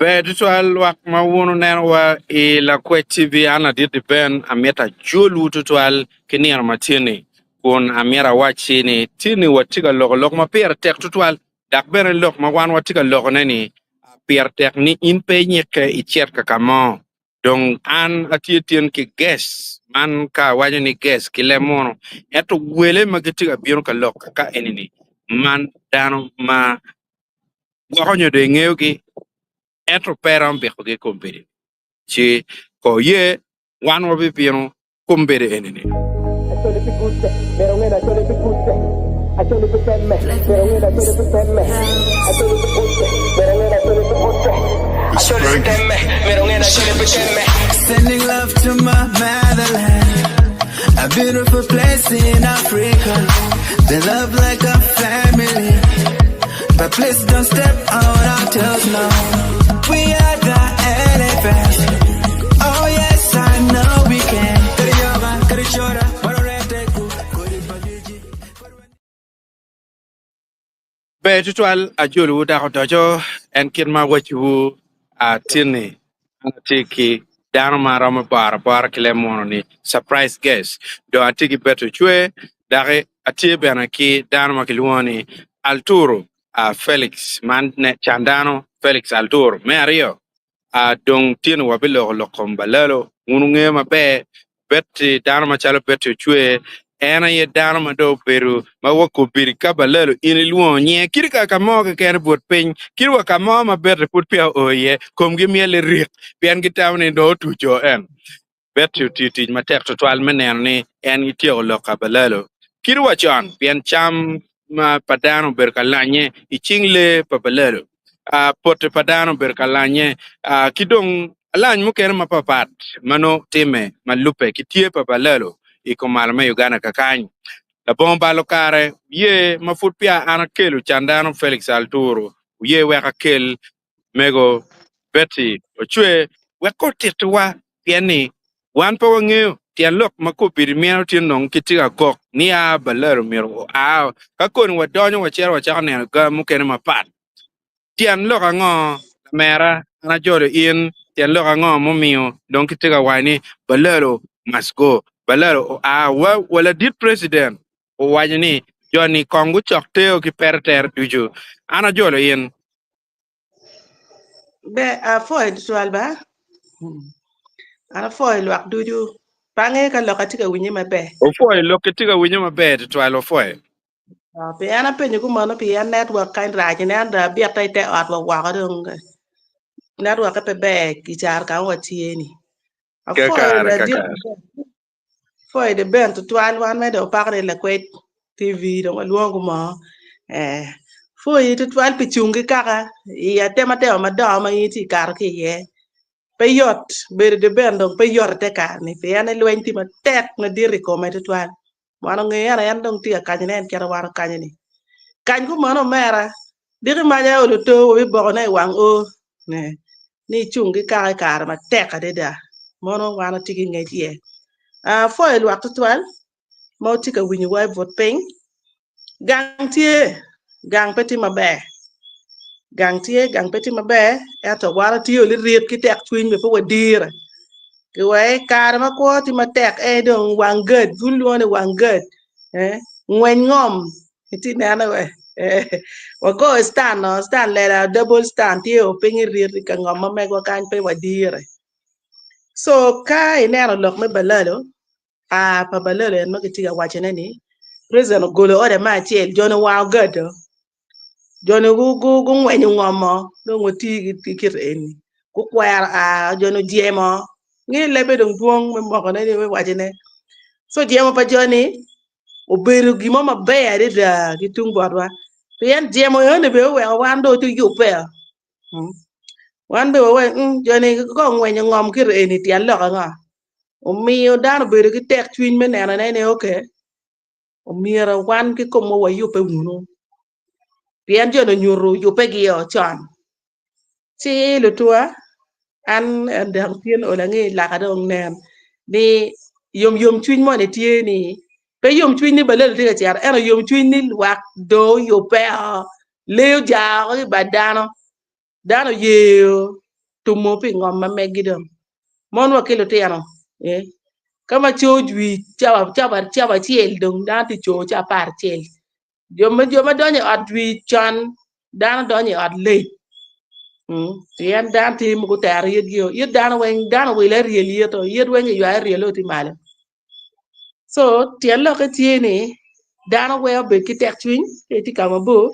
Ber tutwal lwak ma wun wunenowa i Lakwec TV. An ladit Ben amito ajolwu tutwal ki nino ma tye-ni kun amito awacci ni tye-ni watye ka loko lok ma pire tek tutwal dok bene lok ma wan watye ka lokone-ni pire tek ni in pe inyikke icit ka ka mo. Dong an atye tin ki guest man ka awaco ni guest ki leb munu ento wele ma gitye ka bino ka lok ka eni-ni man dano ma gwoko nyo dong ingeyogi ento pe iromo bikogi i kom bedo ci ko ye wan wabibino kom bedo eni-ni. Sending love to my motherland, a beautiful place in Africa. They love like a family, but please don't step on our toes now. We are the elephants. Oh yes, I know we can. Kariyoga, karichora, warorete ku, kuripagiji. Ber tutwal ajolowu dok odoco en kit ma awacciwu atin-ni, an atye ki dano ma romo boro abora ki leb muno ni surprise guest dong atye ki Betty Ocwer dok atye bene ki dano ma kilwongo ni Alturu Felix man can dano Felix Alturu me aryo. Dong tin wabiloko lok kom balalo. Wun wungeyo maber, Betty, dano macalo Betty Ocwer, en aye dano ma dong obedo ma wa kobedi ka balalo in ilwongo nyinge kadi ka ka mo keken i but piny, kadi wa ka mo ma Betty pud peya oo iye, komgi myel lirik pien gitamo ni dong otuco en. Betty otiyo tic matek tutwal me neno ni en gityeko lok ka balalo kadi wa con pien cam pa dano obedo ka lanye i cing lee pa balalo, pote pa dano obedo ka lanye ki dong alany mukene mapapat ma nongo timme ma lubbe ki tye pa balalo i kom malo me Uganda kakany. Labongo balo kare, wuye ma pud peya an akelo candano Felix Alturu, wuye wek akel Mego Betty Ocwer wek otittiwa pien ni wan pe wangeyo tyen lok ma kobedi mito tye nongo ki tye ka kok ni aa balalo myero oa ka koni wadonyo wacito wacako neno ga mukene mapat. Tyen lok ango lamera an ajolo in tyen lok ango mumiyo dong kitye ka waco ni balalo must go balalo oa wa wa ladit president owaco ni joni kong gucok teo ki pete tere ducu an ajolo in. Ber apwoyo tutwal ba an apwoyo lwak ducu pe angeyo ka lokka tye ka winye maber. Opwoyo lokki tye ka winye maber tutwal opwoyo. Pi an apenyo kumeno pien network kany rac nen dong abite i te ot wa woko dong network-ke pe ber i caro ka ma watye ni. Apwoyo Kakare ladit kakare. Pwoyo de ben tutwal wan mere dong wapako ni lakwed TV dong walwongo mo eh pwoyi tutwal pi cung ki kaka i atematema madongo ma in itye ka kato ki iye pe yot bedo de ben dong pe yot ite kare-ni pien ni lweny tye matek madit i kome tutwal wan ongeyo ento en dong tye ka kanyone en kite wan okanyo-ni kany kumeno omera Diki mac aye olo to wabibokone i wang oo ni icung ki kaka i kare matek adada. Mono wan watye ki ngec iye. Apwoyo lwak tutwal ma wutye ka winyowa i but piny. Gang tye, gang pe tye maber. Gang tye, gang pe tye maber, ento wan watye lirit ki tekcwiny bene pe wadire. Kiwee i kare ma kwo tye matek en dong wang gad, bul lwongo ni wang gad, ngweny ngom Itye nene we wagoyo stand no stand lela double stand tye o piny irit i ka ngom ma megwa kany pe wadire so ka ineno lok me balalo aa pa balalo en ma kitye ka wacone ni president ogolo order me acel joni owango gado joni gungwenyo ngom-mo dong wati ki kit eni gukwero aa joni ojemo nge lebbe dong dwong me mokone ni me wacone so jemo pa joni obedo gin mo maber adada ki tung botwa pien jemo enoni bene oweko wan dong watye yubbe wan bene wawaco ni joni ka ongwenyo ngom kiti eni tyen lok ango omiyo dano obedo ki tekcwiny me nenone ni ok omyero wan kikomwa wayubbe wunu pien joni onyuto yubbegio con ci lutuwa an dok tin olo ange laka dong nen ni yom yom cwiny moni tye ni pe yom cwiny ni balelo tye ka cito ento yom cwiny ni lwak dong oyubbeo lee oja woko ki i bad dano dano oyeyo. tumo pi ngom ma meggi dong. Mon wa ki lutino, eh, ka ma co jwi cawa cawa cawa acel dong dano tye co ca 11. Jo ma jo ma donyo i ot jwi con dano donyo i ot late. Pien dano tye ma gutero yitgi o, yit dano weng dano owilo aryel yito, yit weng kiywayo aryel o tye malo. So tyen lokke tye ni dano weng obed ki tekcwiny ka itye ka mabor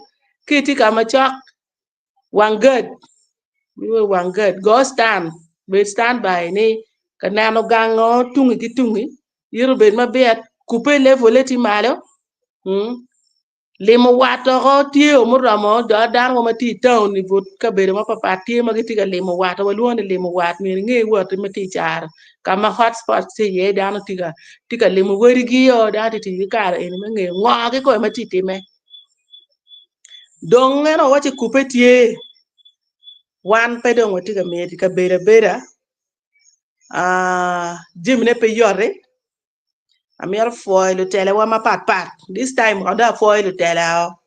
ki itye ka macok wang gad wang gad go stand bed stand by ni ka neno gango tungi ki tungi ito obed mabit kubbe level-le tye malo Limo wat oko tye o muromo do dano mo ma tye i taun i but kabedo mapapat tye ma gitye ka limo wat walwongo ni limo wat myero inge watti ma tye i caro ka ma hot spot tye iye dano tye ka tye ka limo wadigi o dano tye ka tic ki kare eni me ngeyo ngo kikome ma tye ka timme. Dong en owacci kubbe tye wan pe dong watye ka miyo kabedo abeda jamine pe yot-ti. Amito pwoyo lutelawa mapatpat this time kono dong apwoyo lutela o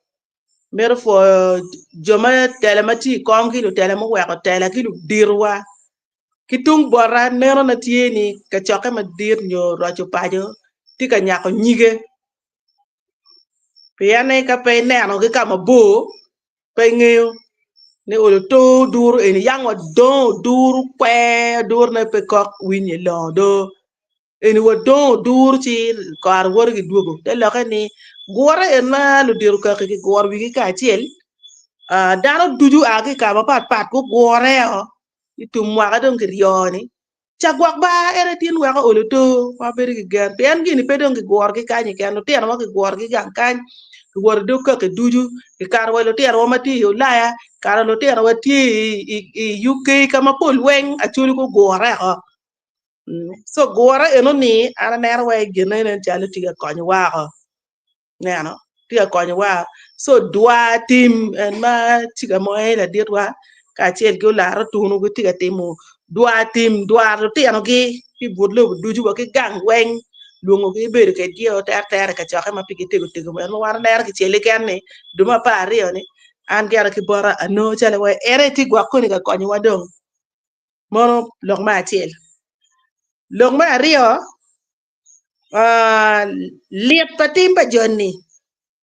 amito pwoyo jo ma tela ma tye i kom ki lutela muweko tela ki luditowa ki tung bota nenona tye ni kacokke madit nyo roco paco tye ka nyako nyige pien ni ka pe ineno ki ka mabor pe ingeyo ni olo to oduro eni yang wadongo oduro kwer odurone pe kok winye longo do. Eni wadongo oduru ci kare woto ki dwogo. Te lokke ni gure en ma ludito kaki giguro wigi kacel, dano ducu a ki i kare mapatpat gugure-o i tum mwaka dong kiryo-ni. Ca gwok ba en aye tin weko olo to ma wabedo ki gen pien gini pe dong gigurogi kany keken lutinowa kigurogi gang kany kiwoto i dog kaki ducu kikato wa lutinowa ma tye i Ulaya kikato lutinowa tye i UK ka mapol weng Acholi gugure-o. So gure eno ni an aneno wai gine nen calo tye ka konyo wako neno tye ka konyo wa so dwa tim en ma tye ka mo en laditwa kacel ki olaro tunu gitye ka timo dwa tim dwaro lutinogi ki i but lobo ducu wa ki gang weng lwongogi bedo kedgi o teretere i kacokke ma pigi tego tego en ma wan waneno kicel keken ni dwe me 12 ni an gire ki bota anongo calo wai en aye tye gwok koni ka konyowa dong. Mono lok me acel. Lok me aryo, lit pa tim pa joni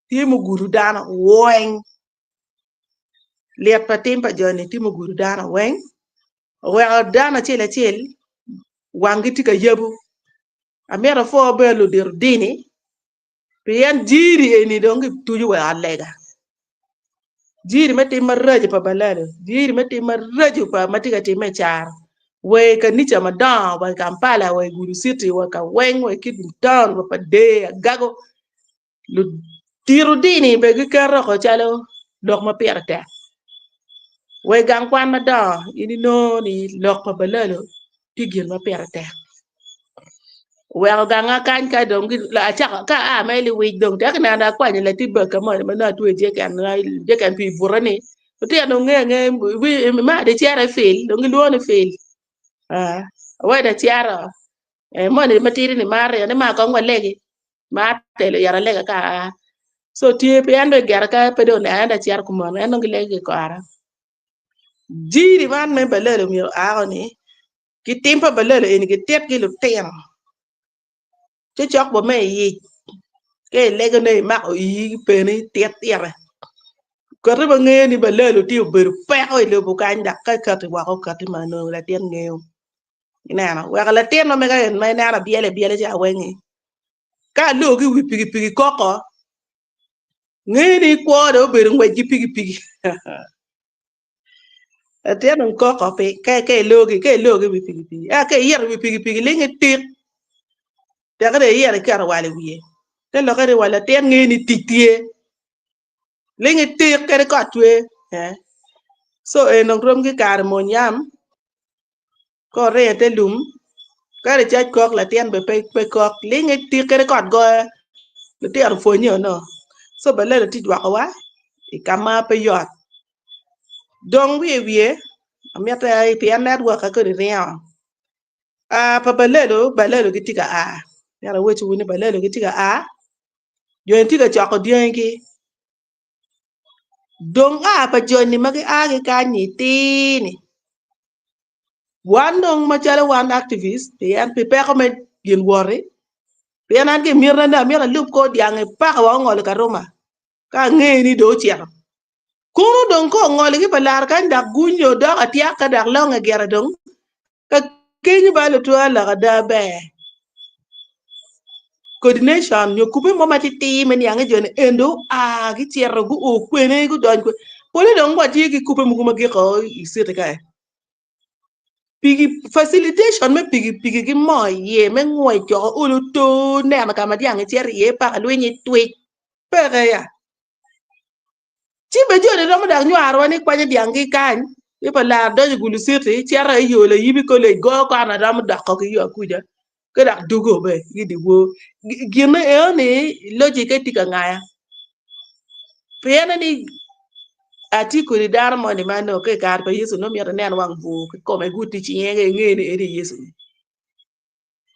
tye mugudo dano weng. Lit pa tim pa joni tye mugudo dano weng oweko dano acel acel wanggi tye ka yabo. Amito apwo bene ludito dini Pien jiri eni dong gituco wa i ot lega, jiri me tim maraco pa balalo, jiri me tim maraco pa ma tye ka timme i caro, wa i kanica madongo, wa i Kampala, wa i Gulu City, wa ka weng, wa i Kitgum Town, wa pa Dee, Agago, ludito dini bene giketo oko calo lok ma pire tek. Wa i gang kwan madongo in inongo ni lok pa balalo tye gin ma pire tek. Oweko ganga kany ka dong acako ka aa mere liwic dong tek ineno akwanyo latin bag ka moni ma nongo atweyo jeken jeken pii bute ni lutino dong ngeyo angeya ma dong icito i fil dong gilwongo ni fil awaci dong acito moni matidi ni maro ni ma kong walegi mar telo ito alega ka aa so tye pien dong gire ka pe dong oneno en dong acito kumeno en dong gilego ki kora jiri man me balalo myero oa ni ki tim pa balalo eni gitit ki lutino ci cok bot me iyic ka ilego ne imako iyi ki peni tit ite kati ma ngeyo ni balalo tye obedo peko i lobo kany dok ka ikati woko okati ma nongo latin ngeyo ineno weko latin ma mega en ma ineno abyelo abyela ca weng-ngi ka aloo ki i wi pikipiki koko ngeyo ni kwo dong obedo ngwec ki pikipiki. Latin dong koko pi ka ka ilogi ka ilogi i wi pikipiki a ka iyito i wi pikipiki ling itik teke dong iyito iketo wal i wiye te lokke ni wa latin ngeyo ni tic tye ling itik kadi kot cwer so en dong rom ki kare mony yam Ka oringo i te lum, ka licac kok, latin bene pe kok. Linge tik kadi kot goyo, lutino pwonye ono. Co balalo tye jwakowa i ka ma pe yot. Dong wiye wiye, amito pien netwok-ka kodi ringo. A pa balalo, balalo gitye ka a. Myero awecciwu ni balalo gitye ka a, joni tye ka coko dyangigi. Dong a pa joni ma gia ki kany-nyi tir-ni. Wan dong macalo wan activist pien pi peko me gin woti, pien an ki miti na amito alub kor dyangi paka wa ongolo Karuma ka ange ni dong ocito. Kunu dong ka ongolo ki pa lar kany dok gunyo dok atyak ka dok longe gire dong ka kenyo ba lutwa lok ada ber. Coordination nyo kubbe mo matitir me niang ni joni eni dong oa gicito guo kwene gudony kwene pole dong watye ki kubbe mogo ma giko i city kae. Pigi facilitation me pikipiki ki moo iye me ngwec coko olo to neno ka ma dyang gicito iye paka lwinyi twic peke ya. Ci be joni romo dok nywarowa ni kwanyo dyang ki kany ki pa lar donyo i Gulu City cito i yo Layibi College goyo kona romo doko ki yo akuca ki dok dugo be ki dyewor. Gine eno-ni logic-ke tye ka ngaya pien ni atye kodi dano moni ma nongo ki i kare pa Yecu nongo myero inen wang bur kikome guti cinge inge ni eni Yecu.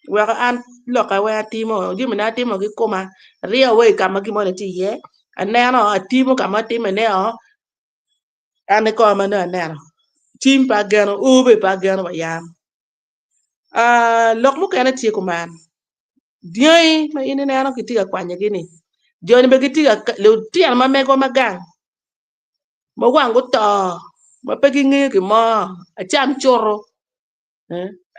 Weko an lokka weng atimo, jamina atimo ki koma, aryeyo wa i ka ma gin moni tye iye, aneno, atimo ka ma atimone-o, an kikoma ma nongo aneno, cim pe ageno, oo bene pe ageno wa yam. Lok mukene tye kuman, dyangi ma in ineno kitye ka kwanyogi-ni, joni bene gitye ka, lutino ma megwa ma gang ma wang guto ma pe gingeyo gin mo, acam cuto.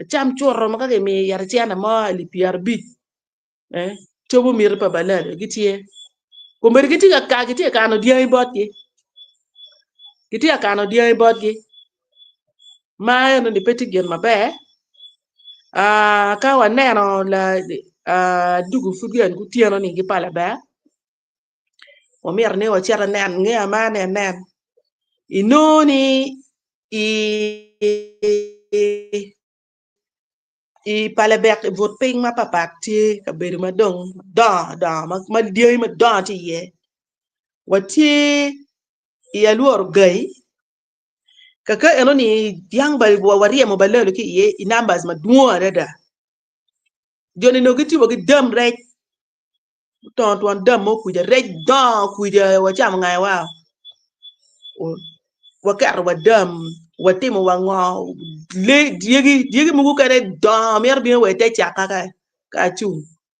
Acam cuto ma ka kimiyo ite cente mo alip pyerabic cobo miti pa balalo gitye kombeddi gitye ka gitye ka kano dyangi botgi gitye ka kano dyangi botgi ma enoni pe tye gin maber ka waneno adugu pud gin gutyeno ni ki pala ber wamito ni wacit anen nge amar ni anen inongo ni i palabek i but piny mapapat tye kabedo ma dong dongo dongo ma dyangi madongo tye iye watye i alworo gayi kaka enoni dyang waryemo balalo ki iye i numbers madwong adada joni onongo gitye wa ki dam rec. Otongo twon dam mo kwija, rec dongo kwija wacamo ngayo wa waketo wa dam watimo wa ngo lee dyegi dyegi mogo kene dongo mito bino wa ite caka ka ka acung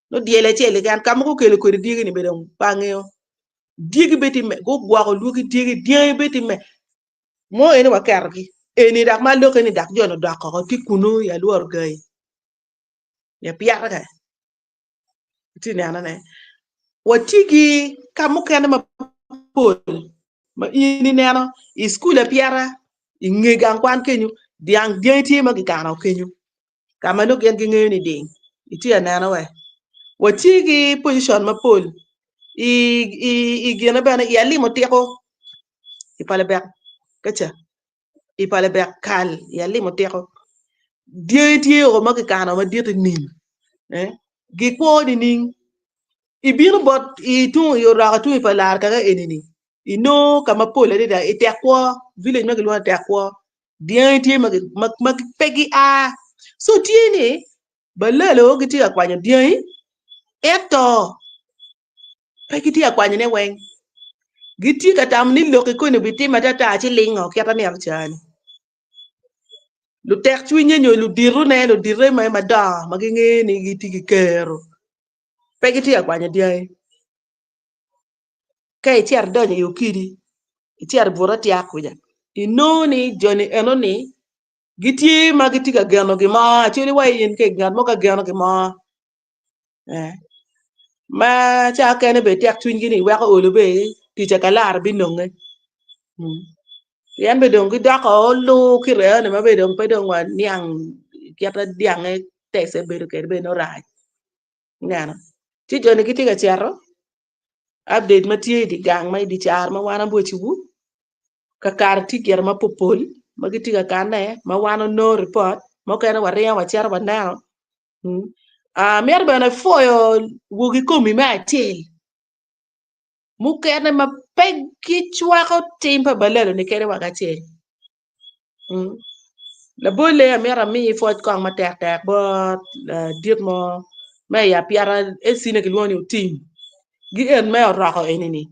nongo dyel acel keken ka mogo okelo kwede dyegi ni bene dong pe angeyo dyegi bene tye gugwoko lwaki dyegi dyangi bene tye me mo eni waketogi eni dok ma alokke ni dok joni odok oko tye kunu i alworo gayi i apyata kany. Itye nenone? Watye ki ka mukene mapol ma in ineno i cukul apyeta i nge gang kwan kenyo dyang dyangi tye ma kikano kenyo ka ma nongo gin gingeyo ni ding itye ka neno we watye ki pocicon mapol i gine bene i alimo tiko i palabek kaca. i pala bek kal i alimo tiko dyangi tye o ma kikano madit i nim gikwo nining ibino bot i oroko tung i pa lar kaka eni-ni inongo ka mapol adada i tek kwo village ma kilwongo ni tek kwo dyangi tye ma pe gia co tye ni balalo gitye ka kwanyo dyangi ento Pe gitye ka kwanyone weng. Gitye ka tamo ni lok i koni obitime atata ci lingo kit anino ca-ni. Lutek cwinye nyo luditone, ludite me madongo ma gingeyo ni gitye ki kero pe gitye ka kwanyo dyangi. Ka icito idonyo i okidi, icito i but atyak kuca, inongo ni joni enoni gitye ma gitye ka geno gin mo, acwali wa in ka ngat mo ka geno gin mo. Ma ca okene bene tek cwinygi ni weko olo bene tic akalara binonge pien bene dong gidoko olu ki reo-ni ma bene dong pe dong waniang kit ma dyange tece bedo kwede bene nongo rac ineno ci joni gitye ka cito update ma tye i dye gang ma i dye caro ma wan abwociwu kakare tye gire mapopol ma gitye ka kanne ma wan wanongo ripot mukene waringo wacito waneno Amito bene apwoyo wogi komi me acel mukene ma pe gicwako tim pa balalo-ni kadi wa kacel. Labolle amito ami pwoc kong matek tek bot ladit mo me i apyeta LC-ne kilwongo ni Otim ki en me oroko eni-ni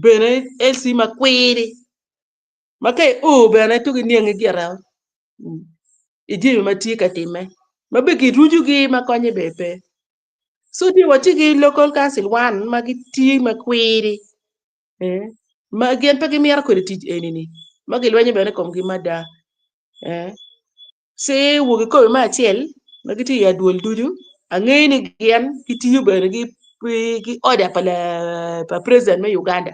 bene LC makwiri ma ka io bene tuki niangi gire. I jami ma tye ka timme ma be girucogi ma konye bene pe. So tye watye ki local council wan ma gitye ma kwiri eh, ma gin pe gimito kodi tic eni-ni ma gilwenyo bene i komgi mada eh. Ci wogi kobe me acel ma gitye i adwol ducu angeyo ni gin gitiyo bene ki ki order pa pa president me Uganda.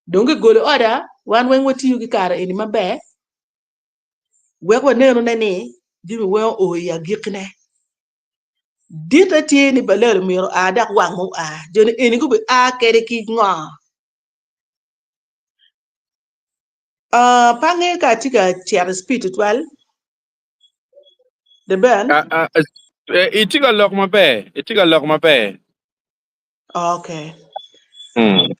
Dong gigolo order wan weng watiyo ki kare eni maber wek wanenone ni jami weng oo i agikkine. Ditte tye ni Balel myero oa dok wang ma oa. Jo ni eni gubi a kede ki ngo? Uh, pe angeyo ka atye ka cito i speed tutwal. The Ben? Ah, ah, eh, itye ka lok maber, itye ka lok maber. Okay. Mm.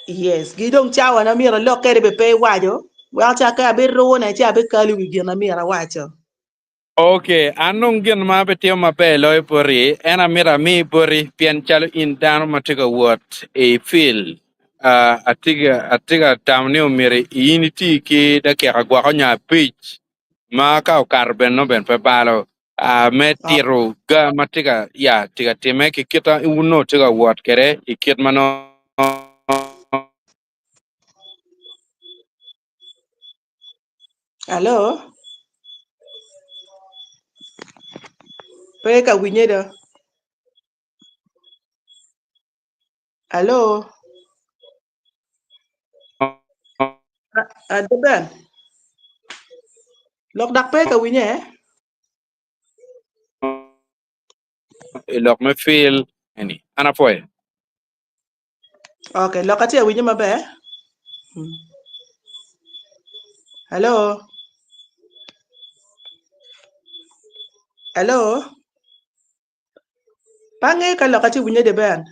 Yes, gi dong cawa na myero alok kede be pe iwaco, weko ca ka abirune ci abikalo i wi gin na myero awaco. Ok, an dong gin ma abitimo maber loyo boti, en amito ami boti, pien calo in dano ma tye ka wot i field, uh, atye ka tamo ni omyero in iti ki dakika gwoko nyo abic ma ka okato bene nongo bene pe balo. Me tito ga ma tye ka ya tye ka timme ki kit ma onongo tye ka wot kwede i kit ma nongo Alo? Pe ka winye do. Alo? Adeben. Lok dok pe ka winye. I lok me fil eni. An apwoyo. Okay, lok atye awinyo maber. Hmm. Hello. Hello. Pe angeyo ka lok atye winyo Deben.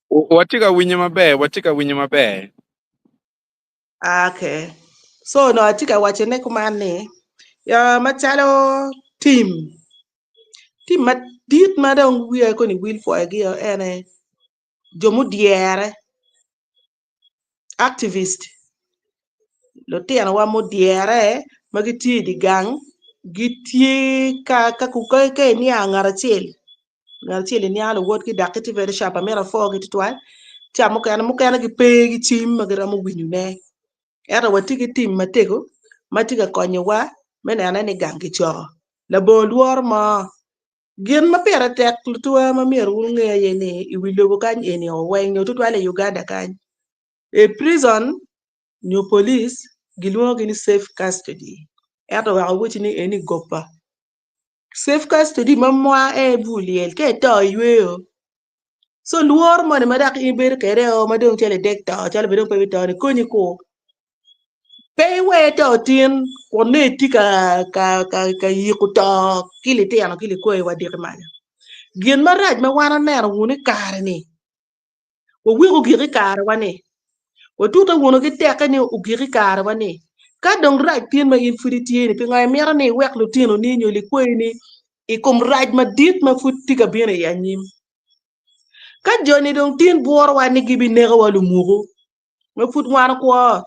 Watye ka winyo maber, watye ka winyo maber. Okay. So no atye ka waco ne kuman ni ya macalo team team madit ma dong wiya koni wil pwoyogi o ene jo mudyere activist lutinowa mudyere ma gitye i dye gang gitye ka ka iniang ngat acel ngat acel iniango luwotgi dok gitye very sharp amito apwogi tutwal ca mukene mukene gipe ki cim ma giromo winyone ento watye ki tim matego ma tye ka konyowa me nene ni gang kicoko labongo lworo mo. Gin ma pire tek lutuwa ma myero wun wunge aye ni i wi lobo kany eni o weng nyo tutwal i Uganda kany, i prison nyo police gilwongogi ni safe custody ento wek awocci ni eni goba. Safe custody ma mwa en aye bur lyel ka ito iyweyo so lworo moni ma dok in ibedo kwede o ma dong calo idek to calo bene dong pe ibito ni konyi ku. Pe iwer to tin kun nongo itye ka yiko to ki litino ki likwayi wa diki maca. Gin marac ma wan waneno wunu i kare-ni, waweko ogik i karewa-ni, watute wunu ki tekke ni ogik i karewa-ni. Ka dong rac tin ma in pud itye-ni, pingo imito ni iwek lutinoni nyo likwayini i kom rac madit ma pud tye ka bino i anyim? Ka joni dong tin bwurowa ni gibinekowa lumuku, ma pud wan okwo,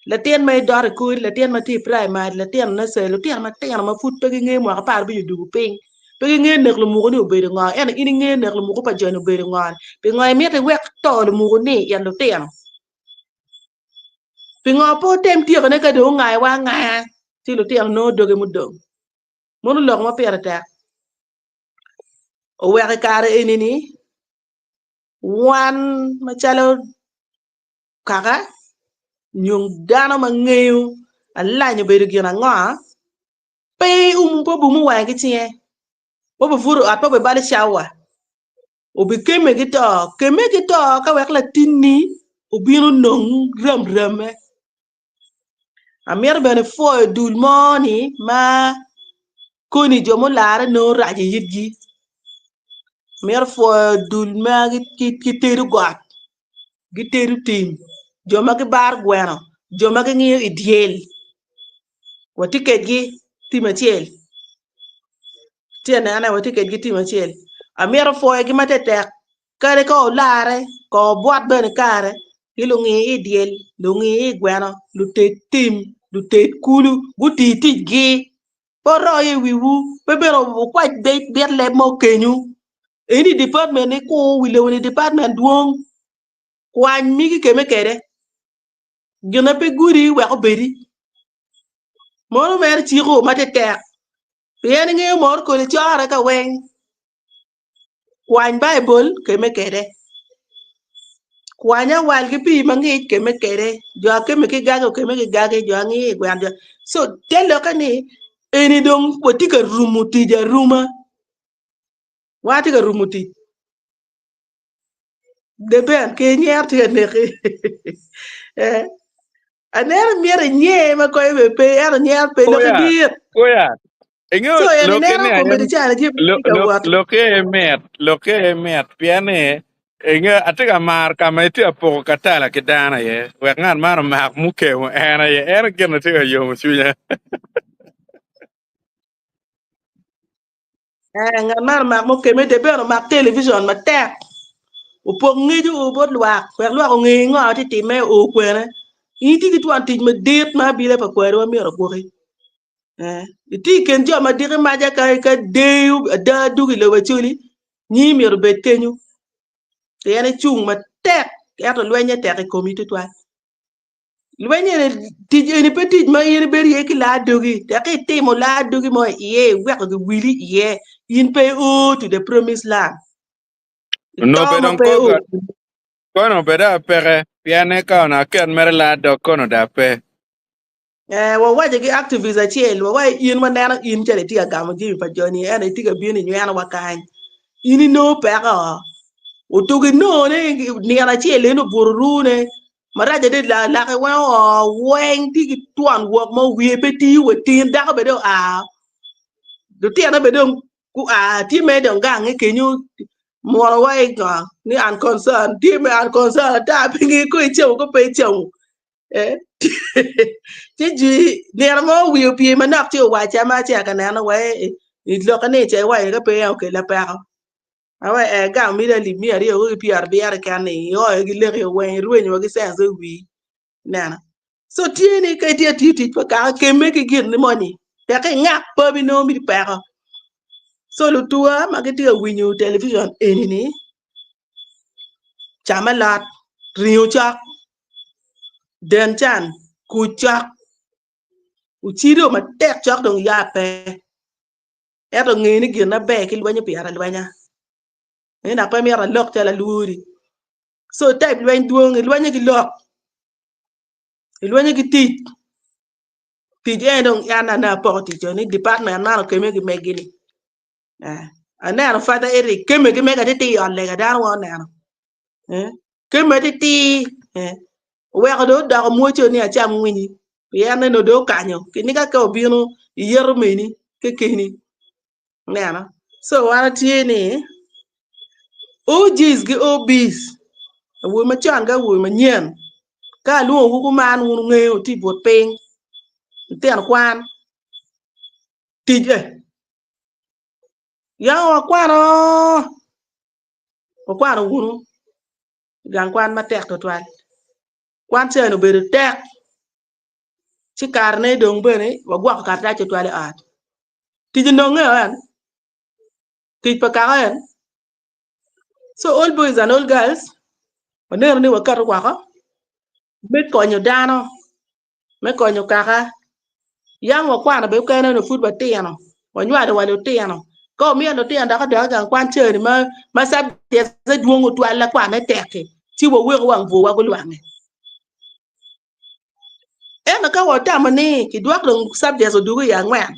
latin ma idot i kori, latin ma tye i praimari, latin nursery, lutino matino ma pud pe gingeyo mwaka 15 odwogo piny, pe gingeyo nek lumuku ni obedo ngo, ento in ingeyo nek lumuku pa joni obedo ngo, pingo imito iwek to lumuku ni in lutino? Pingo pe wutem tyekone ka dong ongayowa angaya ci lutino nongo doge mudong? Mono lok ma pire tek. Oweko i kare eni-ni Wan macalo kaka nyo dano ma ngeyo alany obedo gin ango, pe obumo wange ki cinge, pe obibuto i ot, pe obibalo cawa, obikemme ki to, kemme ki to ka wek latinni obin onong ramramme. Amito bene pwoyo dul mo ni ma koni jo mularre nongo rac i itgi. Amito pwoyo dul ma gitedo got, gitedo tim, jo ma gibaro gweno, jo ma gingiyo i dyel. Watye kwedgi tim acel, tye anene watye kwedgi tim acel. Amito pwoyogi matek Kadi ka olarre, kong obwot bene kare ki lungi i dyel, lungi i gweno, luted tim, luted kulu, guti ticgi. Pe oroyo i wiwu, pe bene wukwac bit leb mo kenyu. Eni department ni kur wi lobo ni department dwong. Kwany migi keme kede. Gin na pe gudi wek obedi. Mono mere ciko ma tetek. Pien ingeyo mor kodi core ka weng. Kwany Baibul keme kede. Kwany awal ki pii mangic keme kede. Jo akeme ki gagi okeme ki gagi, jo angiyo i gweno jo. So te lokke ni eni dong watye ka rumo tic aruma. Watye ka rumo tic. Deben ki nyer tye ka neki. Eh, aneno myero inyer ma konyo bene pe, ento nyer pe lok Oya, dit. oya. Ingeyo So en lokke ineno ni aye kombeddi cani tye lo- ka lo- wot. lokke aye mit, lokke aye mit pien ni inge atye ka maro ka ma itye ka poko katala ki dano aye wek ngat man omak mukemo en aye en gin ma tye ka yomo cwinya. Eh, ngat man omak mukeme de bene omak television matek. Opok ngeco o bot lwak wek lwak onge ngo tye timme o kwene. In itye ki twon tic madit ma abila pa kwariwa myero ogwoki. Eh, itye i kin jo ma diki maca ka ka deyo ada dugo i lobo Acholi, nyingi myero obed kenyo. Pien icung matek ento lwenye tek i komi tutwal. Lweny eni, tic eni pe tic ma in ibedo iye ki laa dogi. Tek itimo laa dogi mo iye, iweko giwili iye, in pe io to the promised land. Onongo Ito bed ma dong pe koga o. kono obed apeke pien ni ka onongo aket mere laa dog kono dong ape. Eh, wawaco ki activist acel, wawaco in waneno in calo itye ka gamo jami pa joni, ento itye ka bino inyweno wa kany. In inongo peko. Otugo inongo ni nino acel en obuto rune marac adada lake weng oo weng tye ki twon wok mo wiye pe tiyo wa tin dako bene oa lutino bene dong gua tye mere dong gange kenyo mwono wa i ngo ni unconcerned tye me unconcerned ata pe ngeyo ko icamo ko pe icamo Eh, ci jwi nino mo wiye opye manok ci owacca ma acito ka neno wa i lokke ni ce iwaco ka pe okella peko. Awe eh gamo miti alip miya aryo ki pyerabiro keken ni ioyo ki leki weng irwenyo wa ki sense i wii. Ineno? So tye ni ka itye atiyo tic pa kaka kemme ki gin ni moni tek ingak pabi nongo miti peko. So lutuwa ma gitye ka winyo television eni ni cam alot, ringo cok, den can, kuc cok, ocido matek cok dong ya pe. Ento nge ni gin maber ki lwenyo pire alwenya. Eni dok pe myero alok calo alwori. So type lweny dwong, ilwenyo ki lok, ilwenyo ki tic. Tic en dong an ane apoko tic ni department man okeme ki megi ni. Eh, aneno Father Eric keme ki mega titi i ot lega dano wa oneno. Eh, keme titi eh, oweko dong odoko mwoco ni acam winyi pien eno dong okanyo kiniga ka obino iyeto meni kekeni. Neno. So wan atye ni OGs ki OBs awobe macon ki awobe manyen ka alwongowu kuman wun wungeyo wutye i but piny lutino kwan tic eh Yam wakwano, wakwano wunu i gang kwan matek twatwal. Kwan cen obedo tek, ci karene dong bene wagwoko karatac twatwal i ot. Tic ononge o en, tic pa kaka en. So all boys and all girls, waneno ni wakato woko me konyo dano me konyo kaka. Yam wakwano bene kene onongo pud watino, wanywalo wa lutino. Ka wamiyo lutino dok odok i gang kwan ceni ma ma subjects dwong otwal la kwane tek-ki, ci waweko wang bwowa gulwange. Ento ka watamo ni kidwok dong subjects odwogo i angwen,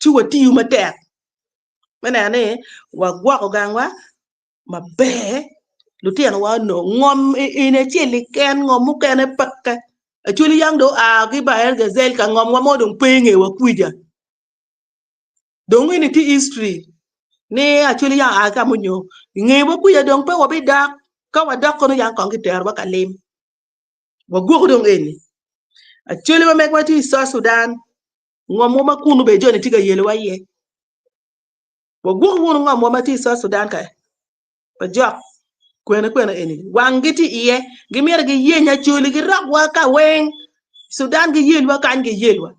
ci watiyo matek me neno ni wagwoko gangwa maber lutinowa onongo ngom eni acel keken ngom mukene peke Acholi yang dong oa ki Baer Gazel ka ngomwa mo dong pe ingewa kwija dong eni tye history ni Acholi yang oa ki ka munyo ingewa kwija dong pe wabidok ka wadok kono yang kong kiterowa ka lim wagwoko dong eni Acholi ma megwa tye i South Sudan ngomwa ma kunu bene joni tye ka yelowa iye. Wagwok wunu ngomwa ma tye i South Sudan ka pa jok kwene kwene eni wanggi tye iye gimito giyeny acholi girokwa ka weng Sudan giyelwa kany giyelwa.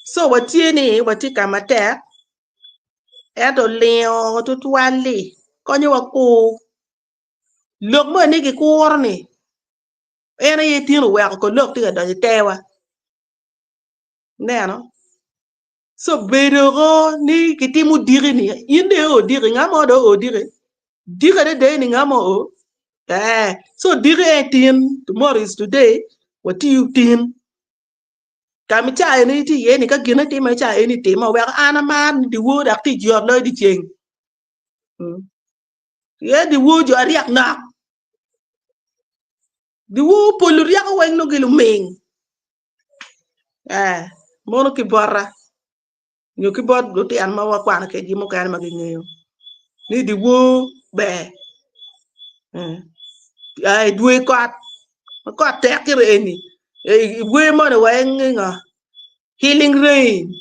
So watye ni watye ka matek ento lingo tutwal-li konyowa kur. Lok moni ni gikuro-ni en aye tin oweko ko lok tye ka donyo i tewa. Ineno? So bedo ko ni kitimo diki-ni in dong io diki nga mo dong oo diki? Diki adada eni nga mo oo? Ee, so diki en tin tomorrow is today watiyo tin. Ka ma caa eni tye iye ni ka gine time caa eni time weko an amar ni dyewor dok tic yot loyo dyeceng. Pien dyewor jo aryek nok. Dyewor pol luryeko weng nongo giluming. Ee, mono ki bota nyo ki bot lutino ma wakwano kwedgi mukene ma gingeyo ni dyewor ber. Ee, i dwe kot ma kot tek gire eni i wer moni wa en ngo healing rain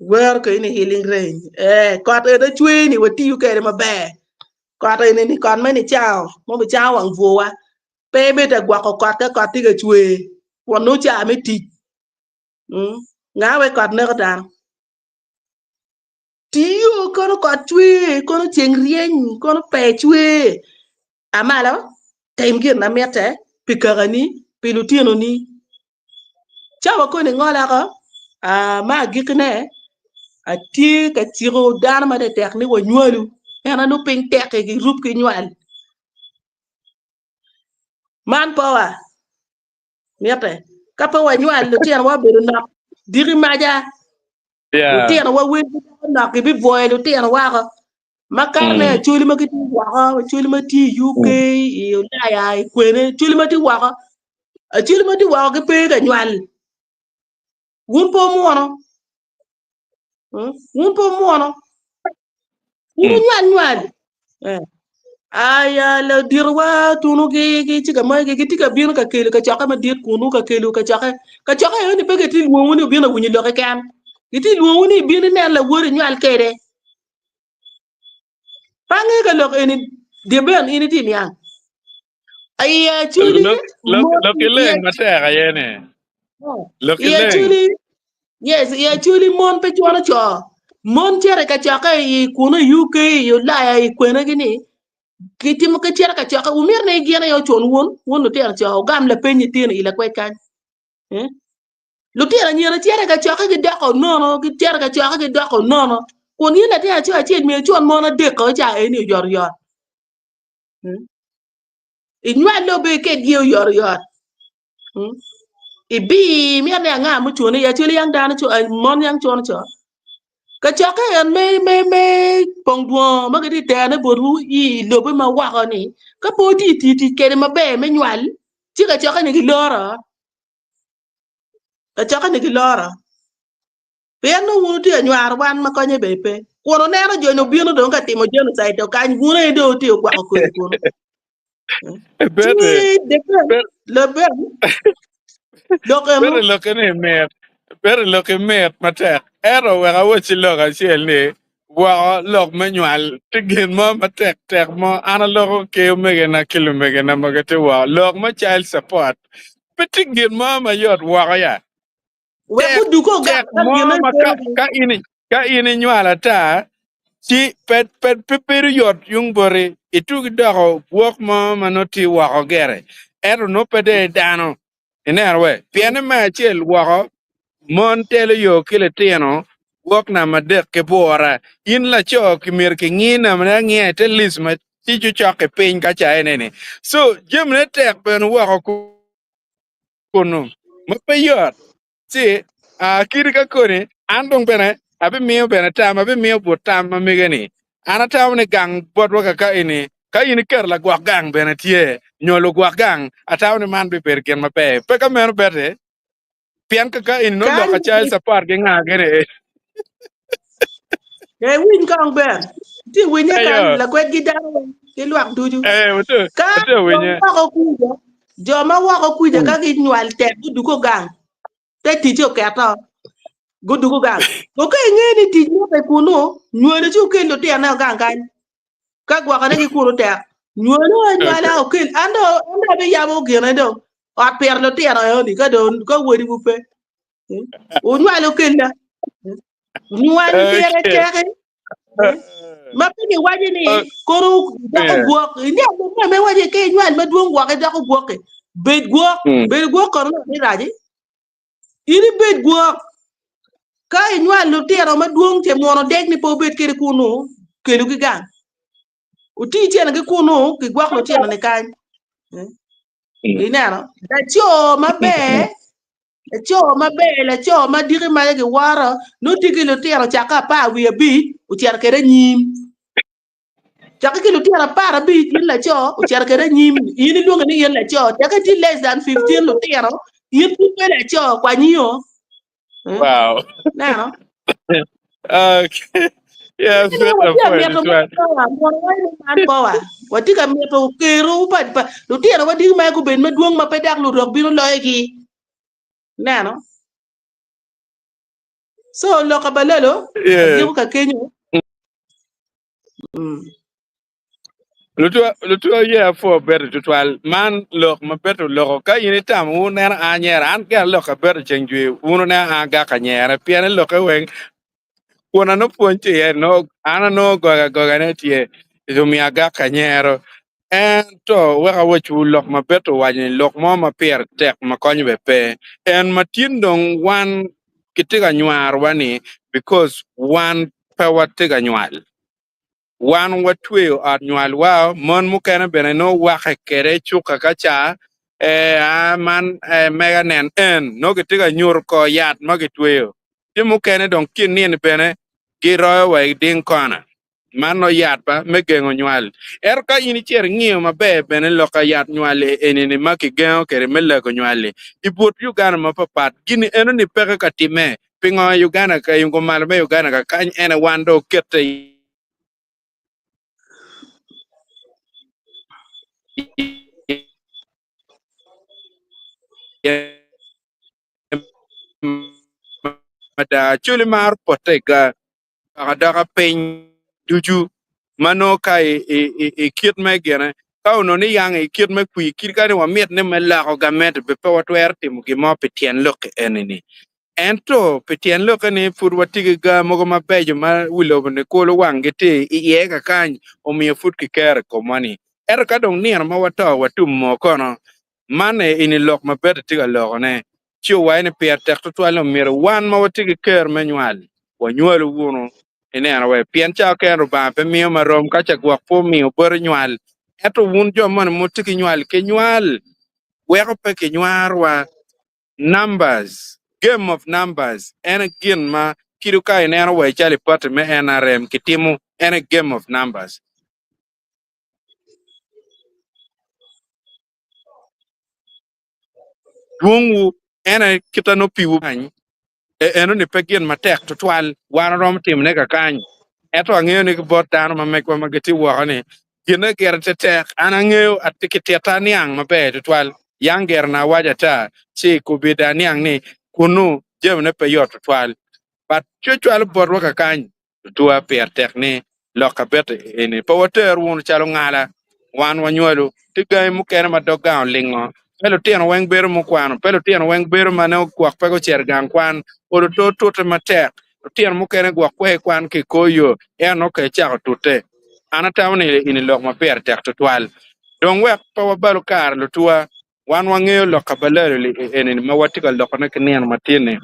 wero kwede ni healing rain ee kot eni cwer ni watiyo kwede maber kot eni ni kot me nicango ma obicango wang bwowa pe ibed ka gwoko kot ka kot tye ka cwer kun nongo ca me tic nga wek kot neko dano. Tiyo kono kot cwer kono ceng ryeny kono pee cwer a malo tim gin ma mitte pi kakani pi lutinoni. Cawa koni ngolako me agikkine atye ka ciko dano ma tektek ni wanywalu en aye nongo piny tek-ki girub ki nywal. Man power mitte ka pe wanywal lutinowa obedo nok diki maca Lutinowa welgi doko nok gibibwoyo lutino woko. Makato ne acholi ma gitye woko, acholi ma tye i UK, i Ulaya, i kwene, acholi ma tye woko. Acholi ma tye woko gipe ka nywal. Wun pe wumwono. Wun pe wumwono. Wun wunywal nywal. Eh. Aya luditowa tunu gi gi ci ka mogi gitye ka bino ka kelo kacokke madit kunu ka kelo kacokke kacokke eno ni pe gitye lwongo ni obino winyo lok keken gitye lwongo ni ibin inen lawoti inywal kwede pe angeyo ka lok eni dye ben in itye niang aya acoli Lok lok lok ileng matek aye ni. Lok i ileng. acoli yes i acoli mon pe cwalo co mon cito i kacokke i kunu i UK i Ulaya i kwene gi ni gitimo gicito i kacokke wumito ni gin aye ocun wun wun lutino co wugam lapeny itino i lakwec kany eh? Lutino anyira cito i kacokke gidoko nono gicito i kacokke gidoko nono kun in latin aco acel myero icun mon adek-ko ca eni oyotoyot hmm? Inywalo bene iket gi oyotoyot hmm? Ibi mito ni anga mucune i acwali yang dano mon yang cuno co. Kacokke en me me me pong dwongo ma gitye terne botwu i lobe ma woko ni ka pe wutye tiyo tic kwede maber me nywal ci kacokke ni giloro. Kacokke ni giloro. Pien nongo wun wutye ka nywaro wan ma konye bene pe. Kun wuneno jo-ni obino dong ka timo genocide to kany, wun aye dong wutye ka kwako kodi kunu. Bete, Ci deben, bete, leben, lok eno. bete lokke ni mit, bete lokke mit matek. Ento wek awacci lok acel ni, woko lok me nywal tye gin mo matek tek mo. An aloko ki omegina ki lumegina ma gitye woko. Lok me child support pe tye gin mo mayot woko ya. Wek Tek, gudugo ogak tek ka mo gine ma ka, peke. ka in ka in inywalo ata, ci pe, pe, pe bedo yot yung boti. Itugi doko gwok mo ma nongo tye woko gire, ento nongo pe dong idano. Ineno we? Pienne me acel woko, mon telo yo ki litino, gwok namba adek ki bura. In laco ki myero kingi nambane angiya ite list ma ci cocok-ki piny ka ca ene-ni. So, jamine tek bene woko kunnu ma pe yot. Ci kadi ka koni an dong bene abimiyo bene tam, abimiyo but tam ma mege-ni. An atamo ni gang botwa kaka eni, ka in iketo lagwok gang bene tye, nyo lugwok gang, atamo ni man bibedo gin maber. Pe ka meno bete, pien kaka eni nongo lok Kany acal support ki nga gini. Ee, winy kong ber. Tye winye Eyo. kany lakwed gi dano weng ki lwak ducu. Ee, watye Ka watye jo winye. woko kwija, jo ma woko kwija ka ginywal tek gudugo gang, te ticce oketo, gudugo gang. Ko ka inge ni tic mitte kunu, nywalo ci okel lutinone ogang kany. Ka gwokone ki kunu tek, nywalo anywala okel. An dong an dong abiyabo gine dong, ot pito lutino eoni ka dong ka wodiwu pe. Wunywalo kella. Nywal pire teki. Ma pe giwaco ni kono doko gwok. Iniang lok ma me waco ke inywal madwong gwok idoko gwok-ki. Bed gwok. Bedo gwok kono nongo ni rac-ci. In ibed gwok. Ka inywal lutino madwong ce mwono dek ni pe wubed kwede kunu, kelugi gang. Wuti cene ki kunu, gigwok lutino-ni kany. Ineno? Laco maber, laco maber, laco ma diki maco giworo, nongo tye ki lutino cakke 15 ocito kwede anyim. Cakke ki lutino 15 in laco ocito kwede anyim, in ilwonge ni in laco, cakke tye less than 15 lutino, in pud pe laco, kwanyio. Wow. Neno? Okay. Yeah, Ene watye ka mito man power, mono wai ni man power. Watye ka mito kero pa pa lutino wa diki ma gubed madwong ma pe dok lurok bino loyogi. Neno? So lok pa balalo, Yeah. agiko ka kenyo. Mm. Lutua ye apwo bedo tutwal. Man lok ma bedo oloko. Ka in itamo wun neno a nyera, an gire lok abedo ceng jwi, wun wuneno a gak anyere, pien i lokke weng kun ano pwony tye iye, no, an anongo goga agogane tye, omiyo agak anyero. Ento wek awacwu lok ma bedo owaco ni lok mo ma pire tek ma konyo bene pe, en ma tin dong wan kitye ka nywarowa ni because wan pe watye ka nywal. Wan watweyo ot nywalwa, mon mukene bene nongo wake kede cuka ka ca, ee, a, man ee, mega nen en, nongo gitye ka nyuto kor yat ma gitweyo. Ci mukene dong kin nini bene giroyo wa i ding kona. Man nongo yat ba me gengo nywal. Ento ka in icito ingiyo maber bene lok ka yat nywal eni-ni ma kigengo kwede me lego nywal-li i but Uganda mapapat, gini enoni peke ka timme. Pingo i Uganda ka i malo me Uganda ka kany ene wan dong okete iye mada Acholi maro pote i ga dok adoka piny ducu ma nongo ka i kit me gine ka onongo ni yang i kit me kwir kit kadi wamit ni me loko gamente be pe watwero timo gin mo pi tyen lok eni-ni. Ento pi tyen lokke ni pud watye ki ga mogo mabeco ma wi lobo-ni kulu wanggi tye iye kakany omiyo pud kikero i komwa-ni. Ento ka dong nino ma wato watum mo kono, man eni lok ma Betty tye ka lokone. Ci owaco ni pire tek tutwal ni omyero wan ma watye ki ker me nywal wanywalu wunu ineno we, pien ca keken Rubanga pe miyo ma rom ka ca gwok pe omiyo boti nywal. Ento wun jo moni ma wutye ki nywal ki nywal weko pe kinywarowa. Numbers, game of numbers en aye gin ma kido ka ineno wa calo i party me NRM kitimo en aye game of numbers. Dwongwu en aye kit ma nongo piwu kany enoni pe gin matek tutwal wan waromo timone kakany ento angeyo ni ki bot dano ma megwa ma gitye woko ni ginne gire tetek an angeyo kitita niang maber tutwal yang gire na awaco ata ci kubida aniang ni kunu jamine pe yot tutwal but cwecwalo botwa kakany Tutwa pire tek ni lok kabete eni pe water wunu calo ngala. Wan wanywalo. Tye gangi mukene ma dog gang olingo. Pe lutino weng bedo mukwano. Pe lutino weng bedo ma nongo gwok pe gucito i gang kwan. Olo to tute matek. Lutino mukene gwok kwe kwan ki i kor yo ento nongo kede cako tute. An atamo ni eni lok ma pire tek tutwal. Dong wek pe wabalu kare lutuwa. Wan wangeyo lok ka balalo eni ma watye ka lokone ki nino matin-ni.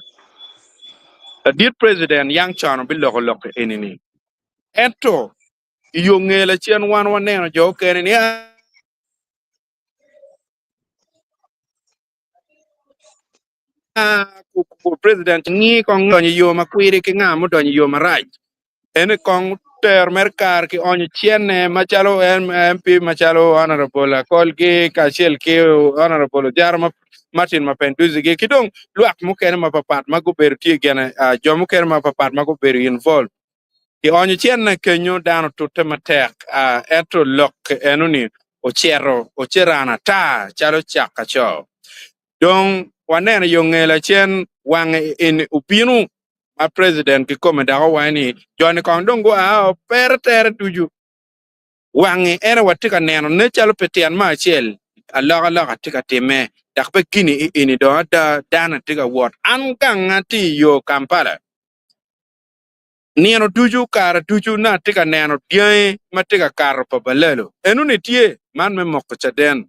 Ladit President yang con obiloko lok eni-ni. Ento i yo nge lacen wan waneno jo okene ni President ngi kong donyo i yo makwiri ki nga mudonyo i yo marac. Eni kong tero mere kare ki onyo cene macalo MP macalo Honorable Akolgi kacel ki Honorable Ojara Martin Mapenduzi gi ki dong lwak mukene mapapat ma gubedo tye gene jo mukene mapapat ma gubedo involved. Ki onyo cene kenyo dano otute matek ento lok enoni ocito oceran ata calo cak kaco. Dong waneno yo nge lacen wange eni obino ma president kikome dok owaco ni joni kong dong gua o pere tere ducu wangi ene watye ka neno ne calo pi tyen me acel alokaloka tye ka timme. Dok pe gini i eni dong ada dano atye ka wot. An ganga tye i yo Kampala. Nino ducu, kare ducu nongo atye ka neno dyangi ma tye ka kato pa balalo. Enoni tye man me moko caden.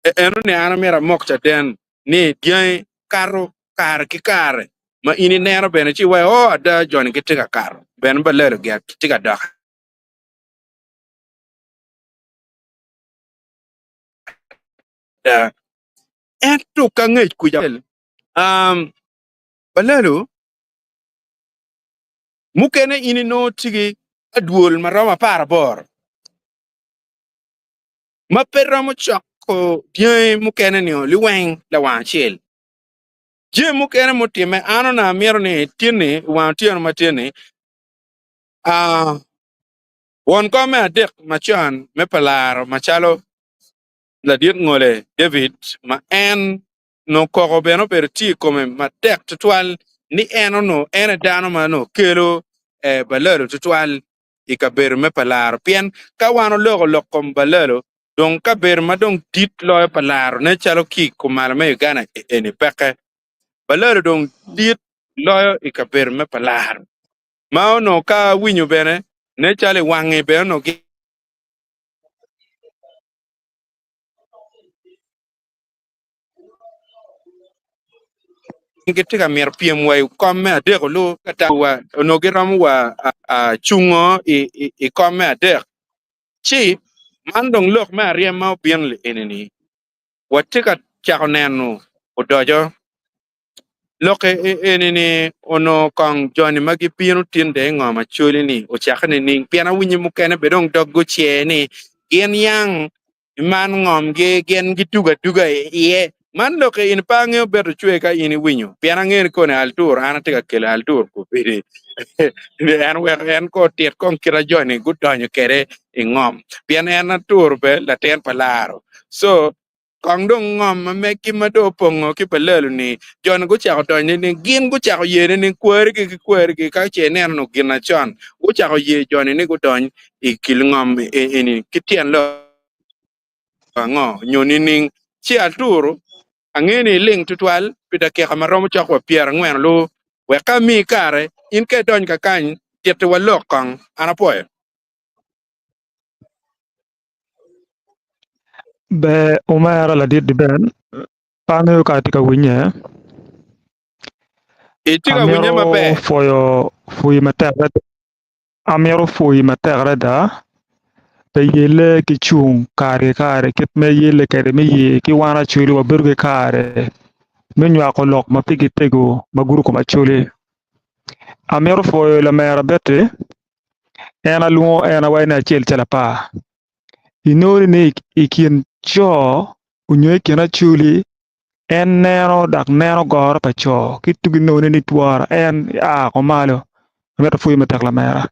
Enoni an amyero amok caden ni dyangi kato kare ki kare ma in ineno bene ci iwaco, 'Oo, ada joni gitye ka kato bene balalo gitye ka dok ada. Ento ka ngec kuca, balalo mukene in inongo tye ki adwol ma romo aparaboro ma pe romo coko dyangi mukene nio liweng lawang acel. Jami mukene mutimme an onongo amito ni tin-ni i wang otyeno ma tye-ni, won kom me adek macon me palaro macalo ladit ngole David ma en Onongo koko bene obedo tye i kome matek twatwal ni en onongo en aye dano ma onongo kelo balalo twatwal i kabedo me palaro. Pien ka wan oloko lok kom balalo, dong kabedo ma dong dit loyo palaro nen calo ki i kumalo me Uganda eni peke. Balalo dong dit loyo i kabedo me palaro ma onongo ka awinyo bene nen calo i wangi bene onongo Gitye ka mito pyem wa i kom me adek olu ka wa onongo giromo wa cungo i kom me adek ci man dong lok me aryem ma obino li eni-ni watye ka cako neno odoco. Lok eni-ni onongo kong joni ma gibino tin dong i ngom Acholi-ni ocakke nining? Pien awinyo mukene bene dong dog gucer ni gin yang man ngomgi gin gitugo atuga iye. Man lok in pe angeyo beto cwer ka in iwinyo, pien angeyo ni koni altur an atye ka kelo altur kobedi en wek en ko otit kong kit a joni gudonyo kwede i ngom, pien en atur be latin pa laro. So Kong dong ngom ma meggi ma dong opongo ki balalo-ni, jo-ni gucako donyo nining? Gin gucako ye nining? Kwarigi ki kwarigi, ka ce ineno nongo gin acon, gucako ye jo-ni ni gudony i kin ngom eni ki tyen lok ango nyo nining? Ci aturu, angeyo ni iling tutwal pi dakika ma romo cok wa pyerangwen olu, wek ka amiyi kare, in ka idony kakany, tittiwa lok kong. An apwoyo. Ber omera ladit Ben, pe angeyo ka atye ka winye. Itye ka winye Amito maber? pwoyo pwoyi matek amito pwoyi matek adada pi yelle ki cung kare ki kare kit ma iyelle kwede me ye ki wan Acholi wabedo ki kare me nywako lok ma pigi tego ma gudo kom Acholi. Amito pwoyo lamera Betty En alwongo en awaco ni acel calo apar. Inongo ni i kin co onyo i kin acholi en neno dok neno goro pa co ki tugi nongo ni twora en a ko malo amito apwoyi matek lamera.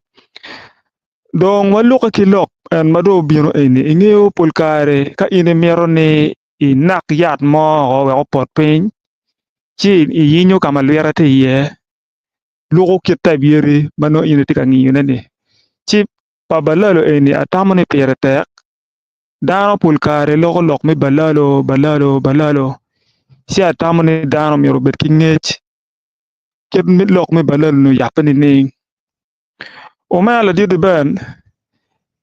Dong walukke ki lok en ma dong obino eni ingeyo pol kare ka in imito ni inak yat mo woko wek opot piny ci iyinyo ka ma lwite tye iye. luko kit type yadi ma nongo in itye ka ngiyone-ni. Ci pa balalo eni atamo ni pire tek, dano pol kare loko lok me balalo, balalo, balalo ci atamo ni dano myero obed ki ngec kit me lok me balalo-ni oyabbe nining. Omera ladit Ben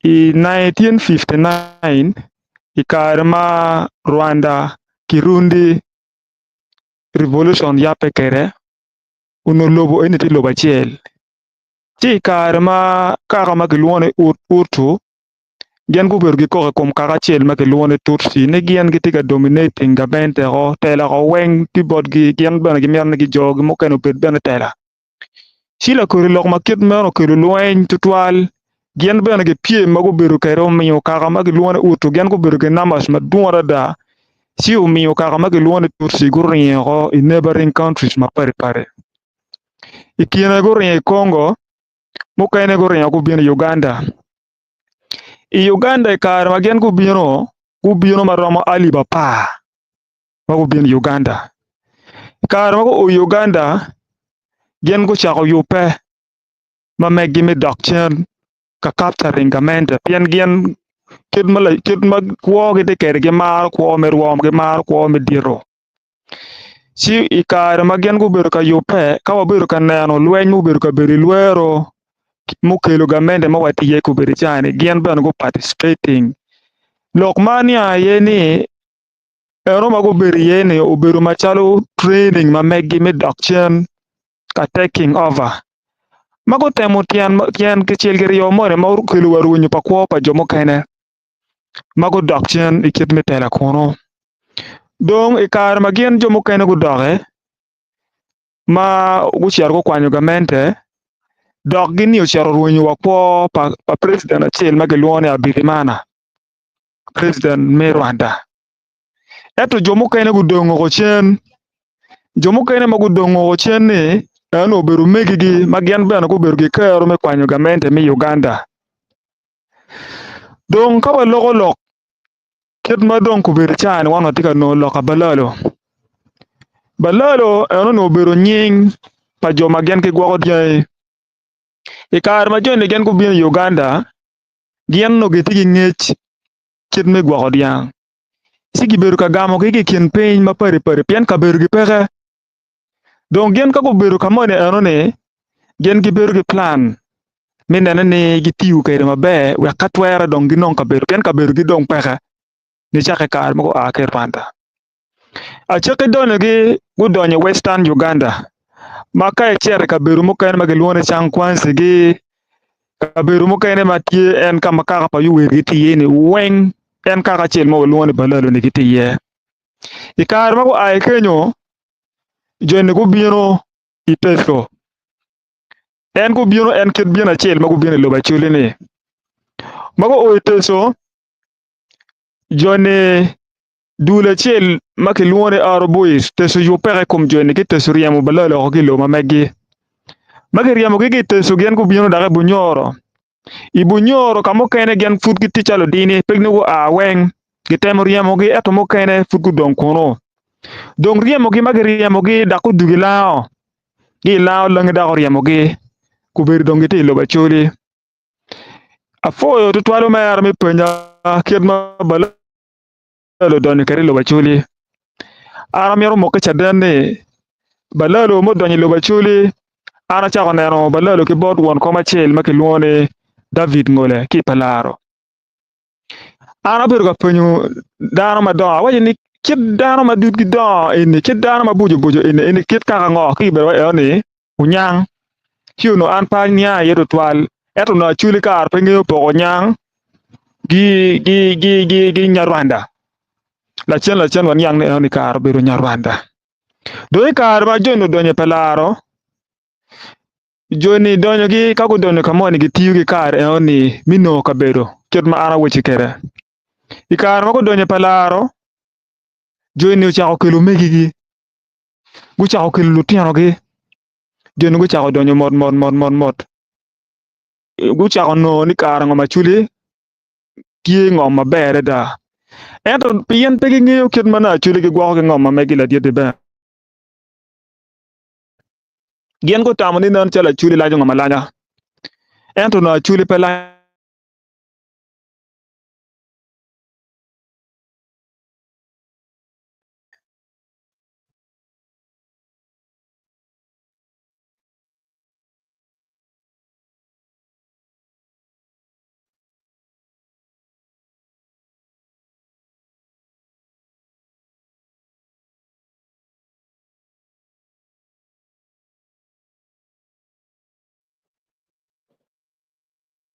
i 1959 i kare ma Rwanda Kirundi revolution yabbe kwede onongo lobo eni tye lobo acel. Ci i kare ma kaka ma kilwongo ni Hutu gin gubedo gikok i kom kaka acel ma kilwongo ni Tutsi ni gin gitye ka dominating gamente o tela o weng tye botgi gin bene gimito ni jogi mukene obed bene tela. Ci lakodi lok ma kit meno okelo lweny tutwal gin bene gipyem ma gubedo kwede omiyo kaka ma gilwongo ni Hutu gin gubedo ki numbers madwong adada ci omiyo kaka ma gilwongo ni Tutsi guringo woko i neighboring countries mapadipadi. I kine guringo i Congo, mukene guringo gubino i Uganda. I Uganda i kare ma gin gubino, gubino ma romo alip apar ma gubino i Uganda. I kare ma guo i Uganda, gin gucako yubbe ma meggi me dok cen ka capturing gamente pien gin kit ma kwogi tye kwede gimaro kwo me rwom gimaro kwo me dito. Ci i kare ma gin gubedo ka yubbe, ka wabedo ka neno lweny mubedo ka bedo i Lwero mukelo gamente ma watye iye kobedo i caa-ni, gin bene gu participating. Lok ma aniang aye ni eno ma gubedo iye-ni obedo macalo training ma meggi me dok cen ka taking over ma gutemo tyen kicel kiryo moni ma okelo wa rwenyo pa kwo pa jo mukene. ma gudok cen i kit me tela kunu. Dong i kare ma gin jo mukene gudoke ma gucito gukwanyo gamente dok gin-ni ocito orwenyo wa kwo pa preciden acel ma kilwongo ni Abirimana preciden me Rwanda. Ento jo mukene gudong woko cen, jo mukene ma gudong woko cen-ni eno obedo omegigi ma gin bene gubedo ki kero me kwanyo gamente me Uganda. Dong ka waloko lok kit ma dong kobedo i caa-ni wan watye ka nongo lok pa balalo. Balalo enoni obedo nying pa jo ma gin gigwoko dyangi. I kare ma joni gin gubino i Uganda gin onongo gitye ki ngec kit me gwoko dyang ci gibedo ka gamogi ki i kin piny mapadi padi pien kabedogi peke. Dong gin ka gubedo ka moni enoni, gin gibedo ki plan me nene ni gitiyo kwede maber wek ka twere dong ginong kabedo pien kabedogi dong peke nicakke i kare ma gua ki i Rwanda. Acakki donyogi gudonyo i Western Uganda ma ka icito i kabedo mukene ma gilwongo ni Cankwanzi-gi, kabedo mukene ma tye en ka ma kaka pa Yoweri gitye iye-ni weng en kaka acel ma walwongo ni Balalo-ni gitye iye. I kare ma gua i kenyo, joni gubino i Teco. En gubino en kit bino acel ma gubino i lobo Acholi-ni. Ma guo i Teco, joni dul acel ma kilwongo ni Aro Boys, Teco yub peke i kom joni ki Teco ryemo balal woko ki i lobo ma meggi. Ma kiryemogi ki i Teco gin gubino dok i Bunyoro. I Bunyoro ka mukene gin pud gitye calo dini pe nongo gua weng gitemo ryemogi ento mukene pud gudong kunu. Dong ryemogi ma giryemogi dok gudugo i lango ki i lango langi dok oryemogi gubedo dong gitye i lobo Acholi. Apwoyo tutwal omera me penya kit ma Balalo odonyo kwede i lobo Acholi. An amito moko ki caden ni Balalo ma odonyo i lobo Acholi an acako neno Balalo ki bot won kom acel ma kilwongo ni David Ngole ki i Palaro. An abedo ka penyo dano madongo awaco ni kit dano ma dudgi dongo eni kit dano maboco boco eni eni kit kaka ngo ki bedo eno ni onyang ci onongo an pe aniang iye tutwal ento onongo acwali kare pe ngeyo poko onyang gi Nyarwanda lacen lacen waniang ni enoni kare obedo Nyarwanda dong i kare ma joni odonyo i Palaro joni donyogi ka gudonyo ka moni gitiyo ki kare enoni me nongo kabedo kit ma an awaci kwede i kare ma gudonyo i Palaro joni ocako kelo omegigi gucako kelo lutinogi joni gucako donyo mot mot mot mot mot gucako nongo ni kare ngom acwali tye ngom maber adada ento pien pe gingeyo kit ma nongo acwali gigwoko ki ngom ma megi ladit-ti bene gin gutamo ni nen calo acwali lanyo ngom alanya ento nongo acwali pe lanyo.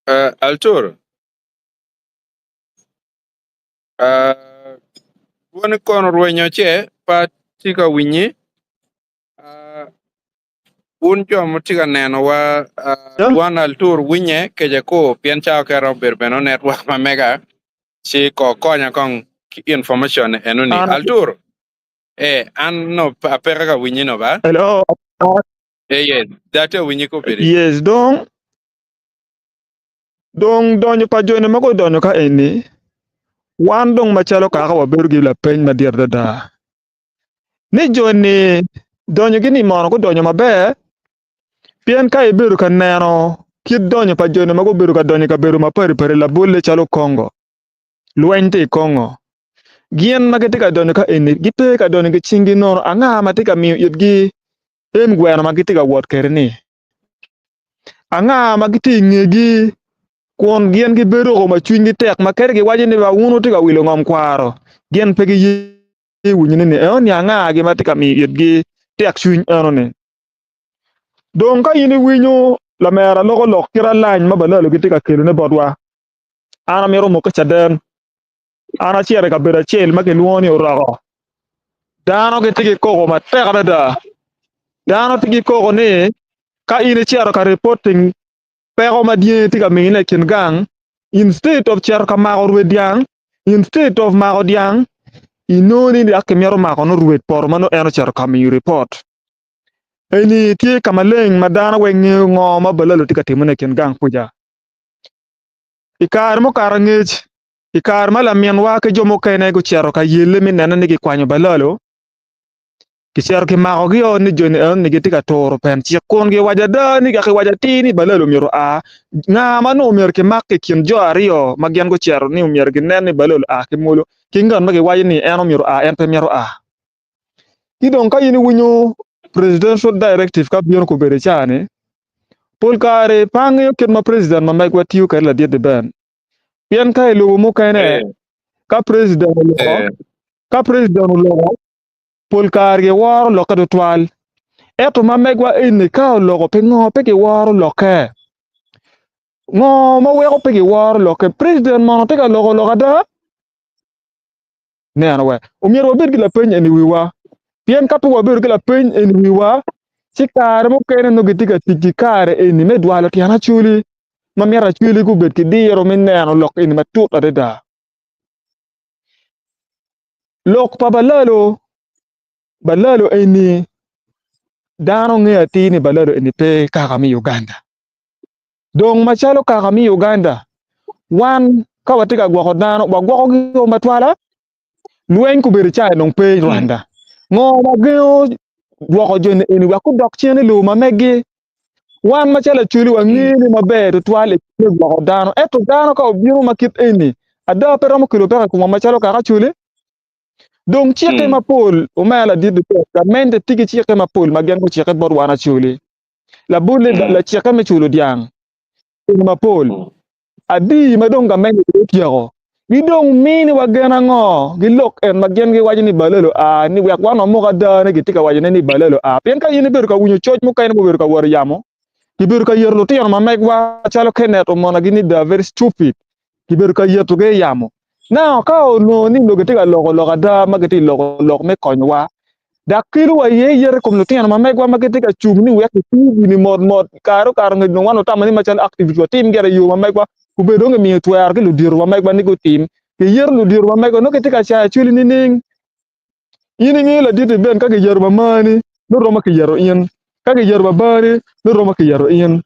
Uh, Altur, uh, dwoni kono rwenyo ce pa tye ka winyi. Uh, wun jo ma tye ka nenowa, uh, dwan Altur winye keje ko pien cawa kere obedo bene network ma mega ci ko konya kong ki information enoni. An Altur, eh, an no apeka ka winyi no ba? hello Eh, yes, date winyi ko bedi. yes dong dong donyo pa joni ma gudonyo ka eni wan dong macalo kaka wabedo ki lapeny madit adada ni joni donyogi ni mono gudonyo maber pien ka ibedo ka neno kit donyo pa joni ma gubedo ka donyo i kabedo mapadi padi labolle calo Congo lweny tye i Congo. Gin ma gitye ka donyo ka eni gipe ka donyo ki cinggi nono, anga ma tye ka miyo itgi em gweno ma gitye ka wot kwede-ni? Anga ma gitye i ngegi kun gin gibedo ko ma cwinygi tek ma kadi giwaco ni ba wun wutye ka wilo ngom kwaro, gin pe giye winyone ni enoni angagi ma tye ka miyo itgi tekcwiny enoni? Dong ka in iwinyo lamera loko lok kit alany ma balalo gitye ka kelone botwa, an amito mokke caden. An acito i kabedo acel ma kilwongo ni Oroko. Dano gitye ki koko matek adada. Dano tye ki koko ni ka in icito ka reporting peko ma dyangi tye ka mine i kin gang, instead of cito ka mako rwed dyang, instead of mako dyang, inongo ni dok kimito mako nongo rwed poto ma nongo en ocito ka miyo report. Eni tye ka maleng ma dano weng ngeyo ngo ma balalo tye ka timone i kin gang kuca. I kare mukato angec, i kare ma laminwa ki jo mukene gucito ka yelle me nene ni kikwanyo balalo, kicito kimakogi-o ni joni enoni gitye ka turo pen cik kun giwaco ada ni kiwaco atir ni balalo myero oa. Nga ma nongo myero kimak i kin jo aryo ma gin gucito ni myero ginen ni balalo oa ki mwolo ki ngat ma giwaco ni en myero oa en pe mito a? Ci dong ka in iwinyo presidential directive ka bino kobedo i caa-ni, pol kare pe angeyo kit ma president ma megwa tiyo kwede ladit-ti Ben. Pien ka i lobo mukene ka president oloko, ka president oloko, pol kare giworo lokke tutwal. Ento ma megwa eni ka oloko pingo pe giworo lokke? Ngo ma weko pe giworo lokke? President mono tye ka loko lok ada? Neno we, omyero wabed ki lapeny eni i wiwa, pien ka pe wabedo ki lapeny eni i wiwa, ci kare mukene nongo gitye ka tic ki kare eni me dwalo tyen acwali ma mito acwali gubed ki diro me neno lok eni matut adada. Lok pa balalo, balalo eni dano ngeyo atir ni balalo eni pe kaka me Uganda. Dong macalo kaka me Uganda, wan ka watye ka gwoko dano, wagwokogi o matwala. Lweny kobedo cai dong pe i Rwanda. Ngo ma gengo gwoko joni eni wek gudok cen i lobo ma meggi? Wan macalo Acholi wangene maber tutwal i me gwoko dano, ento dano ka obino ma kit eni, ada pe romo kelo peko i komwa macalo kaka Acholi? Dong cikke mapol, omera ladit Duterte, gamente tye ki cikke mapol ma gin gucikke bot wan Acholi. Labolle, lacikke me culo dyang kine mapol adi ma dong gamente dong otyeko, gidong miniwa gen ango? Gilok en ma gin giwaco ni balelo a ni wek wan wamok ada ni gitye ka wacone ni balelo a. Pien ka in ibedo ka winyo coc mukene mubedo ka wot i yamo, kibedo ka yeto lutino ma megwa calo Kenneth omonagi ni they are very stupid, kibedo ka yetogi i yamo. Now, ka onongo ni onongo gitye ka loko lok ada ma gitye ka loko lok me konyowa, dok kelo wa iye yet i kom lutino ma megwa ma gitye ka cung ni wek giti gini mot mot, kare okato ngec dong wan watamo ni macalo activist watim gire i yo ma megwa, obedo dong gimiyo twero ki ludito ma megwa ni gutim. Giyeto ludito ma megwa nongo gitye ka cayo acwali nining? In ingeyo ladit-ti ben ka giyeto mamani nongo romo kiyeto in, ka giyeto babani nongo romo kiyeto in.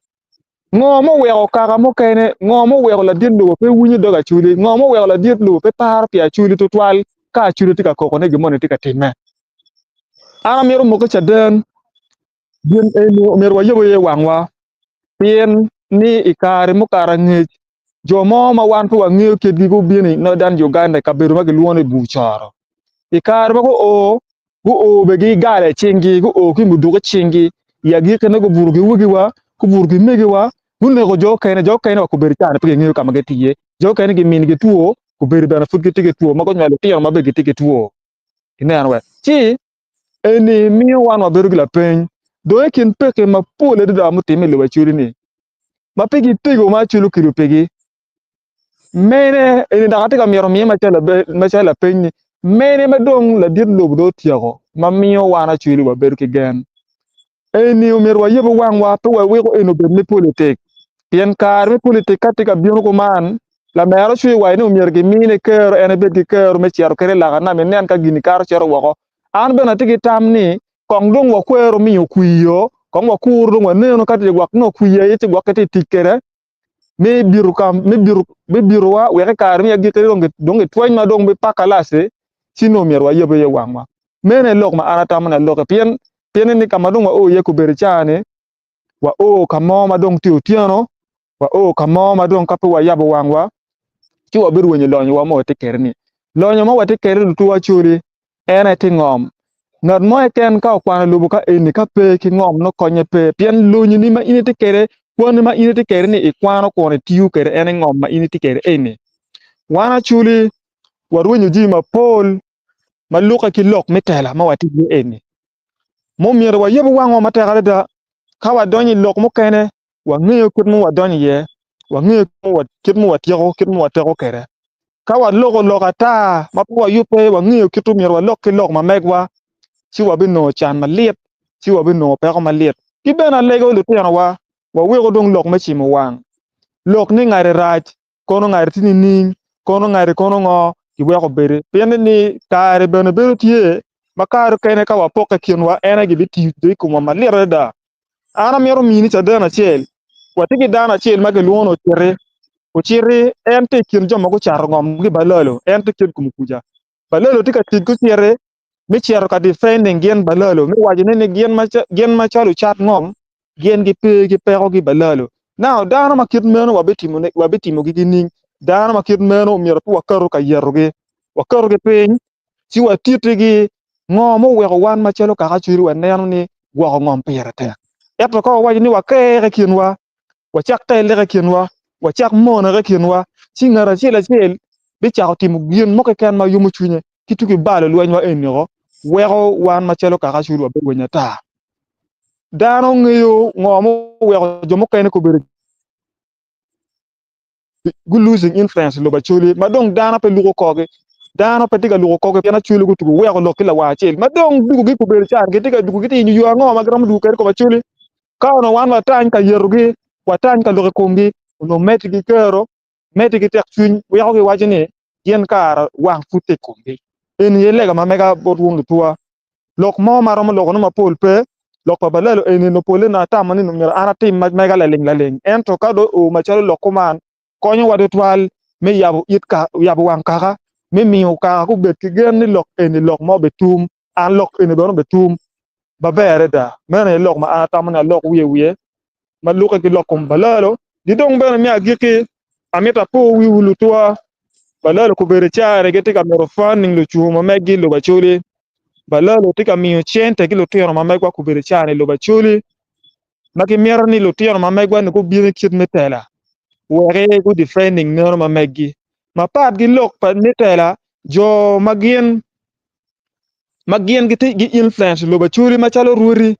Ngo muweko kaka mukene, ngo muweko ladit lobo pe winyo dog Acholi, ngo muweko ladit lobo pe paro pi Acholi tutwal ka Acholi tye ka koko ni gin moni tye ka timme. An amito mokke caden, gin eni omyero wayabo iye wangwa pien ni i kare mukato angec jo mo ma wan pe wangeyo kitgi gubino i Northern Uganda i kabedo ma gilwongo ni Bur Coro. I kare ma guo, guo bene ki gala i cinggi, guo ki muduku i cinggi, i agikkine gubuto ki wegiwa, gubuto ki megiwa, guneko jo okene, jo okene wa kobedo caa-ni pe gingeyo ka ma gitye iye, jo okene giminigi two, kobedo bene pud gitye ki two, ma gunywalo lutino ma bene gitye ki two. Ineno wek? Ci eni miyo wan wabedo ki lapeny dong i kin pekki mapol adada mutimme i lobo Acholi-ni, ma pe gitego ma Acholi okelo pigi, mene eni dok atye ka mito miye macalo lapeny ni mene ma dong ladit lobo dong otyeko ma miyo wan Acholi wabedo ki gen? Eni omyero wayabo wangwa pe waweko eni obed me politik pien kare me politik ka tye ka bino kuman lamera ocwe waco ni omyero gimine kero en ebed ki kero me cito kede i laka nam inen ka gini kato cito woko. An bene atye ki tam ni kong dong wakwero miyo kwir-o kong wakuru dong waneno ka tye gwok nongo kwir aye ci gwokke tye tic kwede me bito ka me bito me bitowa wek i kare me agikki dong dong gitweny ma dong bipakalaci ci nongo myero wayab iye wangwa. Meno aye lok ma an atamo ni aloki pien pien ni ka ma dong wao iye kobedo i caa-ni wao ka mo ma dong tye otyeno wao ka mo ma dong ka pe wayabo wangwa ci wabirwenyo lonyowa ma watye kwede-ni. Lonyo ma watye kwede lutuwa Acholi en aye tye ngom. Ngat mo keken ka okwano lobo ka eni ka pe ki ngom nongo konye pe pien lonyoni ma in itye kwede, kwanni ma in itye kwede ni ikwano kun itiyo kwede en aye ngom ma in itye kwede eni. Wan Acholi warwenyo jami mapol ma lukke ki lok me tela ma watye iye eni. Mumyero wayub wangwa matek adada ka wadonyo i lok mukene wangeyo kit ma wadonyo iye, wangeyo kit ma watyeko, kit ma wateko kwede. Ka waloko lok ata ma pe wayubbe, wangeyo kit ma myero walok ki lok ma megwa, ci wabinongo can malit, ci wabinongo peko malit. Ki bene alego lutinowa, waweko dong lok me cimo wang, lok ni ngati rac, kono ngati tye nining, kono ngati kono ngo, giweko bedo. Pien ni kare bene bedo tye ma kare okene ka wapokke i kinwa en aye gibitiyo i komwa malit adada. An amito mini caden acel. Watye ki dano acel ma kilwongo ni Ociti. Ociti en tye i kin jo ma gucato ngom ki Balalo, en tye kit kom kuca. Balalo tye ka tic ki Ociti me cito ka defending gin Balalo, me wacone ni gin macalo lucat ngom gin gipe ki peko ki Balalo. Now dano ma kit meno wabitimogi nining? Dano ma kit meno myero pe waketo ka yetogi, waketogi piny ci watitigi ngo muweko wan macalo kaka Acholi waneno ni gwoko ngom pire tek. Ento ka wawaco ni waker i kinwa, wacak telle i kinwa, wacak mone i kinwa, ci ngat acel acel bicako timo gin mo keken ma yomo cwinye ki tuki balo lwenywa eni woko, weko wan macalo kaka Acholi wabedo weny ata. Dano ngeyo ngo muweko jo mukene gubedo gu losing influence i lobo Acholi ma dong dano pe luko korgi dano pe tye ka luko korgi pien Acholi gutugo weko lok ki lawang acel ma dong dugo gi gubedo can gitye ka dugo gitye yenyo yo ango ma giromo dugo kwede i kom Acholi ka onongo wan watany ka yetogi watany ka lok i komgi onongo medigi kero medigi tek cwiny weko giwaco ni gin kara wang pud tye i komgi eni aye lega ma mega bot wun lutuwa Lok mo ma aromo lokone mapol pe, lok pa balalo eni onongo polle onongo atamo ni myero an atim ma mega laling laling, ento ka dong oo macalo lok kuman, konyowa tutwal me yabo it ka, yabo wang kaka, me miyo kaka gubed ki gen ni lok eni lok ma obitum, an lok eni bene obitum maber adada. Meno aye lok ma an atamo ni alok wiye wiye ma lukke ki lok kom balalo. Ki dong bene me agikki, amito apo wiwu lutwa, balalo kobedo cari gitye ka mito funding lucungu ma meggi i lobo Acholi. Balalo tye ka miyo cente ki lutino ma megwa kobedo cari i lobo Acholi ma gimito ni lutino ma megwa ni gubin i kit me tela wek gu defending neno ma meggi. Mapat ki lok pa me tela, jo ma gin ma gin gitye gi influence i lobo Acholi macalo rwodi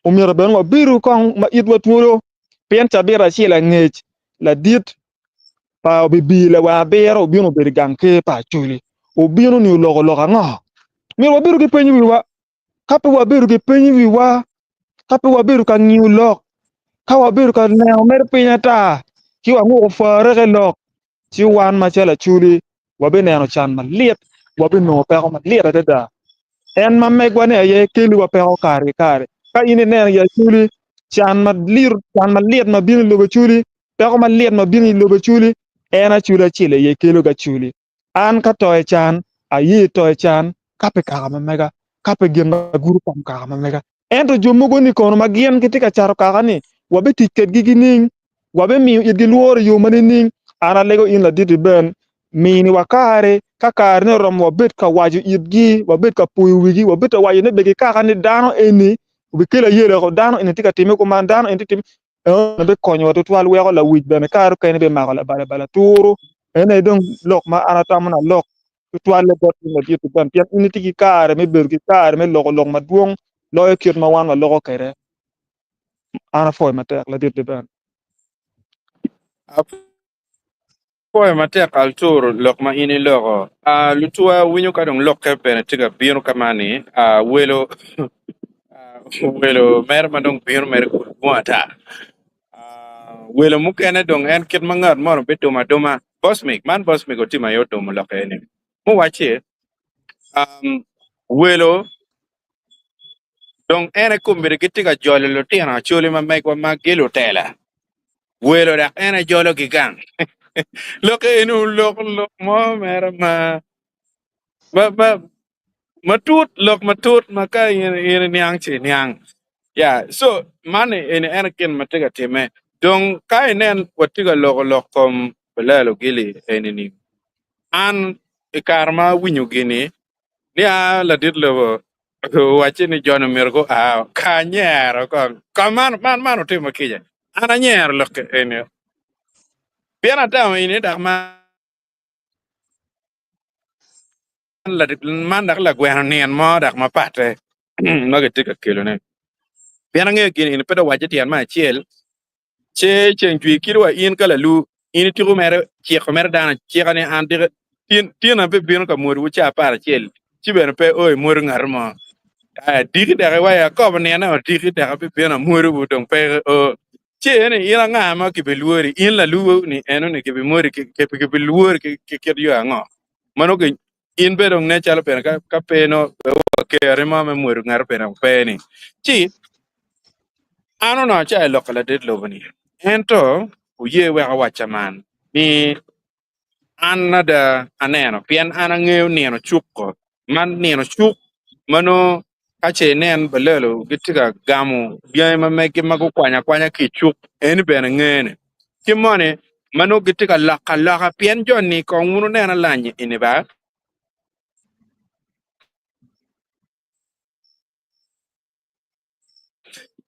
omyero bene wabedu kong ma itwa twolo pien cabit acel angec ladit pa obibi lawang abiro obino obedo i gang ker pa Acholi obino ni oloko lok ango? Myero wabedu ki peny i wiwa ka pe wabedo ki peny i wiwa ka pe wabedo ka ngiyo lok ka wabedo ka neno mere piny ata ci wanguko pware ki lok ci wan macalo Acholi wabineno can malit, wabinongo peko malit adada. En ma megwa-ni aye keliwa peko kare ki kare. Ka in ineno i Acholi, can malit, can malit ma bino i lobo Acholi, peko malit ma bino i lobo Acholi, en Acholi acel aye kelo ki Acholi. An ka to i can, aye to i can ka pi kaka ma mega, ka pi gin ma gudo kom kaka ma mega. Ento jo mogo-ni kono ma gin gitye ka cato kaka-ni, wabitic kedgi gining? Wabimiyo itgi lworo i yo ma nining? An alego in ladit-ti Ben, miniwa kare, ka karene oromo wabed ka waco itgi, wabed ka poyo wigi, wabed ka waco ni bed kikaka ni dano eni obikelo ayela woko, dano eni tye ka timme kuman, dano eni tye ka timme Eno bikonyowa tutwal weko lawic bene kare okene bimako labalabala turu. En aye dong lok ma an atamo ni alok tutwalle bot in ladit Ben pien in itye ki kare me bedo ki kare me loko lok madwong loyo kit ma wan waloko kwede. An apwoyo matek ladit Ben. Apwoyo matek Altur lok ma in iloko. Ah, lutuwa winyo ka dong lokke bene tye ka bino ka man ni, ah, welo ah, welo mere ma dong bino mere kul dwong ata. Ah, welo mukene dong en kit ma ngat mono bidumo aduma. Bosmic, man Bosmic otimo aye odumo lokke eni. Muwacci, um, welo dong en aye kombeddi gitye ka jolo lutino Acholi ma megwa ma gilutela. Welo dok en aye jologi gang. Lok eni olok lok mo mere ma ma ma matut lok matut ma ka in in iniang ci iniang. Ya, so man eni en gin ma tye ka timme. Dong ka inen watye ka loko lok kom Balalo Gili eni ni an. I kare ma awinyo gini, ni a ladit lobo owacci ni jo-ni myero gua, ka anyero kong, ka man, man, man otimo kica. An anyero lok eni, pien atamo ini dok man man dok lagweno nino mo dok mapatte ma gitye ka kelone. Pien angeyo gin eni pe dong owacce tyen me acel, Ce ceng jwi kit wa in ka lalu, in itiko mere ciko mere dano acika ni an tika tin tin abibino ka mwodowu ca 11 ci bene pe o imwodo ngat mo. Aya diki dok iwaco akobo nine odiki dok abibino amwodowu dong pe o. Ce eni in anga ma kibilwori in lalu ni eno ni kibimwodi kibilwori ki kit yo ango? Mano in bene dong nen calo bene ka pe no kerri mo me mwodo ngat bene pe ni. Ci An onongo acayo lok ka ladit lobo-ni, ento oye wek awacca man, ni an ada aneno, pien an angeyo nino cuk-ko, man nino cuk ma nongo ka ce inen balelo gitye ka gamo dyangi ma megi ma gukwanyo akwanya ki i cuk, eni bene ngene. Ki moni ma nongo gitye ka loko aloka, pien jo-ni kong wun wunen alany eni ba.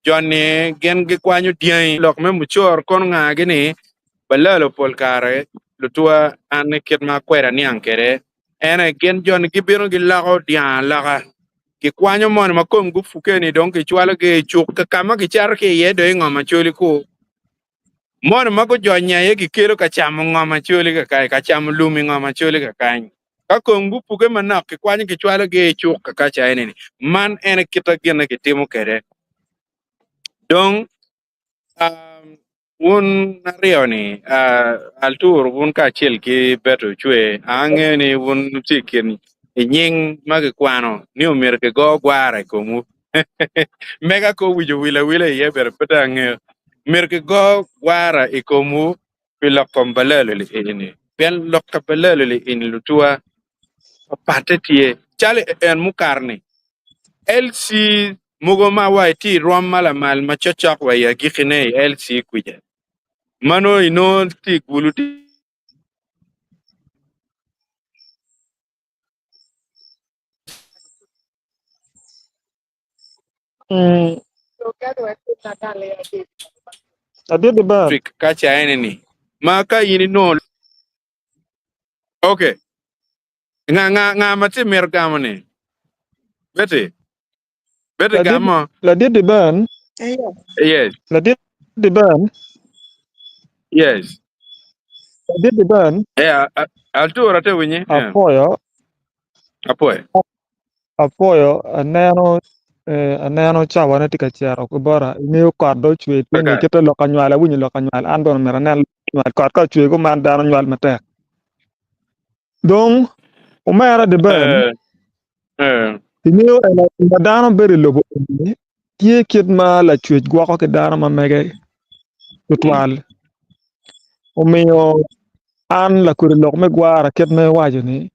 Jo-ni gin gikwanyo dyangi lok me mucoro kono ngagi ni balalo pol kare lutwa an ni kit ma akweda niang kwede en aye gin jo-ni gibino giloko dyang aloka gikwanyo moni ma komgi opuke ni dong gicwalogi i cuk ka ma gicato ki iye dong i ngom acholi ku Moni ma gujony aye gikelo ka camo ngom acoli kakany, ka camo lum i ngom acoli kakany. Ka kong gupuke manok, kikwanyo kicwalogi i cuk kakaca eni-ni. Man en aye kit ma ginne gitimo kwede. Dong, um, wun aryo-ni, uh, Altur wun kacel ki Beto Ocwe, angeyo ni wun wutye i kin i nying ma kikwano ni omyero kigo gwara i komwu. Mega ka owic owil awila iye bene pe dong angeyo. Myero kigo gwara i komwu pi lok kom balalo li eni. Pien lok ka balalo li eni lutuwa papatte tye. Calo en mukato-ni, LC mogo ma wa itye i rwom ma lamal ma cokcok wa i agikkine i LC kwica, ma nongo inongo tye i Gulu Mm. Adit ber. District ka ca ene ni ma ka in inongo okay nga nga nga ma tye mito gamo ni Betty Betty Ladit gamo ladit Ben. yes Ladit Ben. yes Ladit Ben. yeah altura te winyi yeah Apwoyo apwoyo Apwoyo aneno eh, aneno cawane tye ka cito ki bota ingeyo kot dong ocwe tye ni Kaka. kite lok anywal awinyo lok anywal an bene omyero anen lok anywal kot ka ocwe kuman dano nywal matek dong omera de ben Eh, eh, ingeyo eno ma dano bedo i lobo eni tye kit ma lacwec gwoko ki dano ma mege tutwal omiyo an lakwede lok me gwara kit ma iwaco ni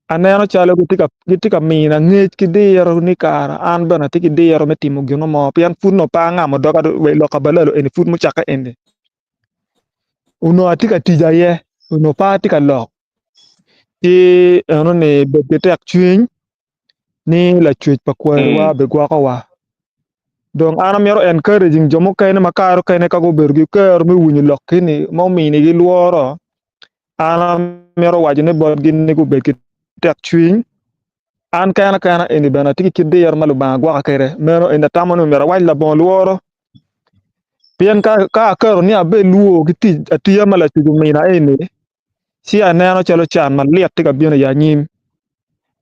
Aneno calo gitye ka mina ngec ki diro ni kara an bene atye ki diro me timo gin mo pien pud onongo pe angamo doga wa i lok pa balalo eni pud mucakke eni onongo atye ka tic aye onongo pe atye ka lok ci enoni bed ki tek cwiny ni lacwec pa kwariwa bigwokowa dong an amito encouraging jo mukene ma kare mukene ka gubedo ki kero me winyo lok eni ma ominigi lworo An amito wacone botgi ni gubed ki tekcwiny. An kena kena eni bene atye ki kit diro ma Lubanga gwoka kwede. Meno eni atamo ni myero awac labongo lworo. Pien ka, ka aketo ni abed lwor ki tic atiya ma Lacwec omina eni, ci aneno calo can malit tye ka bino i anyim.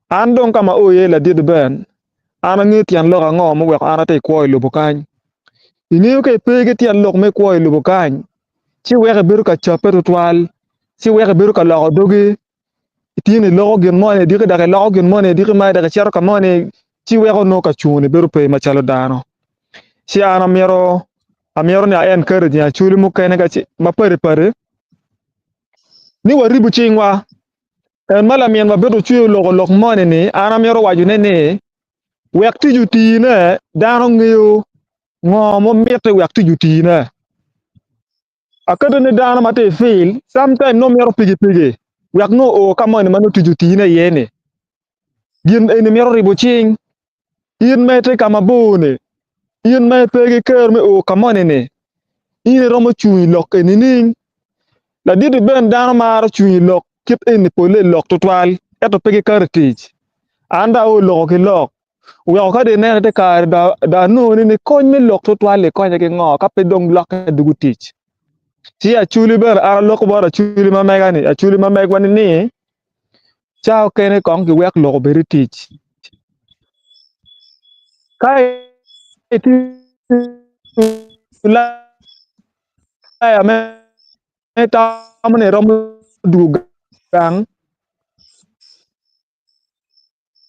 An dong ka ma ao iye ladit Ben, an angeyo tyen lok ango muweko an atye ka kwo i lobo kany. Ingeyo ka ipe ki tyen lok me kwo i lobo kany, ci weko ibedo ka cabbe tutwal, ci weko ibedo ka loko dogi, itye ni iloko gin moni diki dok iloko gin moni diki ma dok icito ka moni, ci weko nongo ka cungoni bedo pe macalo dano. Ci an amito amito ni a encourage acholi mukene ma padi padi ni waribu cingwa. En ma lamin ma bedo ocweyo oloko lok moni ni an amito wacone ni wek tic otine dano ngeyo ngo ma mitte wek tic otine. Aketo ni dano ma tye i field sometime nongo mito pikipiki. Wek nongo oo ka moni ma nongo tic otine iye-ni. Gin eni mito ribo cing. In ma itye ka mabor-ni, in ma ipe ki kero me o ka moni-ni, in iromo cung i lok eni nining? Ladit-ti bene dano maro cung i lok kit eni polle i lok tutwal, ento pe gikato i tic. An dong ao loko ki lok, oweko ka dong ineno ite kare dong anongo ni kony me lok tutwal-li konye ki ngo ka pe dong lokke dugo tic. Ci Acholi bene an aloko bot Acholi ma mega-ni, Acholi ma megwa-ni ni, Ca okene kong giwek lok obed i tic. Ka itye Ulaya me itamo ni iromo dwogo gang,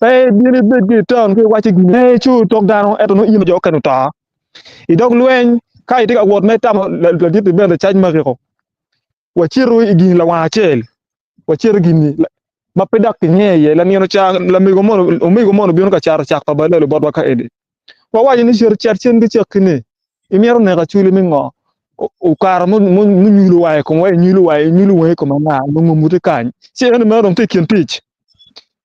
pe ibin ibed ki i taun ka iwaco gin me ico tok dano ento nongo in jo okene oto. I dog lweny ka itye ka wot ma itamo ladit-ti bene cac makiko. Wacito i gin lawang acel, wacito i gin ma pe dok kinge iye. Lanino ca lamego mo omego mo obino ka cato cak pa balalo botwa ka eni. Wawaco ni cito cet cen ki cakki-ni, imito neko acwali me ngo? Okato munyulo wa i komwa, inyulo wa inyulo wangi i kom anga nongo muti kany. Ci eno meno dong tye i kin tic.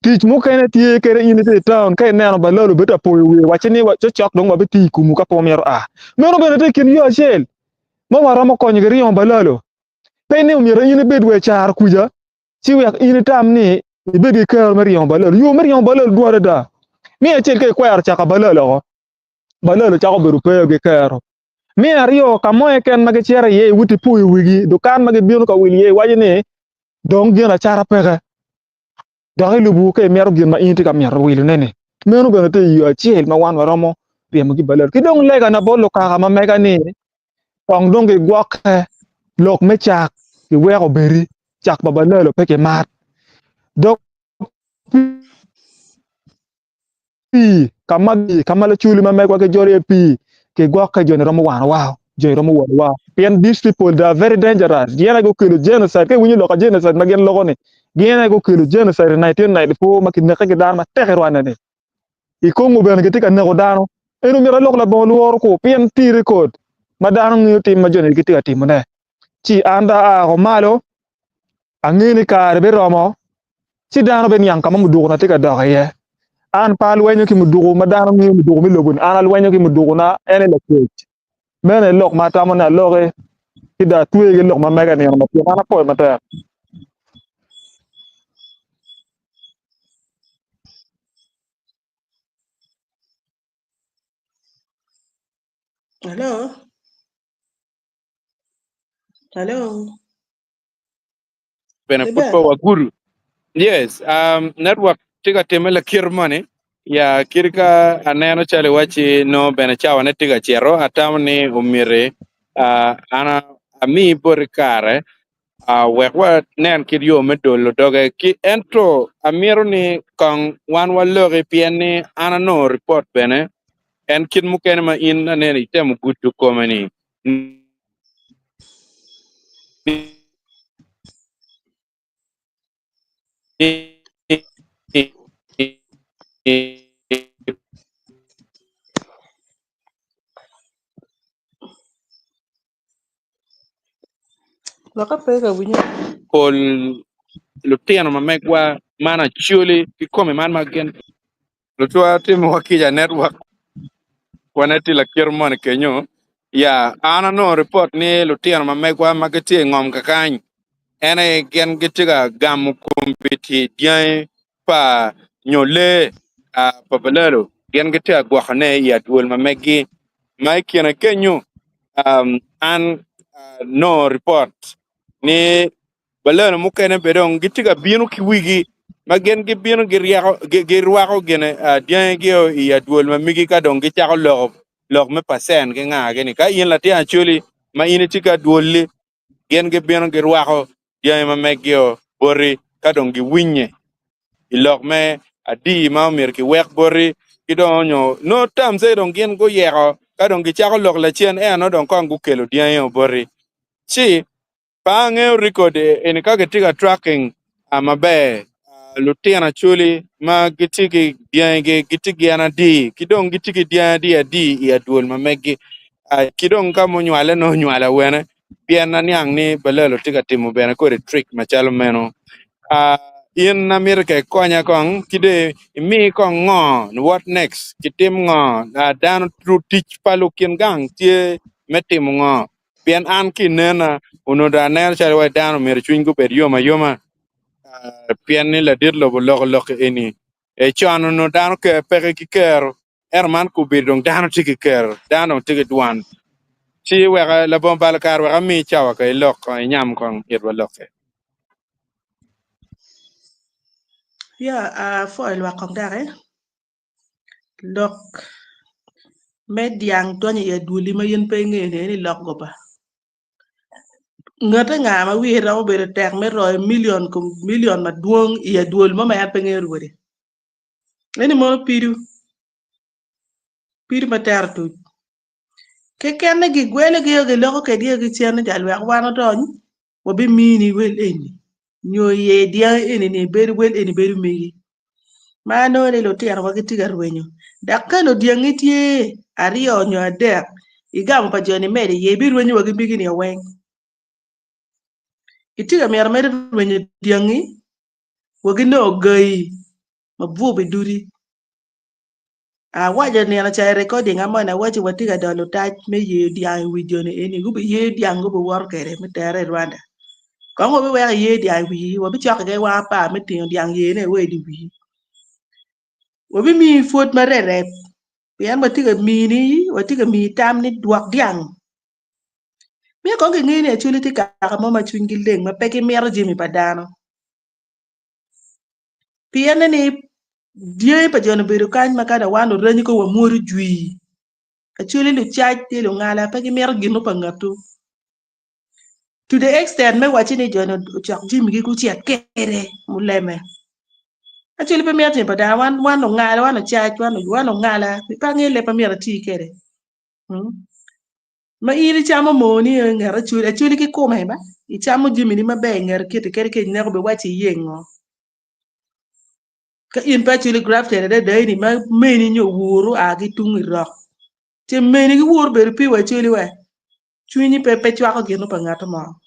Tic mukene tye kede in itye i taun ka ineno balalo bedo ka poyo wiye wacci ni cokcok dong wabitiyo i komwu ka pe wamito a. Meno bene tye i kin yo acel. ma waromo konyo ki ringo balalo. Pe ni omyero in ibed wa i caro kuca ci wek in itam ni ibed ki kero me ringo balalo. Yo me ringo balalo dwong adada. Me acel ka ikwero cako balalo oko, balalo cako bedo pe ki kero. Me aryo, ka mo keken ma gicito iye iwoti ipoyo wigi, dukan ma gibino ka wil iye iwaco ni dong gin acata peke. Dok ilubu ka imito gin ma in itye ka mito wilone-ni. Meno bene tye yo acel ma wan waromo ryemo ki balalo. Ki dong legana bot lukaka ma mega ni, kong dong gigwokke lok me cak giwek obedi, cak pa balalo pe kimat. Dok pii ka ma ka ma lacoli ma megwa gijolo iye pii kigwokke joni romo wano wao joni romo wolo wao pien these people they are very dangerous gin aye gukelo genocide ka iwinyo lok a genocide ma gin loko ni gin aye gukelo genocide i 1994 ma kineke ki dano matek i Rwanda ni i Congo bene gitye ka neko dano eno myero alok labongo lworo ku pien tye record ma dano ngeyo tim ma joni gitye ka timone ci an dong aa malo angeyo ni kare biromo ci dano biniang ka ma mudukuna tye ka dok iye. An pe alwenyo ki muduku ma dano ngeyo muduku me lobo-ni, an alwenyo ki mudukuna, en aye lacwec. Meno aye lok ma atamo ni aloki, ci dong atwe ki lok ma mega i nino ma tyen. An apwoyo matek. Hello? Hello? Bene pud pe wagudo. Yes, um, network tye ka timme lakit moni. Ya, kit ka aneno calo iwacci nongo bene cawane tye ka cito, atamo ni omyeri uh, an ami boti kare uh, wek wanen kit yo me dolo doge. Ki, ento amito ni kong wan waloki pien ni an anongo report bene en kit mukene ma in aneno itemo gudo kome ni. Lokke pe ka winyo. Pol lutino ma megwa man Acholi kikome man ma gin Lucwa timowa kica network wane tye lakit moni kenyo ya an anongo report ni lutino ma megwa ma gitye i ngom kakany en aye gin gitye ka gamo kombiti dyangi pa nyo lee pa balalo gin gitye ka gwokone i adwol ma meggi ma i kine kenyo an anongo report ni Baleno mukene bene dong gitye ka bino ki wigi ma gin gibino giryeko girwako gine dyangigi-o i adwol ma migi ka dong gicako loko lok me pacen ki ngagi-ni. Ka in latin Acholi ma in itye ki adwol-li, gin gibino girwako dyangi ma megi-o boti ka dong giwinye i lok me adi ma omyero kiwek boti ki dong onyo nongo tamce dong gin guyeko ka dong gicako lok lacen ea nongo dong kong gukelo dyangi-o boti ci Pe angeyo record eni ka gitye ka tracking maber lutino Acholi ma gitye ki dyangigi gitye gin adi ki dong gitye ki dyangi adi adi i adwol ma meggi ki dong ka munywale nongo onywalo awene pien aniang ni Balalo tye ka timo bene kodi trick macalo meno. In amito ka ikonya kong ki dong imi kong ngo what next kitim ngo dano tic pa lukin gang tye me timo ngo pien an ki inena onongo dong aneno calo wai dano myero cwinygi obed yom ayoma pien ni ladit lobo oloko lok eni con onongo dano peke ki kero ento man kobedo dong dano tye ki kero dano dong tye ki dwan ci wek labongo balo kare wek ami cawa ka ilok kong inyam kong itwa lokke. Ya apwoyo lwak kong dok lok me dyang donyo i adwoli ma in pe ingeyo ni eni lok goba ngete nga ma wiye romo bedo tek me royo million kom million madwong i adwol mo ma en pe ngeyo rwode eni mono pido pido ma tere otuc kekene gigwelogi giloko kedgi gicen ni jal wek wan odony wabimini wel eni nyo iye dyangi eni ni bedo wel eni bedo megi ma anongo ni lutinowa gitye ka rwenyo dok ka nongo dyangi tye aryo nyo adek igamo pa joni imedo iye ibirwenyo wa ki megi ni weng itye ka mito mere rwenyo dyangi wa ginongo gayi mabwub i dudi. Awaco nino ca i recording a moni awaco watye ka dolo tac me yeyo dyang i wi joni eni gubiyeyo dyang gubiwoto kwede me tere i Rwanda. Kong wabiweko iyeyo dyang i wii wabicokke ki wang apar me tingo dyang yeyone wa i dye wii. Wabimiyi pwod ma rerep pien watye ka mini watye ka miyi tam ni dwok dyang. Myero kong kinge ni Acholi tye kaka mo ma cwinygi leng ma pe gimito jami pa dano. Pienne ni dyangi pa jo-ni obedo kany ma ka wan lurenyo kong wamwodo jwi. Acholi lucac tye lungala pe gimito gin mo pa ngatwu. To the extent me wacci ni jo-ni ocok jamigi gucit kwede muleme. Acholi pe mito jami pa dano wan wan lungala wan lucac wan lungala pe angeyo leb ma myero ati kwede. Ma in icamo mooni i nget acholi, acholi kikome ba, icamo jamini maber i nget kiti kadi ka ineko biwacci iye ngo. Ka in pe acholi grafted adada eni ma meni nyo wuru oa ki tung i rok, ce meni ki wuru bedo pi wa acholi we, cwinyi pe pe cwako gin mo pa ngat mo.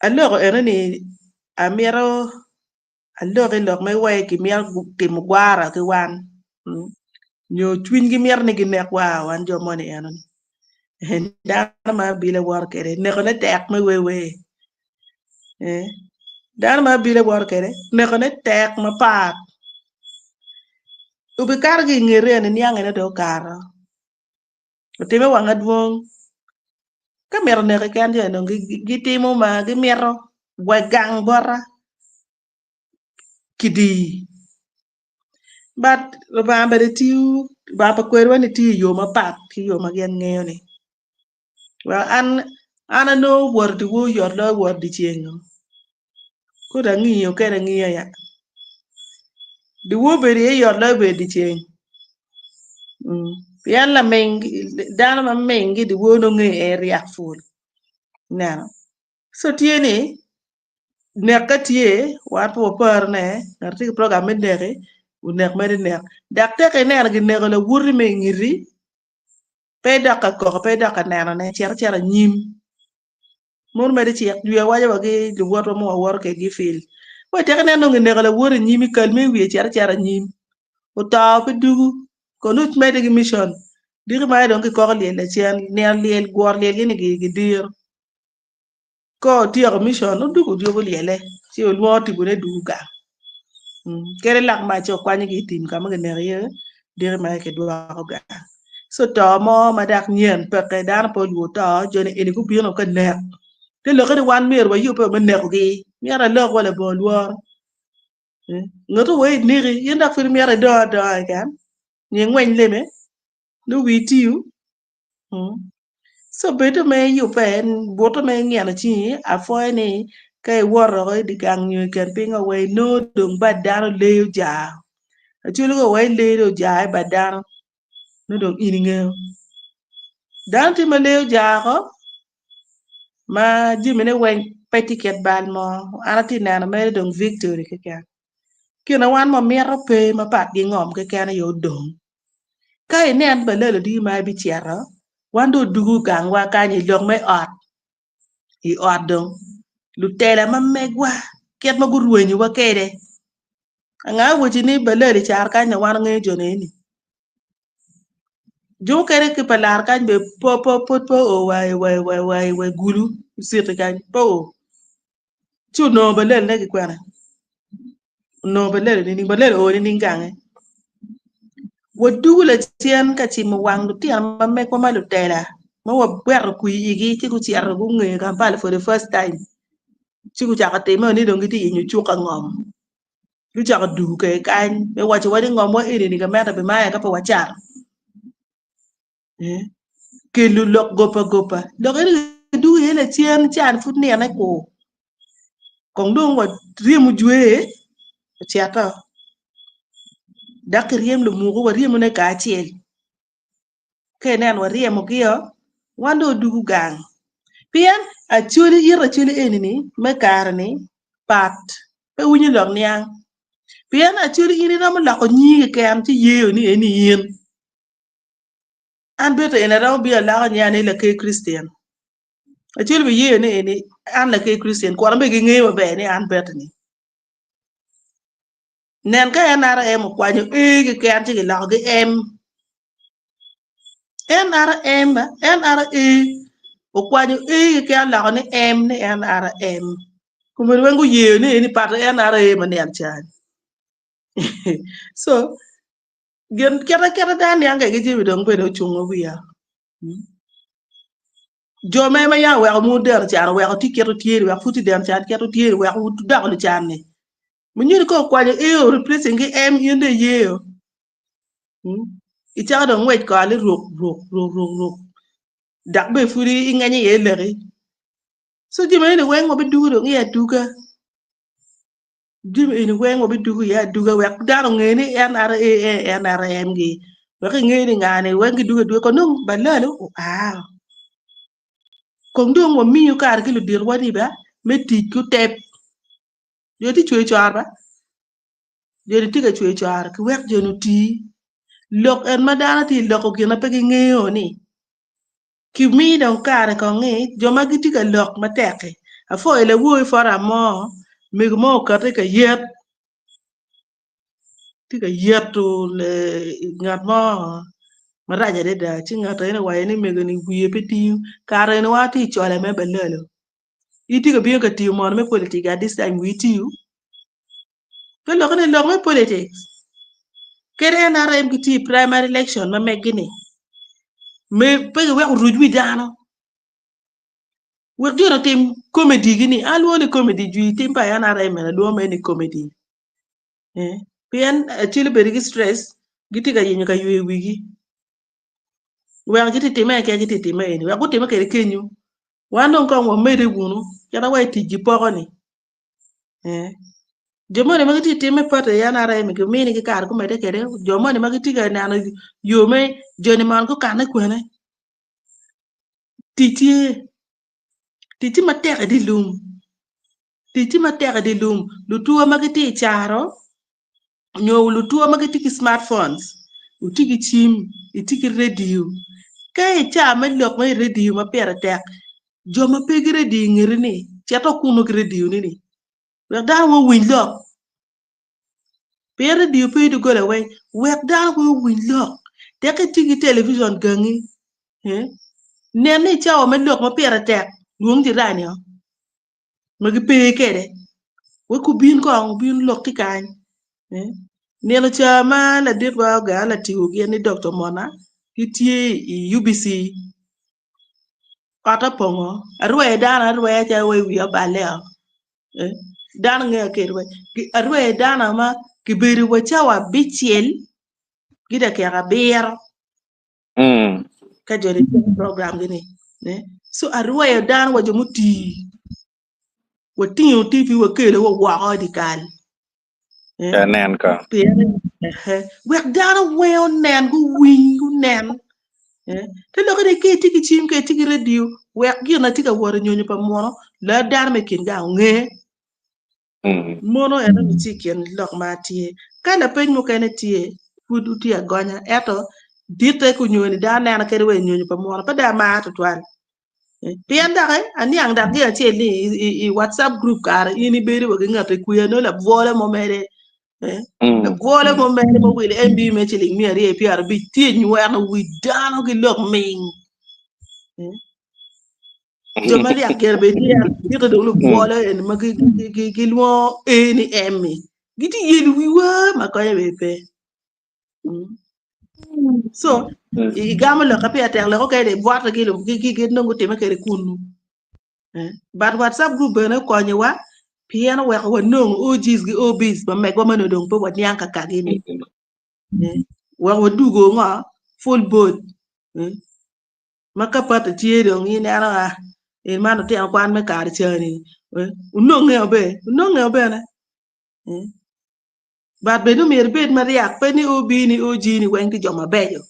Aloko eno ni amito Alok i lok me wai gimito timo gwara ki wan nyo cwinygi mito ni ginek wa wan jo moni enoni. Dano ma abila woto kwede nekone tek me wewe dano ma abila woto kwede nekone tek mapat obikato ki i ngete eni niang ene dong okato. Otime wang adwong. Ka mito neki keken jo dong gitimo ma gimito wa gang bota kidii. But Lubanga bene tiyo, Lubanga pa kweriwa ni tiyo i yo mapat ki yo ma gin ngeyo ni. Well, an an anongo wot dyewor yot loyo wot dyeceng. Kodi angiyo kede angiya ya. Dyewor bedo iye yot loyo bedo dyeceng. Pien laming dano ma ming ki dyewor nongo ngeyo en ryek pul. Ineno? So tye ni nek ka tye wan pe waparo ne ngat tye ki program me neki onek mere nek. Dok teke ineno gineko lawoti me ingeti pe idok ka koko pe idok ka nenone cit acita anyim. Mono mere cik jwi awaco wa ki luwotwa ma wawoto kwedgi i field. Wa tek ineno dong gineko lawoti i nyimi kal me wiye cit acita anyim. Oto pe dugu kono omedde ki mission diki ma dong kikoko lyel lacen nino lyel gworo lyelgi ni gidiro. Ka otyeko mission odwogo odwogo lyele ci olwongo tipone dwogo gang. Kadi lak mac ci okwanyo ki i tim ka ma kineko iye diki ma kidwoko gang. Co to mo ma dok nyen peke dano pe olwor to joni eni gubino ka nek te lokke ni wan myero wayubbe me nekogi myero alok wa labongo lworo ngat owee ineki in dok pud imito idong adonga keken nyo ingweny leme nongo wii tiyo. Co bedo me yubbe buto me ngino cingi apwoyo ni ka iwoto woko i dye gang nyo i kin piny wa inongo dong bad dano leyo jar acwali ka wa ileyo dong ojar i bad dano nongo dong in ingeyo dano tye ma leyo jar oko ma jamine weng pe tye kit bal mo an atye neno mere dong victory keken kine wan wamito pe mapat ki ngom keken aye odong. Ka inen balalo di ma ibicito, wan dong odugu gangwa kany i lok me ot, i ot dong. Lutela ma megwa kit ma gurwenyowa kwede. Anga owaci ni balali car kany na wan wangeyo jo ni eni. Jo mukene ki pa lar kany bene po po pud pe oo wa wa wa wa wa i gulu i city kany pe oo. Ci onongo balali ne ki kwene? Onongo balali nining? Balali oo nining gange? Wadugo lacen ka cimo wang lutino ma megwa ma lutela ma wabweto kwir igi ci gucito gungeyo Kampala for the first time ci gucako time ni dong gitye yenyo cuk ka ngom. Gucako dugo kwede kany me waco wa ni ngomwa eni-ni gamente bimayo ka pe wacato. Eh, kelo lok gopa gopa. Lok eni gidugo iye lacen can pud nine kur. Kong dong waryemo jwe ocito. Dok kiryem lumuku waryemone kacel. Ka inen waryemogi-o, wan dong wadugo gang. Pien acholi it acholi eni-ni me kare-ni pat, pe winyo lok niang. Pien acholi in iromo loko nyingi keken ci yeyo ni eni in. An bene eni aromo bino aloko nyinga ni Laker Christian. Acholi biyeyo ni eni an Laker Christian kun bene gingeyo maber ni an Bethany. Nen ka NRM okwanyo A keken ci giloko ki M. NRM, NRA okwanyo A keken oloko ni M ni NRM. Kombeddi weng guyeyo ni eni pat NRA ma niang cani. So, gin kite kite dano niang kwede ki jami dong bene ocungo wiya. Jo me ma yam oweko mu deno can oweko tye kit tye wek pud tye deno can kit tye wek wudoko lucan ni. Munyoni ka okwanyo A o replacing ki M in dong iyeyo. Icako dong ngwec kore ruk ruk ruk ruk ruk dok bene pud ingenyo iye leki. So jami eni weng wabidugo dong iye aduga. Jami eni weng wabidugo iye aduga wek dano onge ni NRA NRM gi wek inge ni nga ni weng gidugo aduga kong dong balalo oa. Kong dong wamiyo kare ki luditowa ni ba me tic ki otep. Jo tye cweyo coro ba jo ni tye ka cweyo coro ki wek jo ni oti lok en ma dano tye loko gin ma pe gingeyo ni ki mi dong kare kong ni jo ma gitye ka lok matek-ki apwoyo lawor i forum mo mego mo okati ka yet tye ka yeto ngat mo marac adada ci ngat eni owaco ni mego ni wiye pe tiyo kare eni wa tye i cola me balalo In tye ka bino ka tiyo mono me politics at this time wii tiyo. Pe lok ni lok me politics. Kede NRM gitye i primary election ma meggi ni. Me pe giweko oruc wi dano. Wek jo otim comedy gi ni alwongo ni comedy jwi tim pa NRM eni alwongo mere ni comedy. Eh, pien acel obedo ki stress gitye ka yenyo ka yweyo wigi. Wek gitye time keken gitye time eni wek gutime kede kenyo. Wan dong kong wamedde wunu kit wa i tic gipoko-ni. Eh. Jo moni ma gitye ka timme party i NRM giminigi kare gumedde kwede, jo moni ma gitye ka neno yo me joni mono gukanne kwene. Tic tye, tic tye matek i dye lum, tic tye matek i dye lum, lutwa ma gitye i caro nyo lutwa ma gitye ki smartphones, wutye ki cim, itye ki redio. Ka i caa me lok ma i redio ma pire tek, jo ma pe ki redio i ngeti ni, cito kunu ki redio ni ni, wek dano weng owiny lok. Pien redio pe i doggola weng, wek dano weng owiny lok. Tek itye ki television gangi, eh, nen ni i cawa me lok ma pire tek, lwong jirani o. ma gipe kwede wek obin kong obin olok ki kany nino ca ma laditwa oga latigo gin ni Dokta Mona gitye i UBC ot opongo arweyo dano arweya calo wai wiya obale o dano ngeya kede wai arweyo dano ma kibedo wa cawa abicel ki dakika abiro ka joni timo program gi ni ne so arweyo dano wa jo mutii watingo TV wakelo wa woko i dyekal eh, Anen ka. pien ehe, wek dano weng onen guwiny gunen eh, te lokke ni ka itye ki cim ka itye ki radio wek gin na tye ka wot i nyonyo pa muno la dano me kin gang onge Mono enoni tye i kin lok ma tye. Ka lapeny mukene tye, pud wutye agonya. Ento, ditte ki onyoni dano neno kadi wa i nyonyo pa muno pe dong amar tutwal. Pien doki aniang dok gin acel ni i WhatsApp group kare in ibedo wa ki ngat ikwiya nongo labwolo mo mere labwolo mo mere mo wilo MB me ciling 250 tye nyweno wi dano ki lok ming. Jo ma lyak gire bene tye gito dong lubwolo eni ma gilwongo A ni M-mi gitye yelo wiwa ma konye bene pe. So igamo lok ka peya tek lok okene ibwoto ki nongo gutime kwede kunu. But WhatsApp group bene okonyowa pien oweko wanongo OGs ki OBs ma megwa ma onongo dong pe waniang kakagi-ni. Wek wadugo ngo full board. Ma ka pati tye dong ineno a en man lutino kwan me kare cani ononge be ononge bene but bed ni myero ibed maryek pe ni OB ni OG ni weng tye jo mabeco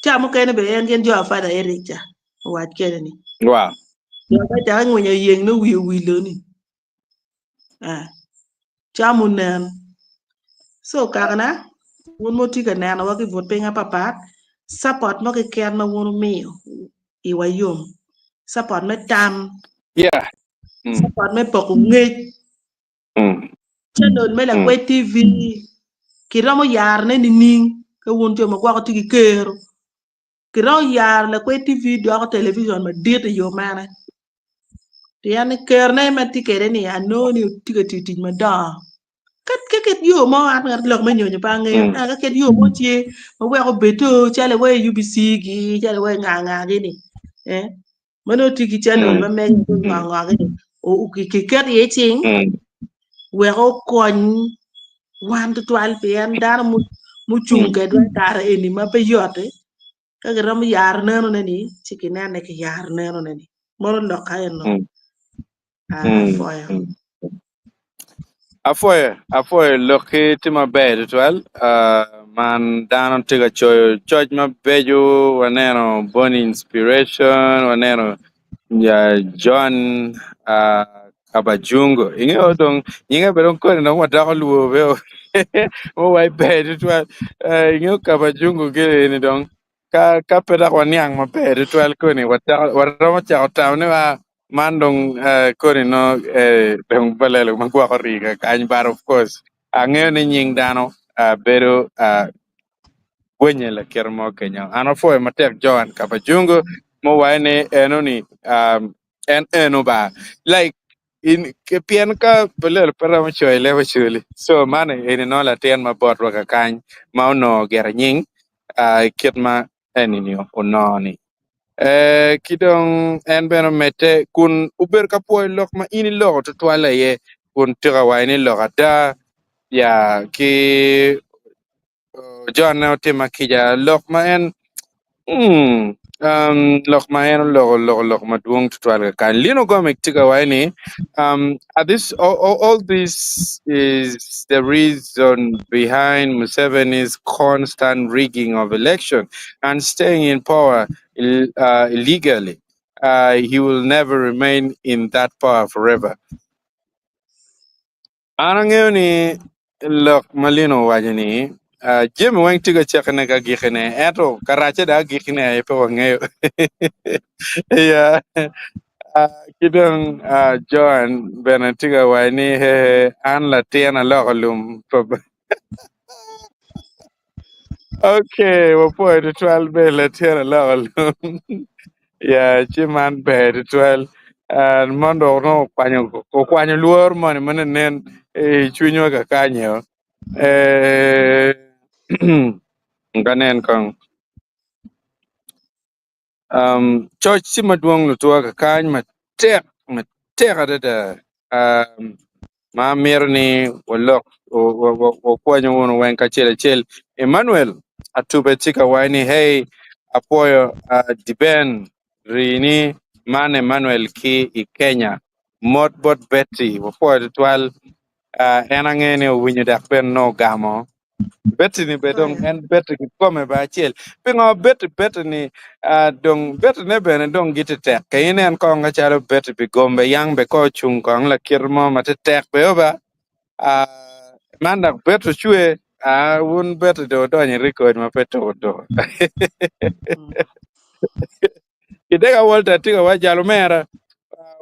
ca mukene bene en gin jo a Father Eric ca owac kede ni Wow. jo ma cako ngwinyo yeng nongo wiye owilo ni Cam onen. So kakana, wun ma wutye ka nenowa ki i but piny apapat, support mo keken ma wun wumiyo iwa yom. Support me tam, support me poko ngec, channel me Lakwed TV kiromo yarone nining ka wun jo ma gwoko tye ki kero? Kiromo yaro Lakwed TV doko television madit i yo mene? Pien ni kerone ma tye kwede ni anongo ni tye ka tiyo tic madongo. Ka kit yo mo an ngat lok me nyonyo pe angeyo ento ka kit yo mo tye ma weko obedo calo iwaci UBC gi calo iwaci nga nga gi ni ma nongo tye ki channel ma mege nga nga gi ni kiket iye cing wek okony wan tutwal pien dano mucung kwedwa i kare eni ma pe yot-ti Ka giromo yaro nenone-ni, ci kinene ki yaro nenone-ni. Mono lokka eno? Apwoyo. Apwoyo, apwoyo lokki tye maber tutwal. Man dano tye ka coyo coc mabeco, waneno Boni Inspiration, waneno John Kabajungo. Ingeyo dong nyinge bene dong koni dong wadoko lwor bene muwaci ber tutwal. Ingeyo Kabajungo gire ni dong ka ka pe dok waniang maber tutwal koni waromo cako tamo ni wa man dong koni nongo dong balelo ma gwoko rii kakany but of course angeyo ni nying dano bedo gwenye lakite mo kenyo. An apwoyo matek Joan Kabajungu muwaco ni enoni en eno ba like in pien ka balelo pe romo coyo leb acoli so man eni nongo latin ma botwa kakany ma onongo gire nying kit ma enini onongo ni. Ki dong en bene omedde kun obedo ka pwoyo lok ma in iloko tutwal aye kun tika waco ni lok ada ya ki Jon otima kica lok ma en lok ma en oloko oloko lok madwong tutwal kakany. Lino Gomic tye ka waco ni this, all, all this is the reason behind Museveni's constant rigging of election and staying in power illegally. He will never remain in that power forever. An angeyo ni lok ma Lino owaco ni jami weng tye ka cakone ki agikine ento karacce dong agikine aye pe wangeyo. Ki dong Joan bene tye ka waco ni hehe an latin aloko lum pa Okay, wapwoyo tutwal bene latin aloko lum. Ya, ci man ber tutwal. Ah, mondo onongo okwanyo okwanyo lworo moni ma nen i cwinywa kakanyo. Eh, kanen kong. Um, coc tye madwong lutwa kakany matek matek adada um, ma amito ni walok wakwanyo wunu weng kacel acel. Emmanuel Atube tye ka waco ni hey apwoyo uh, Diben rini man Emmanuel ki i Kenya mot bot Betty wapwoyo tutwal uh, en ange ni owinyo dok bene nongo ogamo Betty ni be dong en Betty kikome ba acel. Pingo Betty Betty ni ah, dong Betty ne bene dong giti tek. Ka inen kong calo Betty pi gombe yang be ko ocung kong lakite mo ma tetek be oba. Ah, man dok Betty ocwe ah, wun Betty dong odonyo i record ma pe tuko tuko. Kidega Walter tye ka waco jalo mera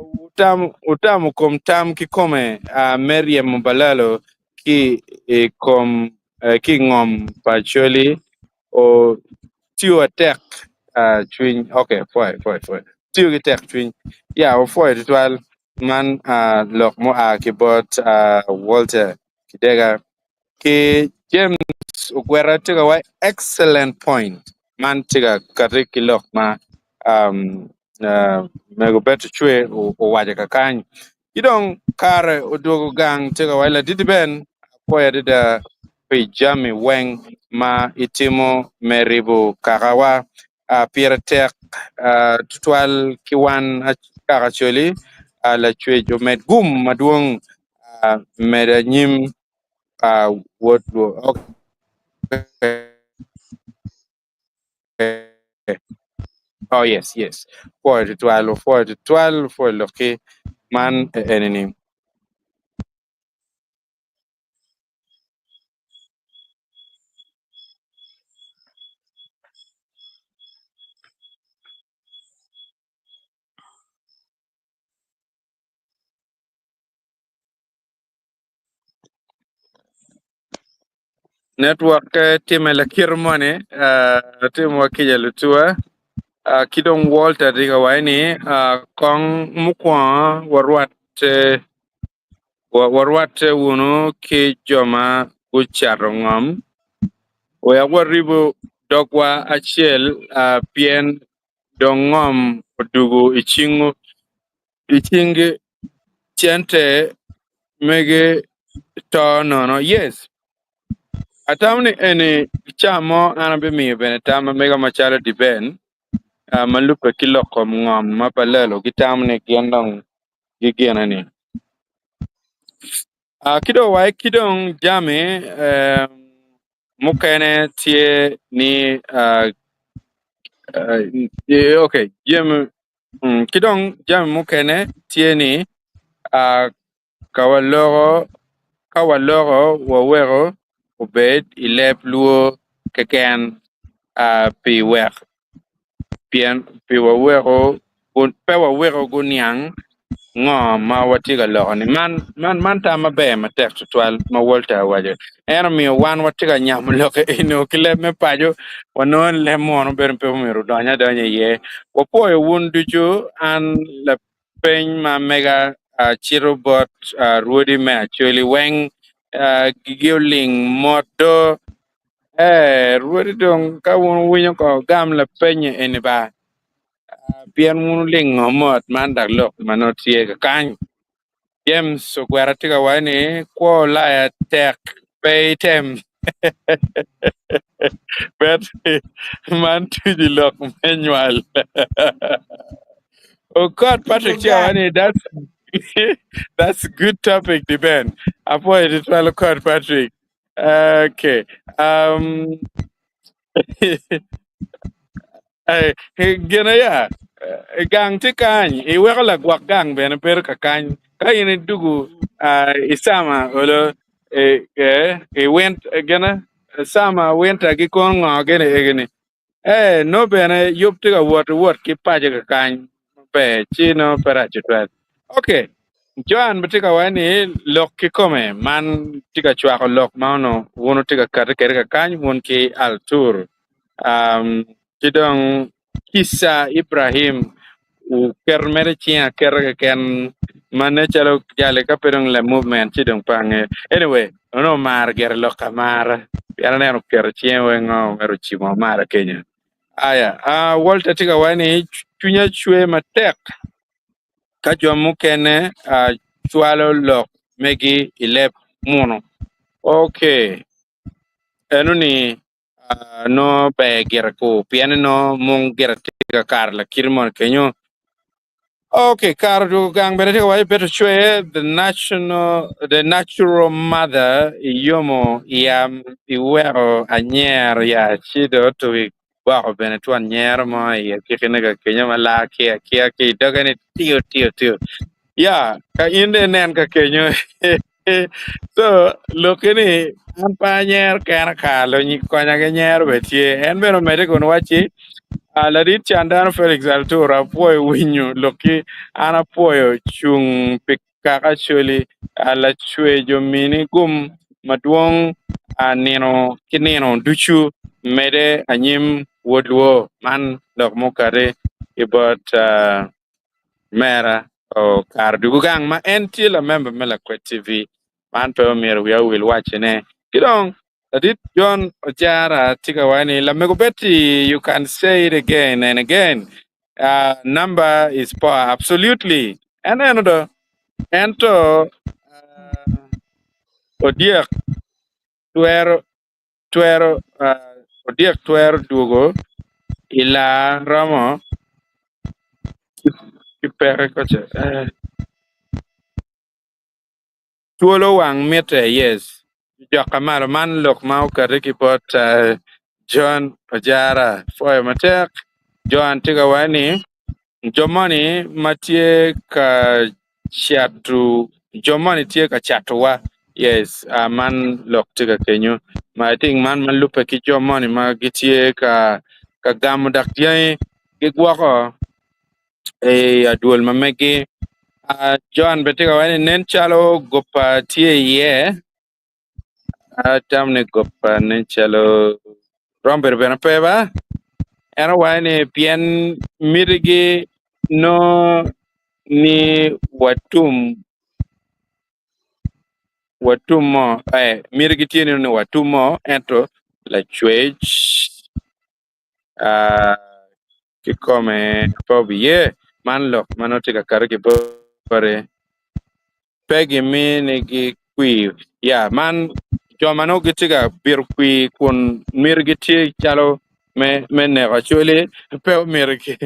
wutam wutamo kom tam kikome me ryemo balalo ki i kom ki i ngom pa Acholi o tiyo atek cwiny ok pwoyo pwoyo pwoyo tiyo ki tek cwiny ya wupwoyo tutwal man lok mua ki bot Walter Kidega ki James Ogweta tye ka waco excellent point man tye ka kati ki lok ma mego Betty Cwe owaco kakany ki dong kare odwogo gang tye ka waco laditi Ben apwoyo adada pi jami weng ma itimo me ribo kakawa pire tek tutwal ki wan kaka Acholi lacwec omed gum madwong med anyim wod luo. Oh yes, yes. Pwoyo tutwal, opwoyo tutwal, opwoyo lokki man eni-ni. Network-ke timme lakite moni, timo wa kica lutuwa ki dong Walter tye ka waco ni kong mukwongo warwatte warwatte wunu ki jo ma gucato ngom wek waribu dogwa acel pien dong ngom odwogo i cingi cente mege to nono. Yes, atamo ni eni ca mo an abimiyo bene tam ma mega macalo Diben ma lubbe ki lok kom ngom ma Balelo gitamo ni gin dong gigine-ni. Ki dong wa ki dong jami mukene tye ni okay jami ki dong jami mukene tye ni ka waloko ka waloko waweko obed i leb luo keken pi wek pien pi waweko pe waweko guniang ngo ma watye ka loko-ni. Man, man, man tam maber matek tutwal ma Walter owaco. En omiyo wan watye ka nyamo lok eno ki leb me paco, wanongo ni leb munu bedo pe omyero odony adonya iye. Wapwoyo wun ducu, an lapeny ma mega acito bot rwodi me Acholi weng gigi oling mot do. Ee, rwodi dong ka wun wuwinyo ko gam lapenye eni ba. Pien wun wulingo mot man dok lok ma nongo tye kakany. James Ogwera tye ka waco ni kwo Ulaya tek pe item. Betty man tuco lok me nywal. Okot Patrick tye ka waco ni that's that's good topic Diben. Apwoyo tutwal Okot Patrick. Okay. Gin aya, gang tye kany, iweko lagwok gang bene bedo kakany. Ka in idwogo i cama olo gine cama winter gikono ngo gini egini nongo bene yub tye ka wot iwot ki paco kakany maber ci nongo pe rac tutwal. Ok, Joan bene tye ka waco ni lok kikome man tye ka cwako lok ma onongo wun wutye ka kati kwede kakany wun ki Altur. Ki dong Kisa Ibrahim oketo mere cinge aketa keken ma nen calo jali ka pe dong la movement ci dong pe angeyo. Anyway, onongo omaro gire lok amara pien aneno oketo cinge weng ngo mere ocimo amara kenyo. Aya, Walter tye ka waco ni cwinya cwer matek ka jo mukene cwalo lok megi i leb munu. Okay, eno ni nongo ber gire kur pien ni nongo mung gire tye ka kato lakite moni kenyo. Ok, kare odwogo gang bene tye ka waco bedo cwer the national the natural mother iyomo yam iweko anyero ya ci dong otugi gwoko bene twon nyero mo i agikine ka kenyo ma laa ki akia ki i doge ni tiyo tiyo tiyo ya ka in dong inen ka kenyo so lokki ni an pe anyero kena kar luny konya ki nyero bene tye en bene omedde kun wacci. Ah, ladit can dano Felix Altura apwoyo winyo lokki an apwoyo cung pi kaka Acholi ah, lacweco mini gum madwong ah, nino ki nino ducu mede anyim wod luo man lok mukati ki bot ah, Mera okaro dwogo gang ma en tye lamemba me Lakwed TV. Man pe omyero wiya owil wacone. Ki dong, ladit John Ojara tye ka waco ni, Lamego Betty, you can say it again and again. Uh, number is power. Absolutely. En eno do. Ento, uh, odyek twero twero uh, odyek twero dwogo i laa romo ki peke koce. Eh. Twolo wang mitte yes. Joka malo man lok ma okati ki bot John Ojara pwoyo matek. Joan tye ka waco ni jo moni ma tye ka cato jo moni tye ka catowa yes man lok tye ka kenyo ma I think man ma lubbe ki jo moni ma gitye ka ka gamo dok dyangi gigwoko i adwol ma megi. John bene tye ka waco ni nen calo gopa tye iye, atamo ni gopa nen calo romo bedo bene pe ba, en owaco ni pien mitigi nongo ni watum watum mo eh mitigi tye ni watum mo ento lacwec kikome pe obiye. Man lok ma nongo tye ka kati ki bote pe giminigi kwir. Ya, man jo ma nongo gitye ka bito kwir kun mitigi tye calo me me neko Acholi pe omyero ki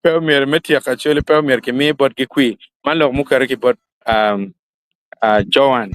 pe omyero me tyeko Acholi pe omyero kimi botgi kwir. Man lok mukati ki bot um, Joan.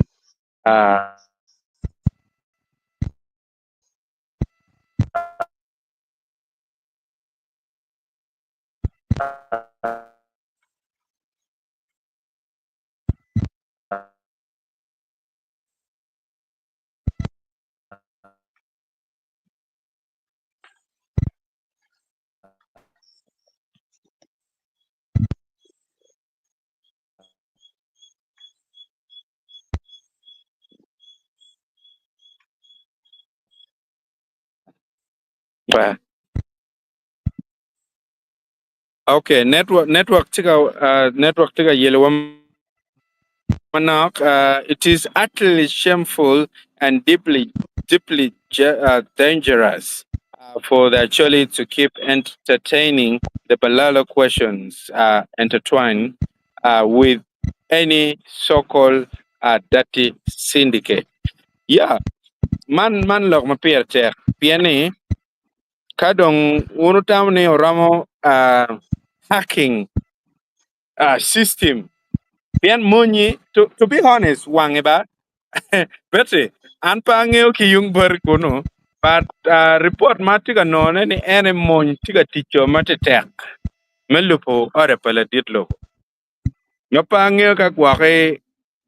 Okay, network network tye ka uh, network tye ka yelowa manok. It is utterly shameful and deeply deeply dangerous for the Acholi to keep entertaining the Balalo questions intertwined with any so-called dirty syndicate. Yeah, man man lok ma pire tek pien ni ka dong wun wutamo ni wuromo hacking system pien monyi to be honest wange ba Betty an pe angeyo ki yung boti kunu but report ma atye ka nongone ni en aye mony tye ka ticco ma tetek me lubo order pa ladit lobo. Ma pe angeyo ka gwoki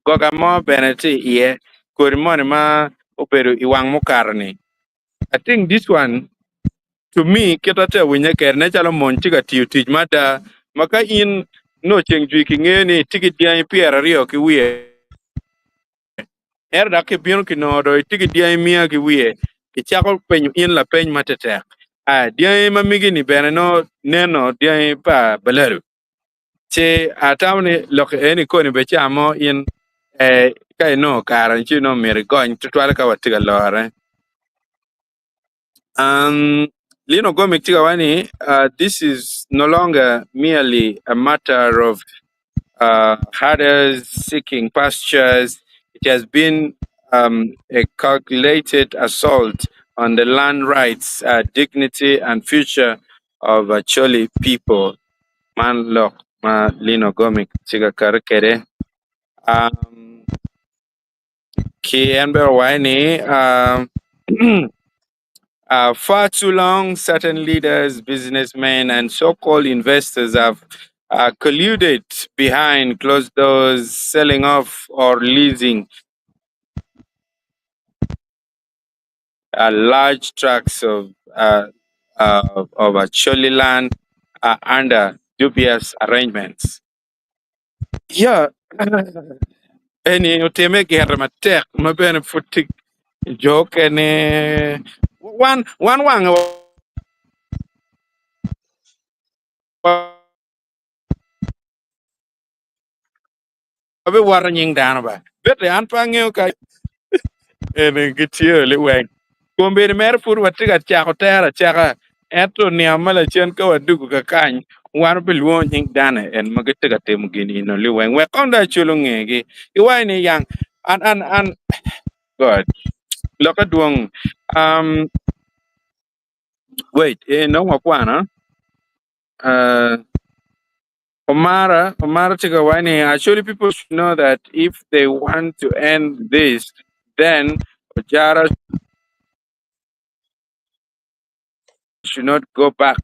goga mo bene tye iye kodi moni ma obedo i wang mukato-ni. I think this one to me kit atye ka winye kwede nen calo mony tye ka tiyo tic mada ma ka in nongo ceng jwi kingeyo ni itye ki dyangi pyeraryo ki wiye ento dok kibino kinongo dong itye ki dyangi miya ki wiye kicako penyo in lapeny ma tetek aya dyangi ma megi-ni bene nongo neno dyangi pa balalu. Ci atamo ni lok eni koni bene ca mo in ka inongo kare ci nongo myero igony tutwale ka watye ka lore. Um, Lino Gomic tye ka waco ni this is no longer merely a matter of herders seeking pastures, it has been um, a calculated assault on the land rights, dignity and future of Acholi people. Man lok ma Lino Gomic tye ka kati kwede. Um, ki en bene owaco ni um, far too long certain leaders, businessmen and so-called investors have colluded behind closed doors, selling off or leasing large tracts of of Acholi land under dubious arrangements. Ya, eni otime gire matek ma bene pud tye jo okene wan wan wange wabiwoto nying dano ba bete an pe angeyo ka eni gitye liweng kombeddi mere pud watye ka cako tero acaka ento niang ma lacen ka wadugo kakany wan wabilwongo nying dano en ma gitye ka timo gin eno liweng wek kong dong acul ongegi iwaco ni yang an an an God lokke dwong um, wait eh, nongo wakwano uh, Omara, Omara Chikawani, actually people should know that if they want to end this, then Ojara should not go back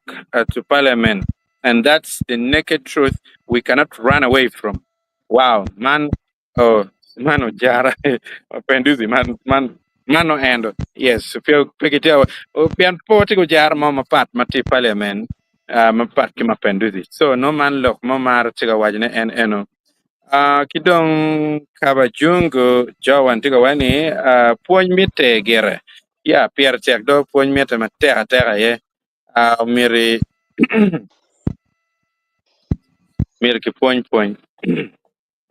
to parliament. And that's the naked truth we cannot run away from. Wow, man, oh, man Ojara, Penduzi, man, man, man oendo. Yes, pe pien po tye Ojara mo mapat ma tye i parliament, mapat ki Mapenduzi. So no man lok mo mar tye ka waco ne en eno. Ki dong Kabajungu Jowan tye ka waco ni pwony mitte gire. Ya, pire tek do pwony mitte matek ateka aye. Myero myero kipwony pwony.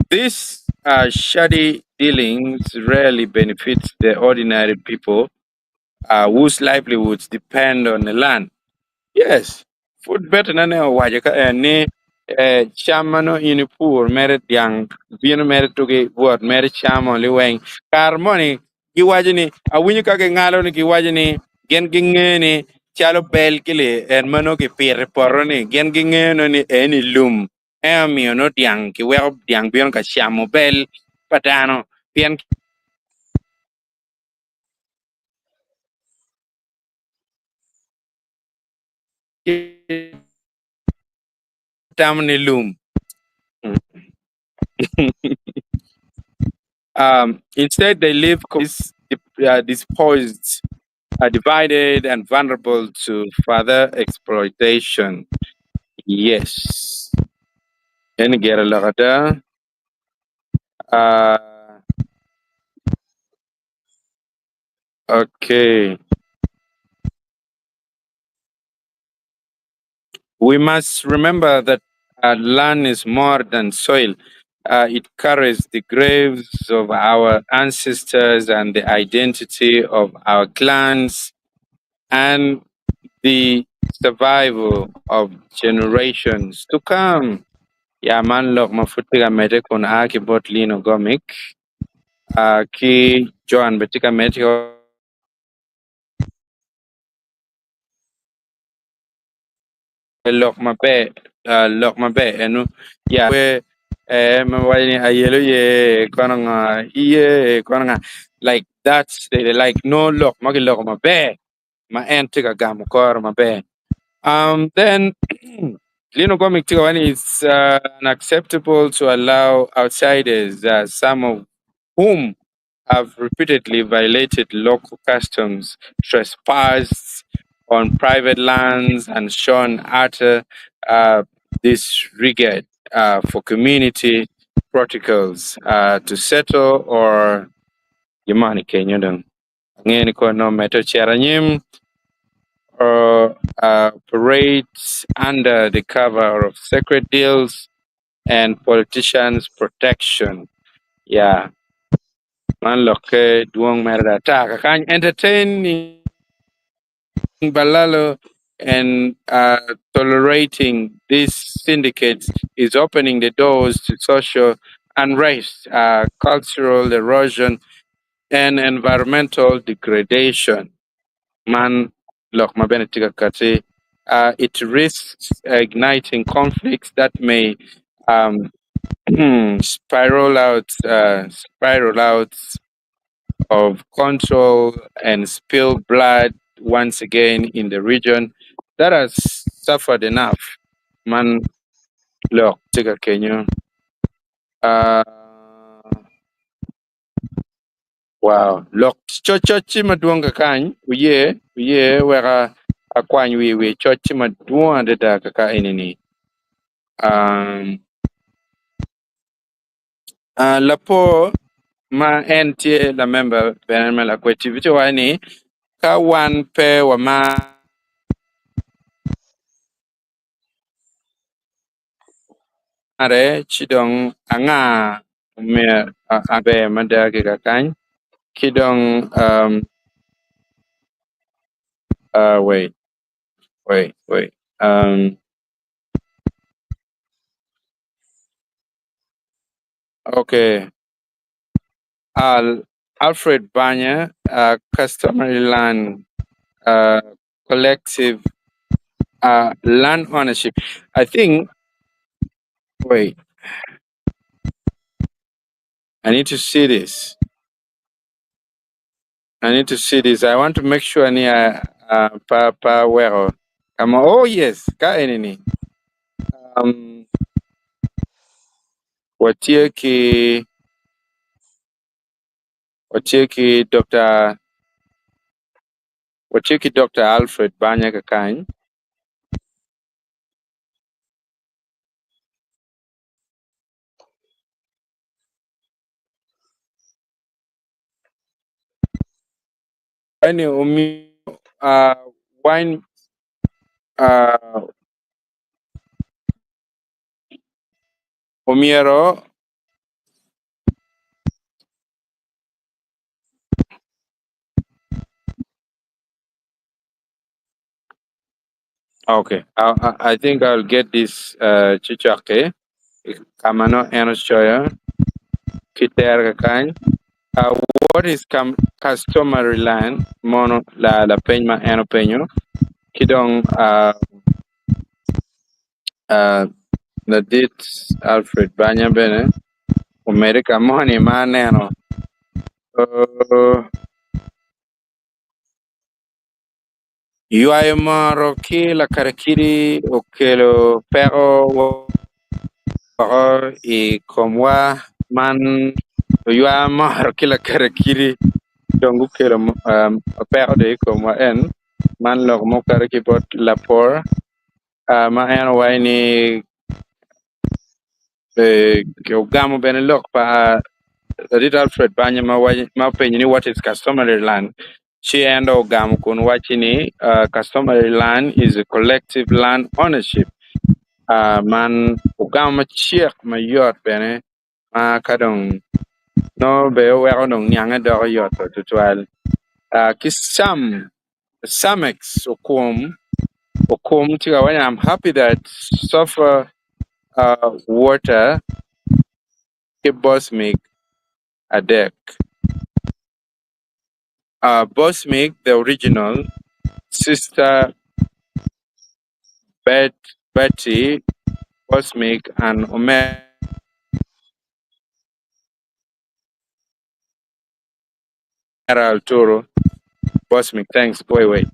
These shady dealings rarely benefit the ordinary people whose livelihoods depend on the land. Yes, pud betena ne owaco ka en ni cam ma nongo in ipuro mere dyang bino mere tuki wot mere camo liweng. Kare moni giwaco ni awinyo ka gingalo ni giwaco ni gin gingeyo ni calo bel ki-li en ma nongo kipito i poto ni gin gingeyo nongo ni eni lum en omiyo nongo dyang kiweko dyang bino ka camo bel pa dano pien gitamo ni lum. Instead they live disposed, divided and vulnerable to further exploitation. Yes. Eni gire lok ada. Okay. We must remember that land is more than soil. It carries the graves of our ancestors and the identity of our clans and the survival of generations to come. Ya man lok ma pud tye ka medde kun a ki bot Lino Gomic ki Joan bene tye ka medde Lok maber, lok maber eno ya wer ma waco ni ayelo ye kono ngo iye kono nga like that's the like nongo lok ma kiloko maber ma en tye ka gamo kore maber then Lino Comic tye ka waco ni it's unacceptable to allow outsiders some of whom have repeatedly violated local customs, trespassed on private lands, and shown utter disregard for community protocols to settle or Gimani kenyo dong angeyo ni kono nongo medde ocito anyim or operate under the cover of sacred deals and politicians protection ya man lokke dwong mere dong ata kakany entertaining Balalo and tolerating these syndicates is opening the doors to social unrest, cultural erosion and environmental degradation. Man lok ma bene tye ka kati. It risks igniting conflicts that may spiral out, spiral out of control and spill blood once again in the region that has suffered enough. Man lok tye ka kenyo. Wow, lok coc-coc-ci madwong kakany, wuye, wuye weka. Akwany wi wi coc tye madwong adada kaka eni-ni. Lapor ma en tye lamemba bene me Lakwed TV ci owaco ni ka wan pe wamare ci dong anga myero aber mada ki kakany ki dong wait wait wait okay Alfred Banya customary land collective land ownership I think wait I need to see this I need to see this I want to make sure ni pe aweko ka mo oh yes ka eni ni watye ki watye ki Dokta watye ki Dokta Alfred Banya kakany. Eni omiyo wine omyero Okay, I think I'll get this ci cok-ki ka ma nongo en ocoyo ki tere kakany. What is customary land mono lapeny ma en openyo ki dong ladit Alfred Banya bene omedde ka moni ma aneno. Ywayo moro ki lakarakidi okelo peko woko i komwa man oywa moro ki lakarakidi dong gukelo peko dong i komwa en man lok mukato ki bot lapor ma en owaco ni ogamo bene lok pa ladit Alfred Banya ma openyo ni what is customary land ci en dong ogamo kun waco ni customary land is a collective land ownership man ogamo macek mayot bene ma ka dong nongo bene weko dong niange doko yot tutwal ki Sam Samex Okum Okum tye ka waco ni I'm happy that Suffer Water ki Bosmic adek Bosmic the original sister Betty Bosmic and Omera Arturo Bosmic thanks wait wait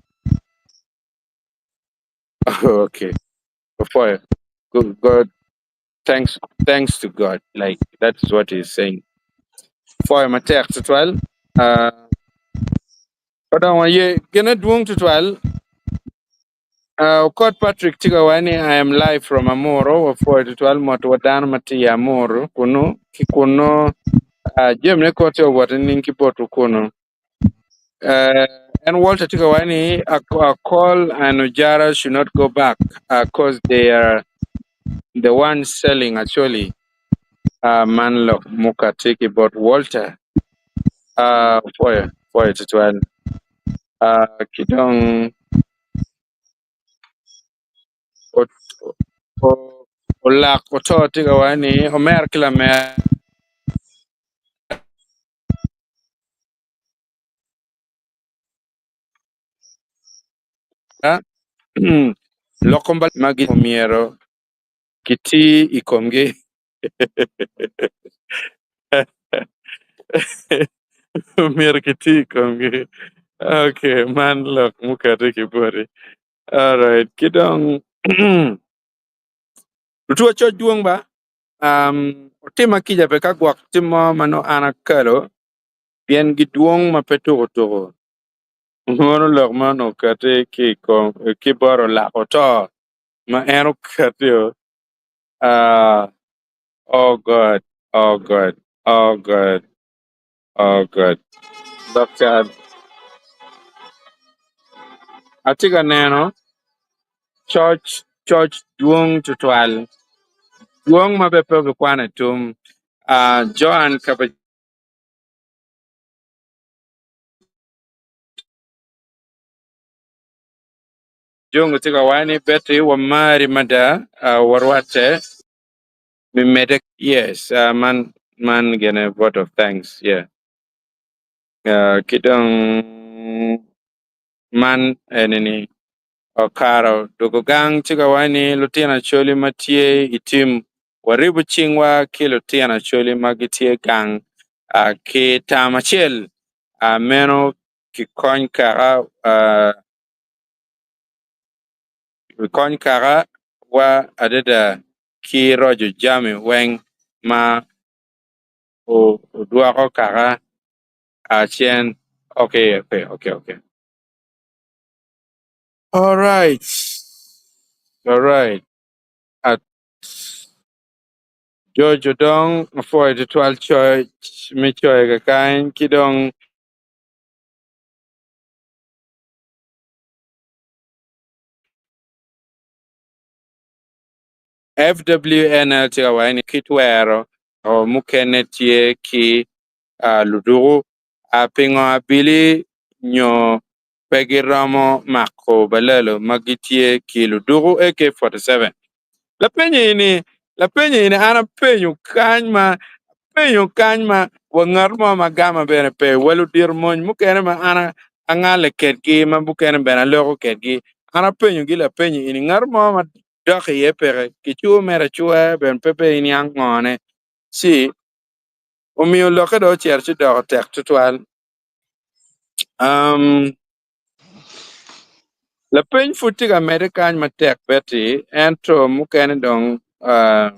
okay before God thanks thanks to God like that's what he's saying pwoyo matek tutwal uh, odongo ye gine dwong tutwal uh, Okot Patrick tye ka waco ni I am live from Amuru wapwoyo tutwal mot wa dano ma tye i Amuru kunu ki kunu uh, jamine kor tye ka wot nining ki botwu kunu uh, and Walter tye ka waco ni Akol and Ojara should not go back uh, cause they are the ones selling actually uh, man lok muka tye ki bot Walter uh, pwoyo pwoyo tutwal uh, ki dong olak oto tye ka waco ni omer ki lamera Loko magi omyero kiti i komgi. Omyero kiti i komgi. Okay, man lok mukati ki boti. Alright, ki dong lutuwa coc dwong ba. Um, otima kica be ka gwok timo ma nongo an akalo pien gidwong ma pe tuko tuko. Mono lok ma onongo okati ki i kom ki bot olak oto ma en okati o ah oh God oh God oh God oh God dok cal atye ka neno coc coc dwong tutwal dwong ma bene pe obikwano i tum ah Joan Jongo tye ka waco ni Betty wamari mada warwatte mi mede yes man man gine vote of thanks yeah ki dong man eni ni Okaro dwogo gang tye ka waco ni lutino Acholi ma tye i tim waribo cingwa ki lutino Acholi ma gitye gang ki tam acel meno kikony kaka kikony kaka wa adada ki roco jami weng ma odwoko kaka cen okay okay okay okay alright alright at George Odong apwoyo tutwal coc me coyo kakany ki dong FWNL tye ka waco ni ki twero mukene tye ki luduku pingo abili nyo pe giromo mako balalo ma gitye ki luduku AK-47. Lapeny eni, lapeny eni an apenyo kany ma apenyo kany ma wa ngat mo ma gama bene pe, wa ludito mony mukene ma an angale kedgi ma mukene bene aloko kedgi, an apenyogi lapeny eni ngat mo ma dok iye peke, kicuo mere acuwa bene pe bene iniang ngone, ci omiyo lokke dong ocito ci doko tek tutwal. Um, lapeny pud tye ka medde kany matek beti, ento mukene dong uh,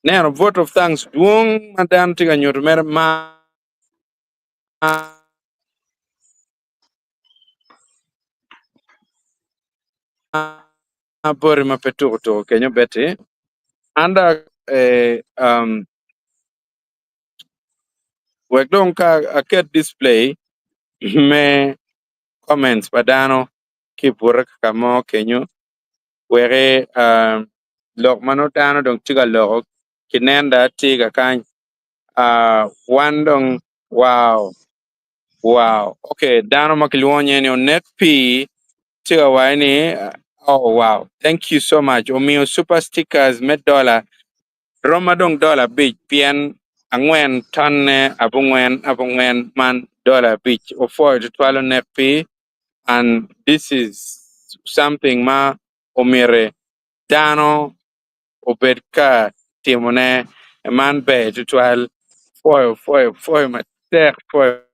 neno vote of thanks dwong ma dano tye ka nyuto mere mar boti ma pe tuko tuko kenyo beti. An dok eh, um, Wek dong ka aket display me comments pa dano ki i bute ka mo kenyo weki lok ma nongo dano dong tye ka loko kinen dong atir kakany wan dong wow wow ok dano ma kilwongo nyinge ni Onek Pii tye ka waco ni oh wow thank you so much omiyo super stickers me dola Roma dong dola abic pien angwen tonne abongwen abongwen man dola abic opwoyo tutwal onek pi and this is something ma omyero dano obed ka timone man ber tutwal pwoyo pwoyo pwoyo matek pwoyo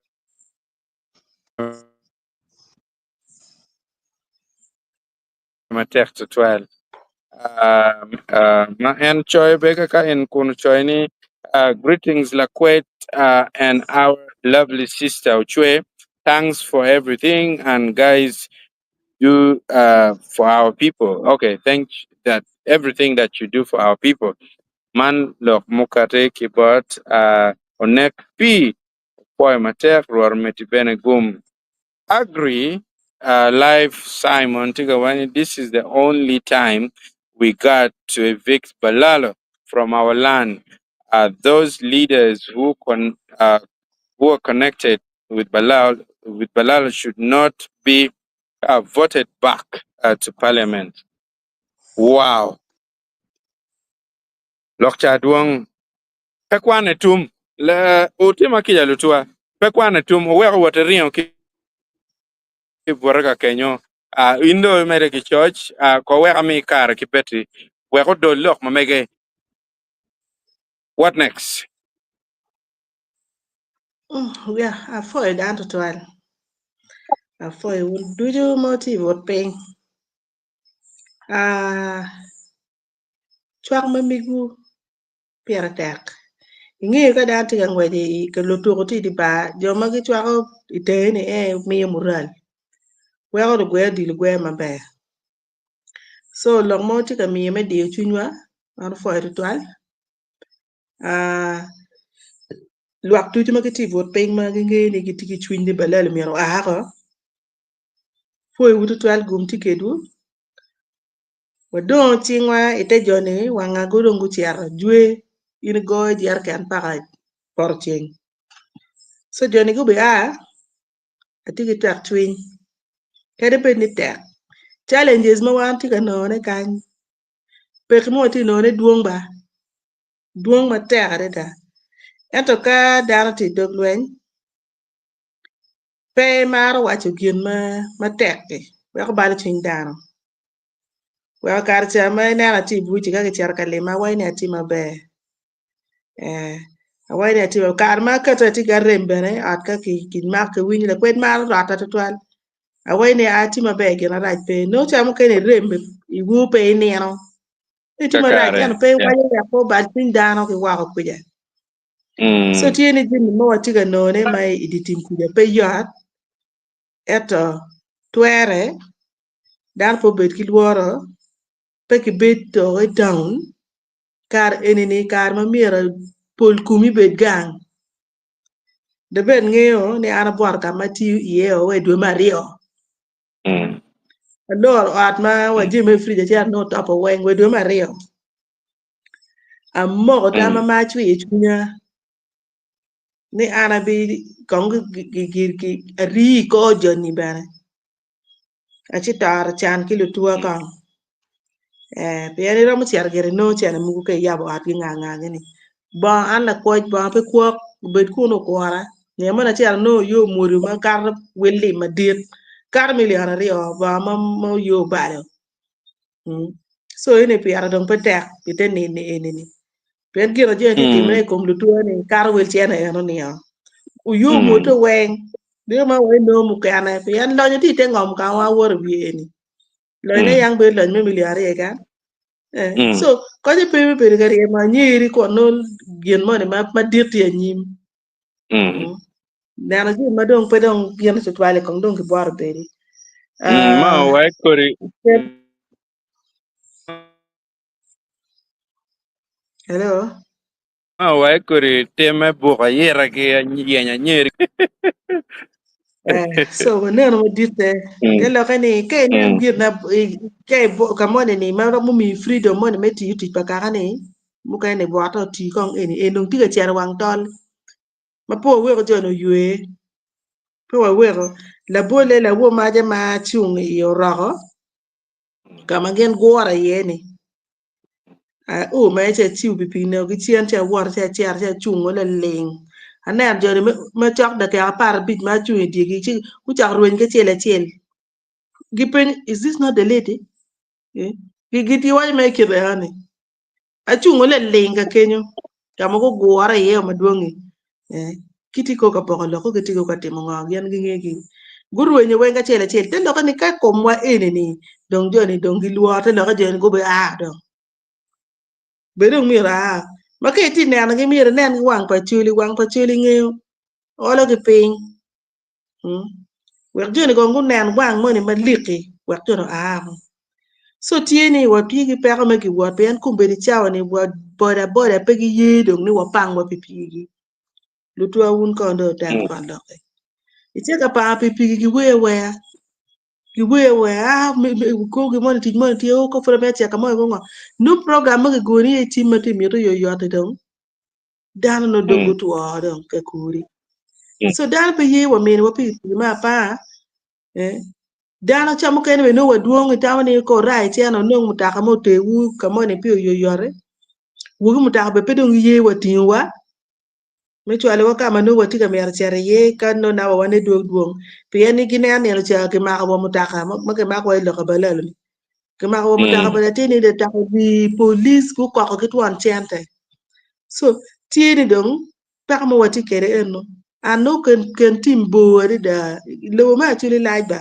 matek tutwal. Ma en coyo bene kaka en kun ocoyo ni greetings Lakwet and our lovely sister Ocwe thanks for everything and guys do for our people okay thank that everything that you do for our people man lok mukati ki bot Onek P opwoyo matek Rwot omeddi bene gum. Agree live Simon tye ka waco ni this is the only time we got to evict Balalo from our land those leaders who who are connected with Balalo with Balalo should not be voted back to parliament. Wow! Lok ca dwong pe kwane tum le wutima kica lutua pe kwane tum wuweko wot iringo ki i bute ka kenyo in dong imede ki coc ko wek ami kare ki Betty wek odol lok ma mege what next? Yeah, apwoyo dano tutwal. Apwoyo wun ducu ma wutye i but piny. Ah, cwak ma migwu pire tek. Ingeyo ka dano tye ka ngwec i ka lutuku tye i dye bar, jo ma gicwako i tenge ni en miyo mural weko lugwe odilo gweyo maber. So lok mo tye ka miyo me diyo cwinywa wan opwoyo tutwal. Ah, lwak ducu ma gitye i but piny ma gingeyo ni gitye ki cwiny ni balal myero oa ko, pwoyowu tutwal gum tye kedwu. Wadongo cingwa i te jo-ni wanga dong gucito jwe in igoyo jereken paka i poto ceng. Co jo-ni gubia, atye ki tekcwiny kadi bed ni tek challenges ma wan watye ka nongone kany peki ma watye ka nongone dwong ba dwong matek adada ento ka dano tye i dog lweny pe maro waco gin matek-ki weko balo cwiny dano weko kare ca ma ineno atye i buc ka kicito ka lima awaco ni atye maber ee awaco ni atye maber kare ma akati atye ki arem bene ot ka kimako kiwinyo lakwed maro rota tutwal awaco ni atye maber gin marac pe nongo ca mukene irem iwor pe inino itye marac ento pe iwaco wek pe obal cwiny dano ki woko kuca. So tye ni jami ma watye ka nongone ma i dye tim kuca pe yot ento twere dano pe obed ki lworo pe kibed dok i taun kare eni-ni kare ma myero pol komi bed gang dong bed ngeyo ni an abwoto ka ma atiyo iye o wa i dwe me aryo aloro ot ma wa jami me i frij acito anongo otopo weng wa i dwe me aryo. Amoko tamma ma acweyo i cwinya ni an abi kong arii i kor joni bene acitoro can ki lutuwa kong pien iromo cito gire inongo cene mogo ka iyabo otgi nga nga-gi-ni bongo an lakwoc bongo pe kwok obed kunu okura nino moni acito anongo yo omwodo makato wel lim madit kato milion aryo bongo ma oyo obalo. So eni pire dong pe tek pi te nini eni ni. Pien gin acel tye timre i kom lutwo ni kato wel cene eno nio. Oyo moto weng bino ma wa inongo mukene pien lonyo tye ite ngom ka ma wawoto i wiye eni. Lonyo ne yang bedo lony me milion aryo keken. So konye pe me bedo ka ryemo anyeri kun nongo gin moni madit tye anyim. Neno jami ma dong pe dong gin tutwal-li kong dong kibwoto bedi. Ma wek kodi. Hello. Ma wek kodi tim me buko ayita ki yenyo anyeri. So waneno maditte. Te lokke ni ka ineno gin na ka ka moni ni ma romo miyi freedom moni me tiyo tic pa kaka ni mukene bwote oti kong eni eni dong tye ka cito i wang tol ma pe waweko jo-ni oywe pe waweko labolle lawor maca ma cung i oroko ka ma gin gure iye-ni ao mere ci acibo pikipiki nego ki cen ci awoto ci acito ci acungo laling aneno jo-ni ma cok dakika aparabic ma acung i dyegi ci gucako rweny ki acel acel gipenyo is this not the lady giwaco mere kit eno-ni Acungo liling ka kenyo, ka ma gugure iye madwong-ngi, gitye ko ka poko lok, gitye ko ka timo ngo, gin ginge gigi. Gurwenyo weng acel acel, te lokke ni ka komwa eni-ni dong jo-ni dong gilworo, te lokke jo-ni gubia dong. Bed dong myero aa. Ma ka itye nenogi myero inen ki wang pa Acholi, wang pa Acholi ngeyo, ologi piny. Wek joni kong gunen wang moni malik-ki wek joni oa. So tye ni watye ki peko me giwot pien kombeddi cawa-ni wa boda boda pe giye dong ni wapang wa pikipikigi. Lutwa wun kong dong wutem kwan lok-ki. Itye ka pango pikipiki giwer aweya, giwer aweya aa kor gin moni tic moni tye oo ka pud amito cito ka moni ngo nongo program ma kigoni iye i cim ma tye mito oyotoyot-ti dong dano nongo dong gutwo dong ka kuri. So dano pe ye wa miniwa pikipiki me apar eh. Dano ca mukene bene nongo wadwong itamo ni ka orai cen onong mutoka mo oterwu ka moni pi oyoyote. Wogi mutoka bene pe dong giye wa tingowa me cwalowa ka ma nongo watye ka mito cito iye ka nongo namba wa ne dwong dwong pien ni gineno nino ca kimako wa mutoka ma kimako wa i loka balalo ni. Kimako wa mutoka pa latin ni mutoka wi police gukoko ki twon cente. So tye ni dong peko ma watye kwede eno and nongo ken tim bor adada lobo me Acholi lac ba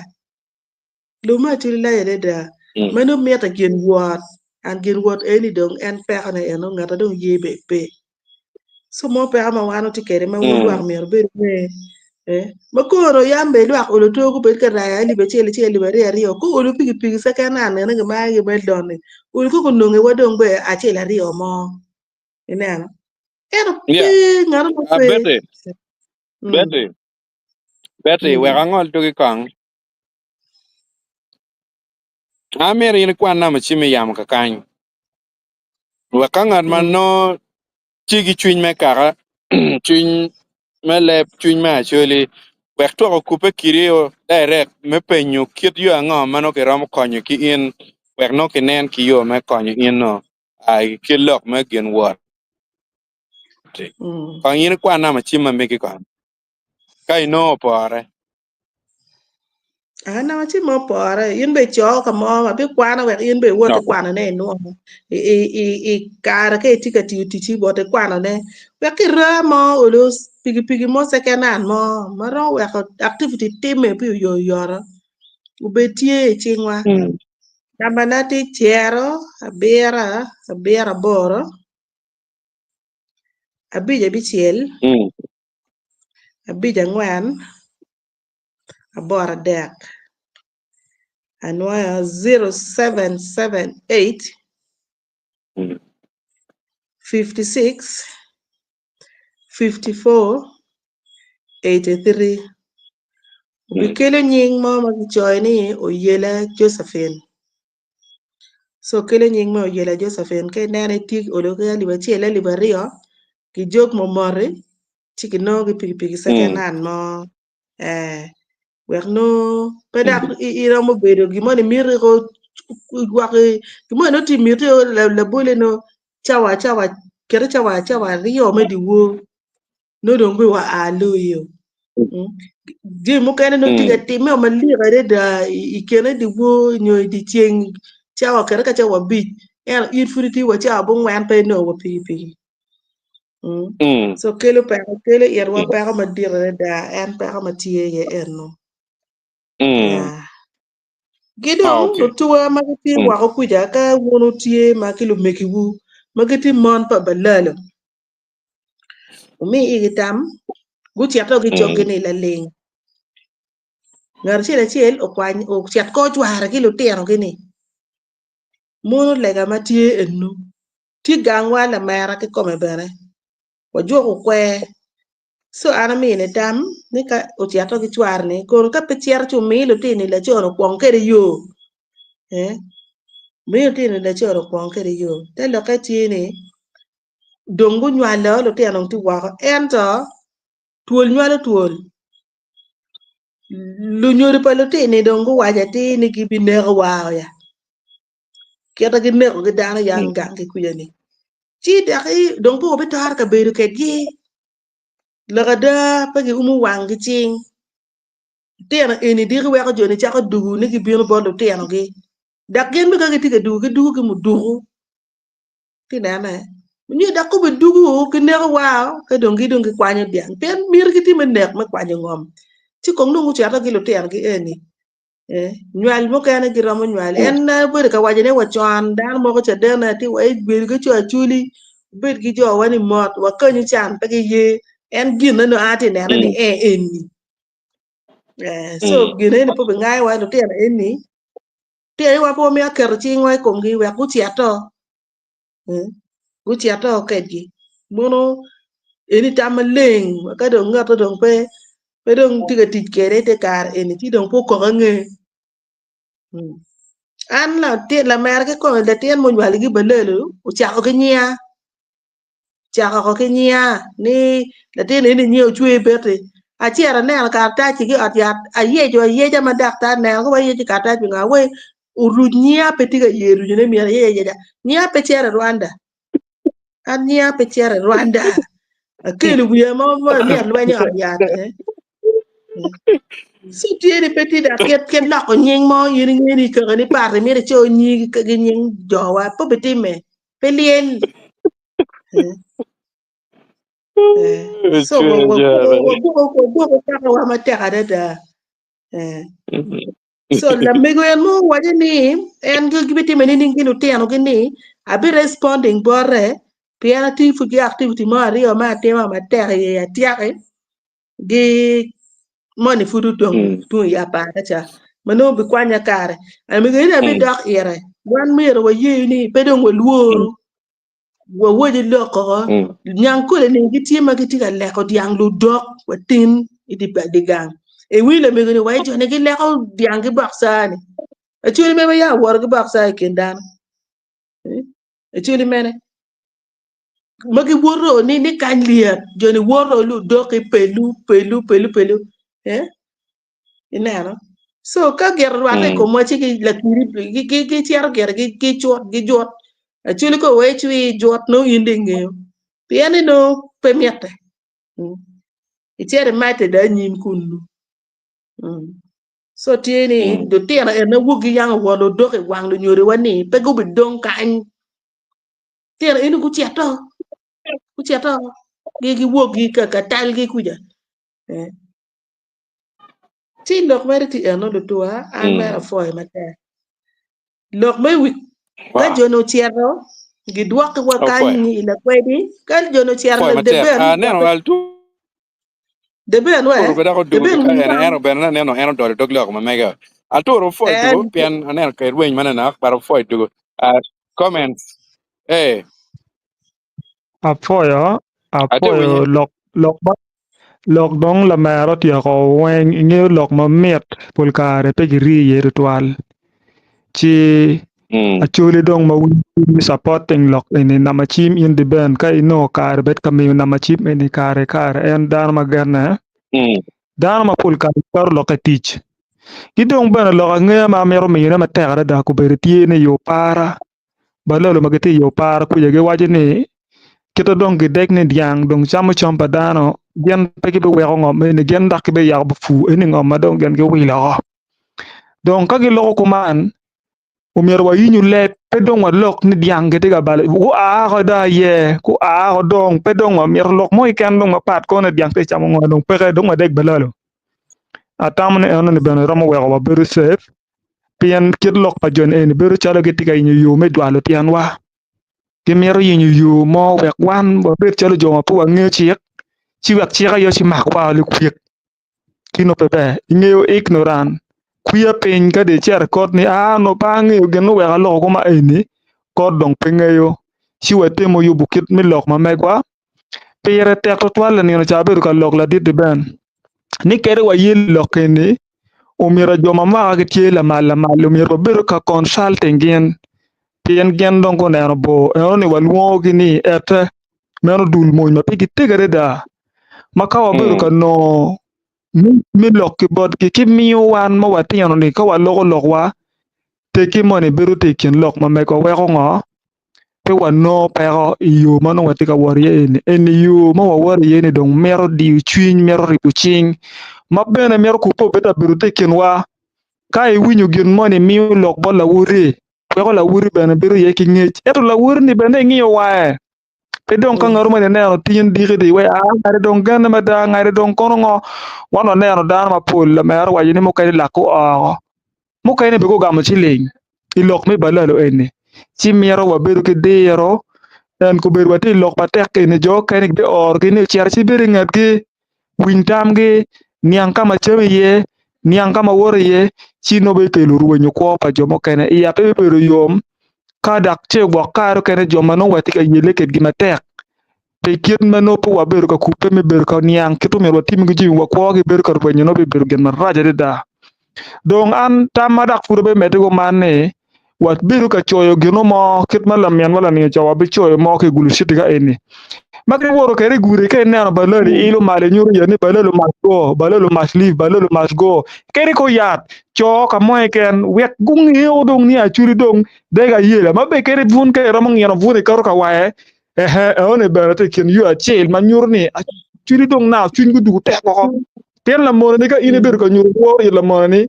lobo me Acholi lac adada ma nongo mitte gin wot and gin wot eni dong en pekone eno ngat ma dong ye bene pe. So mo peko ma wan watye kwede ma wun lwak myero wubed wunge. Eh, ma kono yam bene lwak olo to gubed ka rayo alip acel acel alip aryo aryo ko olo pikipiki second hand nene gimayo ki Meldon-ni olo koko ononge wa dong bene acel aryo mo. Ineno? Ento pe Yeah. ngat mo Uh, pe. Betty, Mm. Betty, Betty, wek Mm. angol dogi kong. Amito in ikwan namba cim i yamo kakany. Wek ka ngat ma Mm. nongo tye ki cwiny me kaka, cwiny me leb, cwiny me acholi, wek twak okubbe kidi o direct me penyo kit yo ango ma nongo kiromo konyo ki in wek nongo kinen ki yo me konyo in no i kit lok me gin wot. Mm. Kong in ikwan namba cim ma megi kong ka inongo opore. An awaci mo opore, in bene ico ka mo abikwano wek in bene iwot Okay. ikwanone inwongo i, i, i, i kare ka itye ka tiyo ticci iwot ikwanone wek ki raa mo olo pikipiki mo second hand mo ma romo weko activity timme pi oyotoyoto obed tye i cingwa. Mm. Nambana tye cero abiro abiro aboro abic abicel Mm. abic angwen aboro adek anwoyo 0778 56 54 83 obikelo nying mo ma kicoyo ni Oyela Josephine so kelo nying me Oyela Josephine ka ineno itye olo ki alip acel alip aryo ki jog momoti ci kinongo ki pikipiki second hand mo eh wek nongo pe dok iromo bedo gin moni miti ko gwoko gin moni nongo tye miti labole nongo cawa cawa keti cawa cawa aryo me dyewor nongo dong bene wa a loyo. Jami mukene nongo tye ka timme malik adada i kine dyewor nyo i dyeceng cawa kede ka cawa abic ento in pud itye wa cawa abongwen pe inongo wa pikipiki. So kelo peko kelo itwa peko madit adada en peko ma tye iye eno. Yeah. Ki dong lutuwa ma gitye woko kuca ka wun wutye ma ki lumegiwu ma gitye mon pa balalo wumi igi tam gucito gicoggi ni laling ngat acel acel okwany ocit kor cware ki lutinogi-ni mono lega ma tye eno tye gangwa lamera kikome bene wajuko kwer co an amine tam ni ka ocito ki cware-ni kono ka pe cito ci omi lutini laco-ni okwong kwede yo omi lutini laco-ni okwong kwede yo te lokke tye ni dong gunywalo lutino dong tye woko ento twol nywalo twol lunyodo pa lutini dong guwaco atir ni gibinekowa ya kite gineko ki dano yang gang ki kuca-ni ci doki dong pe wabitoro kabedo kedgi lok ada pe giumo wanggi cing lutino eni diki weko joni cako dugu ni gibino bot lutinogi dok gin bene ka gitye ka dugu gidugo ki muduku Ti nene, nyo dok gubidugo kineko wa ka dong gidong gikwanyo dyang pien mitigi tye me nek me kwanyo ngom ci kong dong gucito ki lutinogi eni eh, nywal mukene giromo nywal en abedo ka waco ne wa con dano moko caden atye wa bedo ki co acoli bed ki jo wa ni mot wakanyu can pe giye en gin na nongo atye nene ni eh eni eh, so gin eni pe bingayo wa lutino eni Pien wa pe wamito keto cingwa i komgi wek gucito, gucito kedgi. Mono eni tam maleng ma ka dong ngat-te dong pe pe dong tye ka tic kwede i te kare eni ci dong pe okok ange. An latin lamera kikome latin munywalo ki balelo ocako ki nyinga. Ocako oko ki nyinga ni latin eni nyinge ocwe beti. Acito aneno karatac-ci ki i ot yat ayeco ayeca ma daktar neno ka ayeco karatac pingo awe oruc nyinga pe tye ka ye rucone myero ayec ayeca nyinga pe cito i Rwanda an nyinga pe cito i Rwanda akelo wiya ma myero alweny i ot yat ci tye ni pe tye dok kit kit loko nying mo in inge ni kakani pat imito ico nyingi ki nying jowa pe obitimme pe lyel So wagwoko pekawa matek adada. So lamego en mo owaco ni en gibitime nining ki lutinogi ni abi responding bote. Pien atye pud ki activity mo aryo me atima matek i atyaki gi moni pud odong tung i apara ca ma nongo bikwanya kare. Amigo in abidok ire. Wan myero wayeyo ni pe dong walworu wawoco lok koko. Nyangkole ni gitye ma gitye ka leko dyang ludok watin i di gang. Iwinyo lamego ni wa joni gileko dyang ki bokca ni. Acholi me ma ya woto ki bokca i kin dano. Acholi mene? Ma giwoto ni ni kany lyet joni woto ludok i pelu pelu pelu pelu. Eh? Ineno? So ka gire rwatte i komwa ci lakiri gicito gire gicut gijut. Acholi ka owe cwi jut nongo in dong ingeyo. Pien ni nongo pe mitte. Icito imadde dong anyim kunnu. So tye ni lutino eni awogi yang owot odok i wang lunyodowa ni pe gubidong kany. Lutino eni gucito gucito giwog ka talgi kuca. Ci lok mere tye eno lutuwa an mere apwoyo matek. Lok me wi ka joni ocito gidwokiwa kany i lakwedi ka joni ocito Deben we deben eno bene aneno en odolo dog lok ma mega. Aturo pwoyo dugo pien aneno ka irweny mananok but apwoyo dugo. Comments. Eh. Apwoyo, apwoyo lok lok ba lok dong lamera otyeko weng ingeyo lok mamit pol kare pe girii iye tutwal ci Acholi dong ma winyo supporting lok eni namba cim in Deben ka inongo kare bed ka miyo namba cim eni kare ki kare en dano ma genne dano ma pol kare keto lok i tic ki dong bene lok angeya ma amito miyone matek adada kobedo tye ni i opara Balolo ma gitye i opara kuca giwaco ni, Kite dong gidek ni dyang dong camo cam pa dano, gin pe gibiweko ngom eni, gin dok gibiyako pur eni ngom ma dong gin giwilo oko. Dong ka giloko kuman, omyero wayinyu leb, pe dong walok ni dyang gitye ka balo, gua oko dong aye, gua oko dong, pe dong wamito lok mo keken dong mapat kono ni dyang tye ka camo ngo dong peke, dong wadek balalo. Atamo ni enoni bene romo weko wabedo safe. Pien kit lok pa joni eni bedo calo gitye ka yenyo yo me dwalo tyenwa. Gimito yenyo yo mo wek wan wabed calo jo ma pe wangeyo cik, ci wek cik aye ocimakwa likwik. Ci nongo pe ber. Ingeyo ignorant, kwiya piny ka dong icito i kot ni aa onongo pe angeyo gin muweko aloko koma eni, kot dong pe ngeyo. Ci watemo yubo kit me lok ma megwa. Pire tek tutwal lanino ca abedo ka lok ladit-ti Ben ni kadi waye lok eni omyero jo ma mwaka gi tye lamal lamal omyero wabedo ka consulting gin pien gin dong guneno bor eno ni walwongo gi ni ete meno dul mony ma pigi tego adada ma ka wabedo ka nongo me lok ki botgi ki miyo wan ma watino ni ka waloko lokwa teki moni bedo tye i kin lok ma megwa weko ngo pe wanongo peko i yo ma nongo watye ka wot iye eni. Eni yo ma wawoto iye ni dong mito diyo cwiny, mito ribo cing, ma bene mito kubbe obed abedo tye i kinwa. Ka iwinyo gin moni miyo lok bot lawoti, weko lawoti bene bedo iye ki ngec. Ento lawoti-ni bene ingiyo wange, pe dong ka ngat moni ineno tin diki di iweko aa ngati dong genne mada, ngati dong kono ngo. Wan waneno dano mapol lamera owaco ni mukene lak guo mukene bene gugamo ciling i lok me balalo eni, ci mito wabedo ki diro en kobedo watye i lok matek eni jo okene gibiorogi ni ocito ci ibed i ngetgi, winy tamgi, niang ka ma cam iye, niang ka ma woto iye, ci nongo bikelo rwenyo kwo pa jo mukene. Iya pe bibedo yom ka dok ce gwok kare okene jo ma nongo watye ka yelle kedgi matek Pi kit ma nongo pe wabedo ka kubbe me bedo ka niang kit omyero watim ki jami wa kwogi bedo ka rwenyo nongo bibedo gin marac adada. Dong an tam ma dok pud abimedde ko man ni wabedo ka coyo gino mo kit ma laminwa laniyo ca wabicoyo mo ki i Gulu City ka eni ma giwoto kwede i gudi ka ineno balali ilo malo inyuto iye ni balalo must go, balalo must leave, balalo must go kadi ko yat co ka mo keken wek gungeo dong ni actually dong deg ayela ma bene kadi bun ka iromo ngino bun iketo ka wange Ehe, enoni bene tye i kin yo acel ma nyuto ni cwinyi dong naka cwiny gudugo tek woko. Pien lamone-ni ka in ibedo ka nyuto lworo i lamone-ni,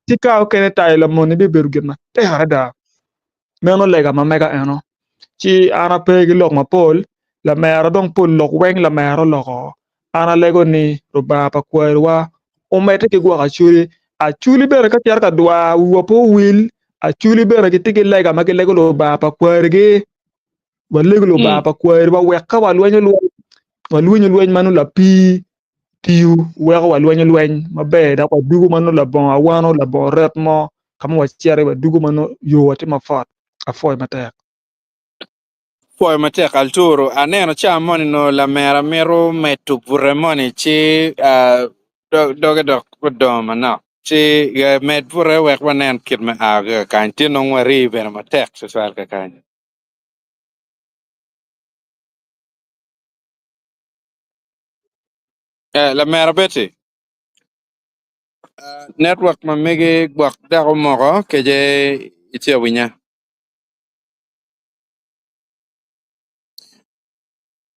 ci ka okene tayo lamone-ni bibedo gin matek adada. Meno lega ma mega eno. Ci an ape ki lok mapol, lamera dong pol lok weng lamera oloko. An alego ni Lubanga pa kwariwa omedde ki gwoko Acholi. Acholi bene ka cito ka dwar wiwa pe owil, Acholi bene gitye ki lega ma gilego Lubanga pa kwarigi. Walego Lubanga pa kwariwa wek ka walwenyo lweny, walwenyo lweny ma nongo lapii tiyo weko walwenyo lweny maber dok wadugo ma nongo labongo awano, labongo ret mo ka ma wacito iye wadugo ma nongo yowa tye mapwot. Apwoyo matek. Pwoyo matek Alturu, aneno ca moni nongo lamera mito medo bute moni ci doge dok odongo manok ci med bute wek wanen kit me a ki kakany tye nongo warii bene matek tutwal kakany. Lamera Betty, network ma megi gwok dok omoko kece itye awinya?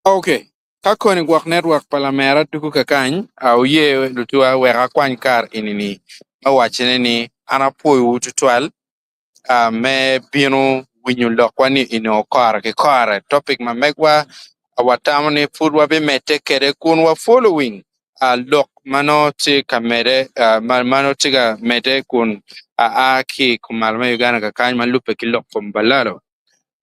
Ok, ka koni gwok network pa lamera tuku kakany, oye lutuwa wek akwany kar eni-ni me wacone ni an apwoyowu tutwal me bino winyo lokwa ni eni kore ki kore. Topic ma megwa watamo ni pud wabimedde kwede kun wa following lok ma nongo tye ka medde ma nongo tye ka medde kun aa ki i kumalo me Uganda kakany ma lubbe ki lok kom balalo.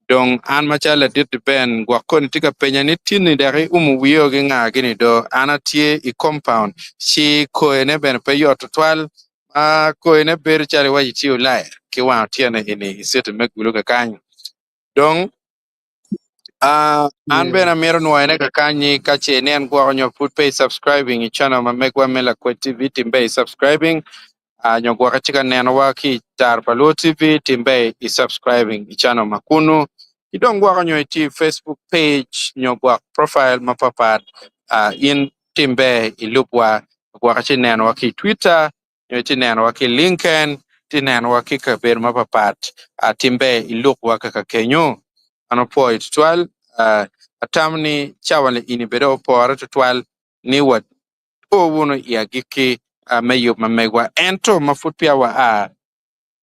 Dong an macalo ladit Ben gwok koni tye ka penya ni tinni dok iumo wiyo ki nga gini do an atye i compound ci koyone bene pe yot tutwal ma koyone bedo calo iwaci itye Ulaya ki wang otyeno eni i city me Gulu kakany. Dong an bene amito nwoyone kakany ni ka ce inen gwoko nyo pud pe i subscribing i channel ma megwa me Lakwed TV tim ber i subscribing nyo gwoke tye ka nenowa ki i Tar pa Luo TV tim ber i subscribing i channel ma kunu ki dong gwoko nyo itye i Facebook page nyo gwok profile mapapat in tim ber ilubwa gwoke ci nenowa ki i Twitter nyo itye nenowa ki i LinkedIn itye nenowa ki i kabedo mapapat tim ber ilubwa kaka kenyo an apwoyo tutwal atamo ni cawa ni eni bene opore tutwal ni wa o wunu i agikki me yub ma megwa. Ento ma pud peya wa a,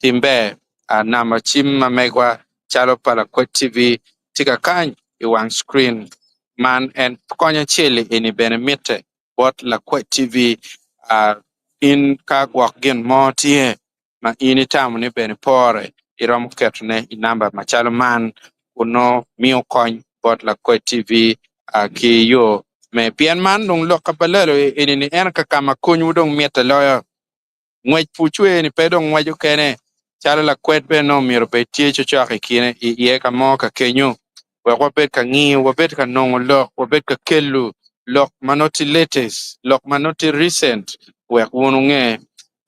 tim ber, namba cim ma megwa calo pa Lakwed TV tye ka kany i wang screen man. En kony acel-li eni bene mitte bot Lakwed TV. In ka gwok gin mo tye ma in itamo ni bene pore, iromo ketone i namba macalo man kun nongo miyo kony bot Lakwed TV ki yo me pien man dong lok ka balalo eni ni en ka ka ma konywu dong mitte loyo. Ngwec pur cwer ni pe dong ngweco kene calo lakwed bene nongo myero obed tye cocok i kine i iye ka mo ka kenyo wek wabed ka ngiyo, wabed ka nongo lok, wabed ka kelo lok ma nongo tye latest, lok ma nongo tye recent wek wun wunge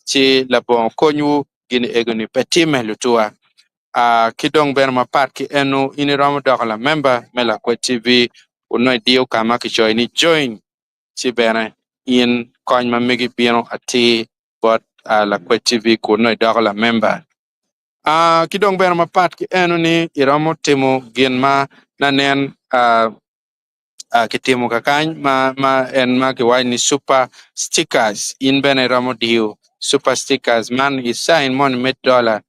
ci labongo konywu gin ego-ni pe timme lutuwa. Ki dong bene mapat ki eno, in iromo doko lamemba me Lakwed TV kun nongo idiyo ka ma kicoyo ni Join ci bene in kony ma megi bino atir bot Lakwed TV kun nongo idoko lamemba. Ki dong bene mapat ki eno ni iromo timo gin ma nanen kitimo kakany ma en ma kiwaco ni super stickers in bene iromo diyo super stickers man i cain moni me dola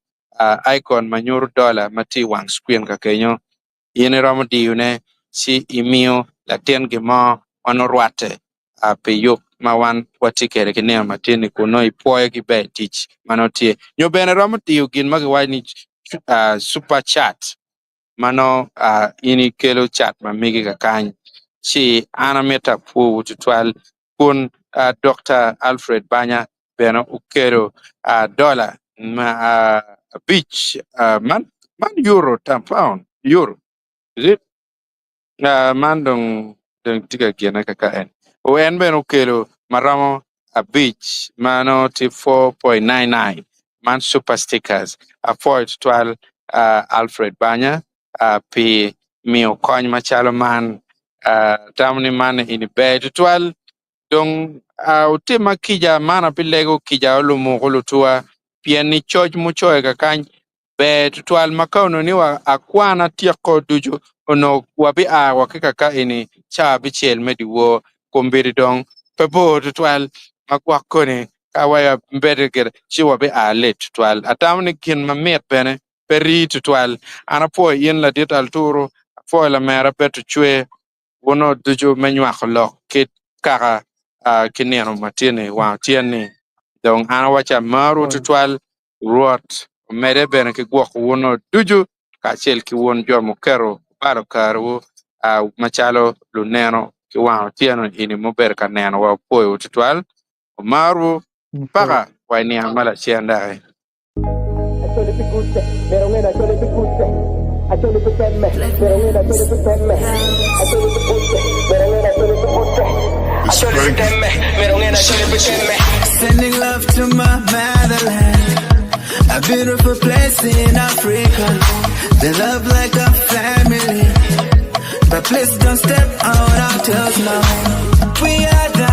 icon ma nyuto dola ma tye i wang screen ka kenyo in iromo diyone ci imiyo latin gin mo ma nongo rwatte pi yub ma wan watye kwede ki nino matin-ni kun nongo ipwoyo ki ber tic ma nongo tye nyo bene iromo diyo gin ma kiwaco ni super chat ma nongo in ikelo cat ma megi kakany ci an amito apwowu tutwal kun Dokta Alfred Banya bene okelo dola ma abic man euro pound euro is it? Man dong tye ka gine kaka en. En bene okelo ma romo abic ma nongo tye 4.99 man super stickers. Apwoyo tutwal Alfred Banya pi miyo kony macalo man. Atamo ni man eni ber tutwal. Dong wutimma kica, man abilego kica olumuku lutuwa, pien ni coc mucoyo kakany ber tutwal ma ka onongo ni akwan atyeko ducu, onongo wabia wa ki kaka eni cawa abicel me dyewor. Kombeddi dong pe bor tutwal ma gwok koni ka wabedde gire ci wabia late tutwal. Atamo ni gin mamit bene pe rii tutwal. An apwoyo in ladit Alturu, apwoyo lamera Betty Cwer, Wun ducu me nywako lok ki kaka ki nino ma tye-ni wang otyeno-ni. Dong an awacci amarwu twatwal, Rwot omedde bene ki gwoko wun ducu kacel ki wun jo muketo Wubalo karewu macalo luneno ki wang otyeno eni mubedo ka nenowa opwoyowu tutwal. Wumarwu paka wa i nino ma lacen doki. Acholi pi kutte, myero wunge ni Acholi pi kutte. Acholi pi temme, myero wunge ni Acholi pi temme. Acholi pi kutte, myero wunge ni Acholi pi kutte. Acholi pi temme, myero wunge ni Acholi pi temme. Sending love to my motherland, a beautiful place in Africa. They love like a family, but please don't step on our toes now. We are the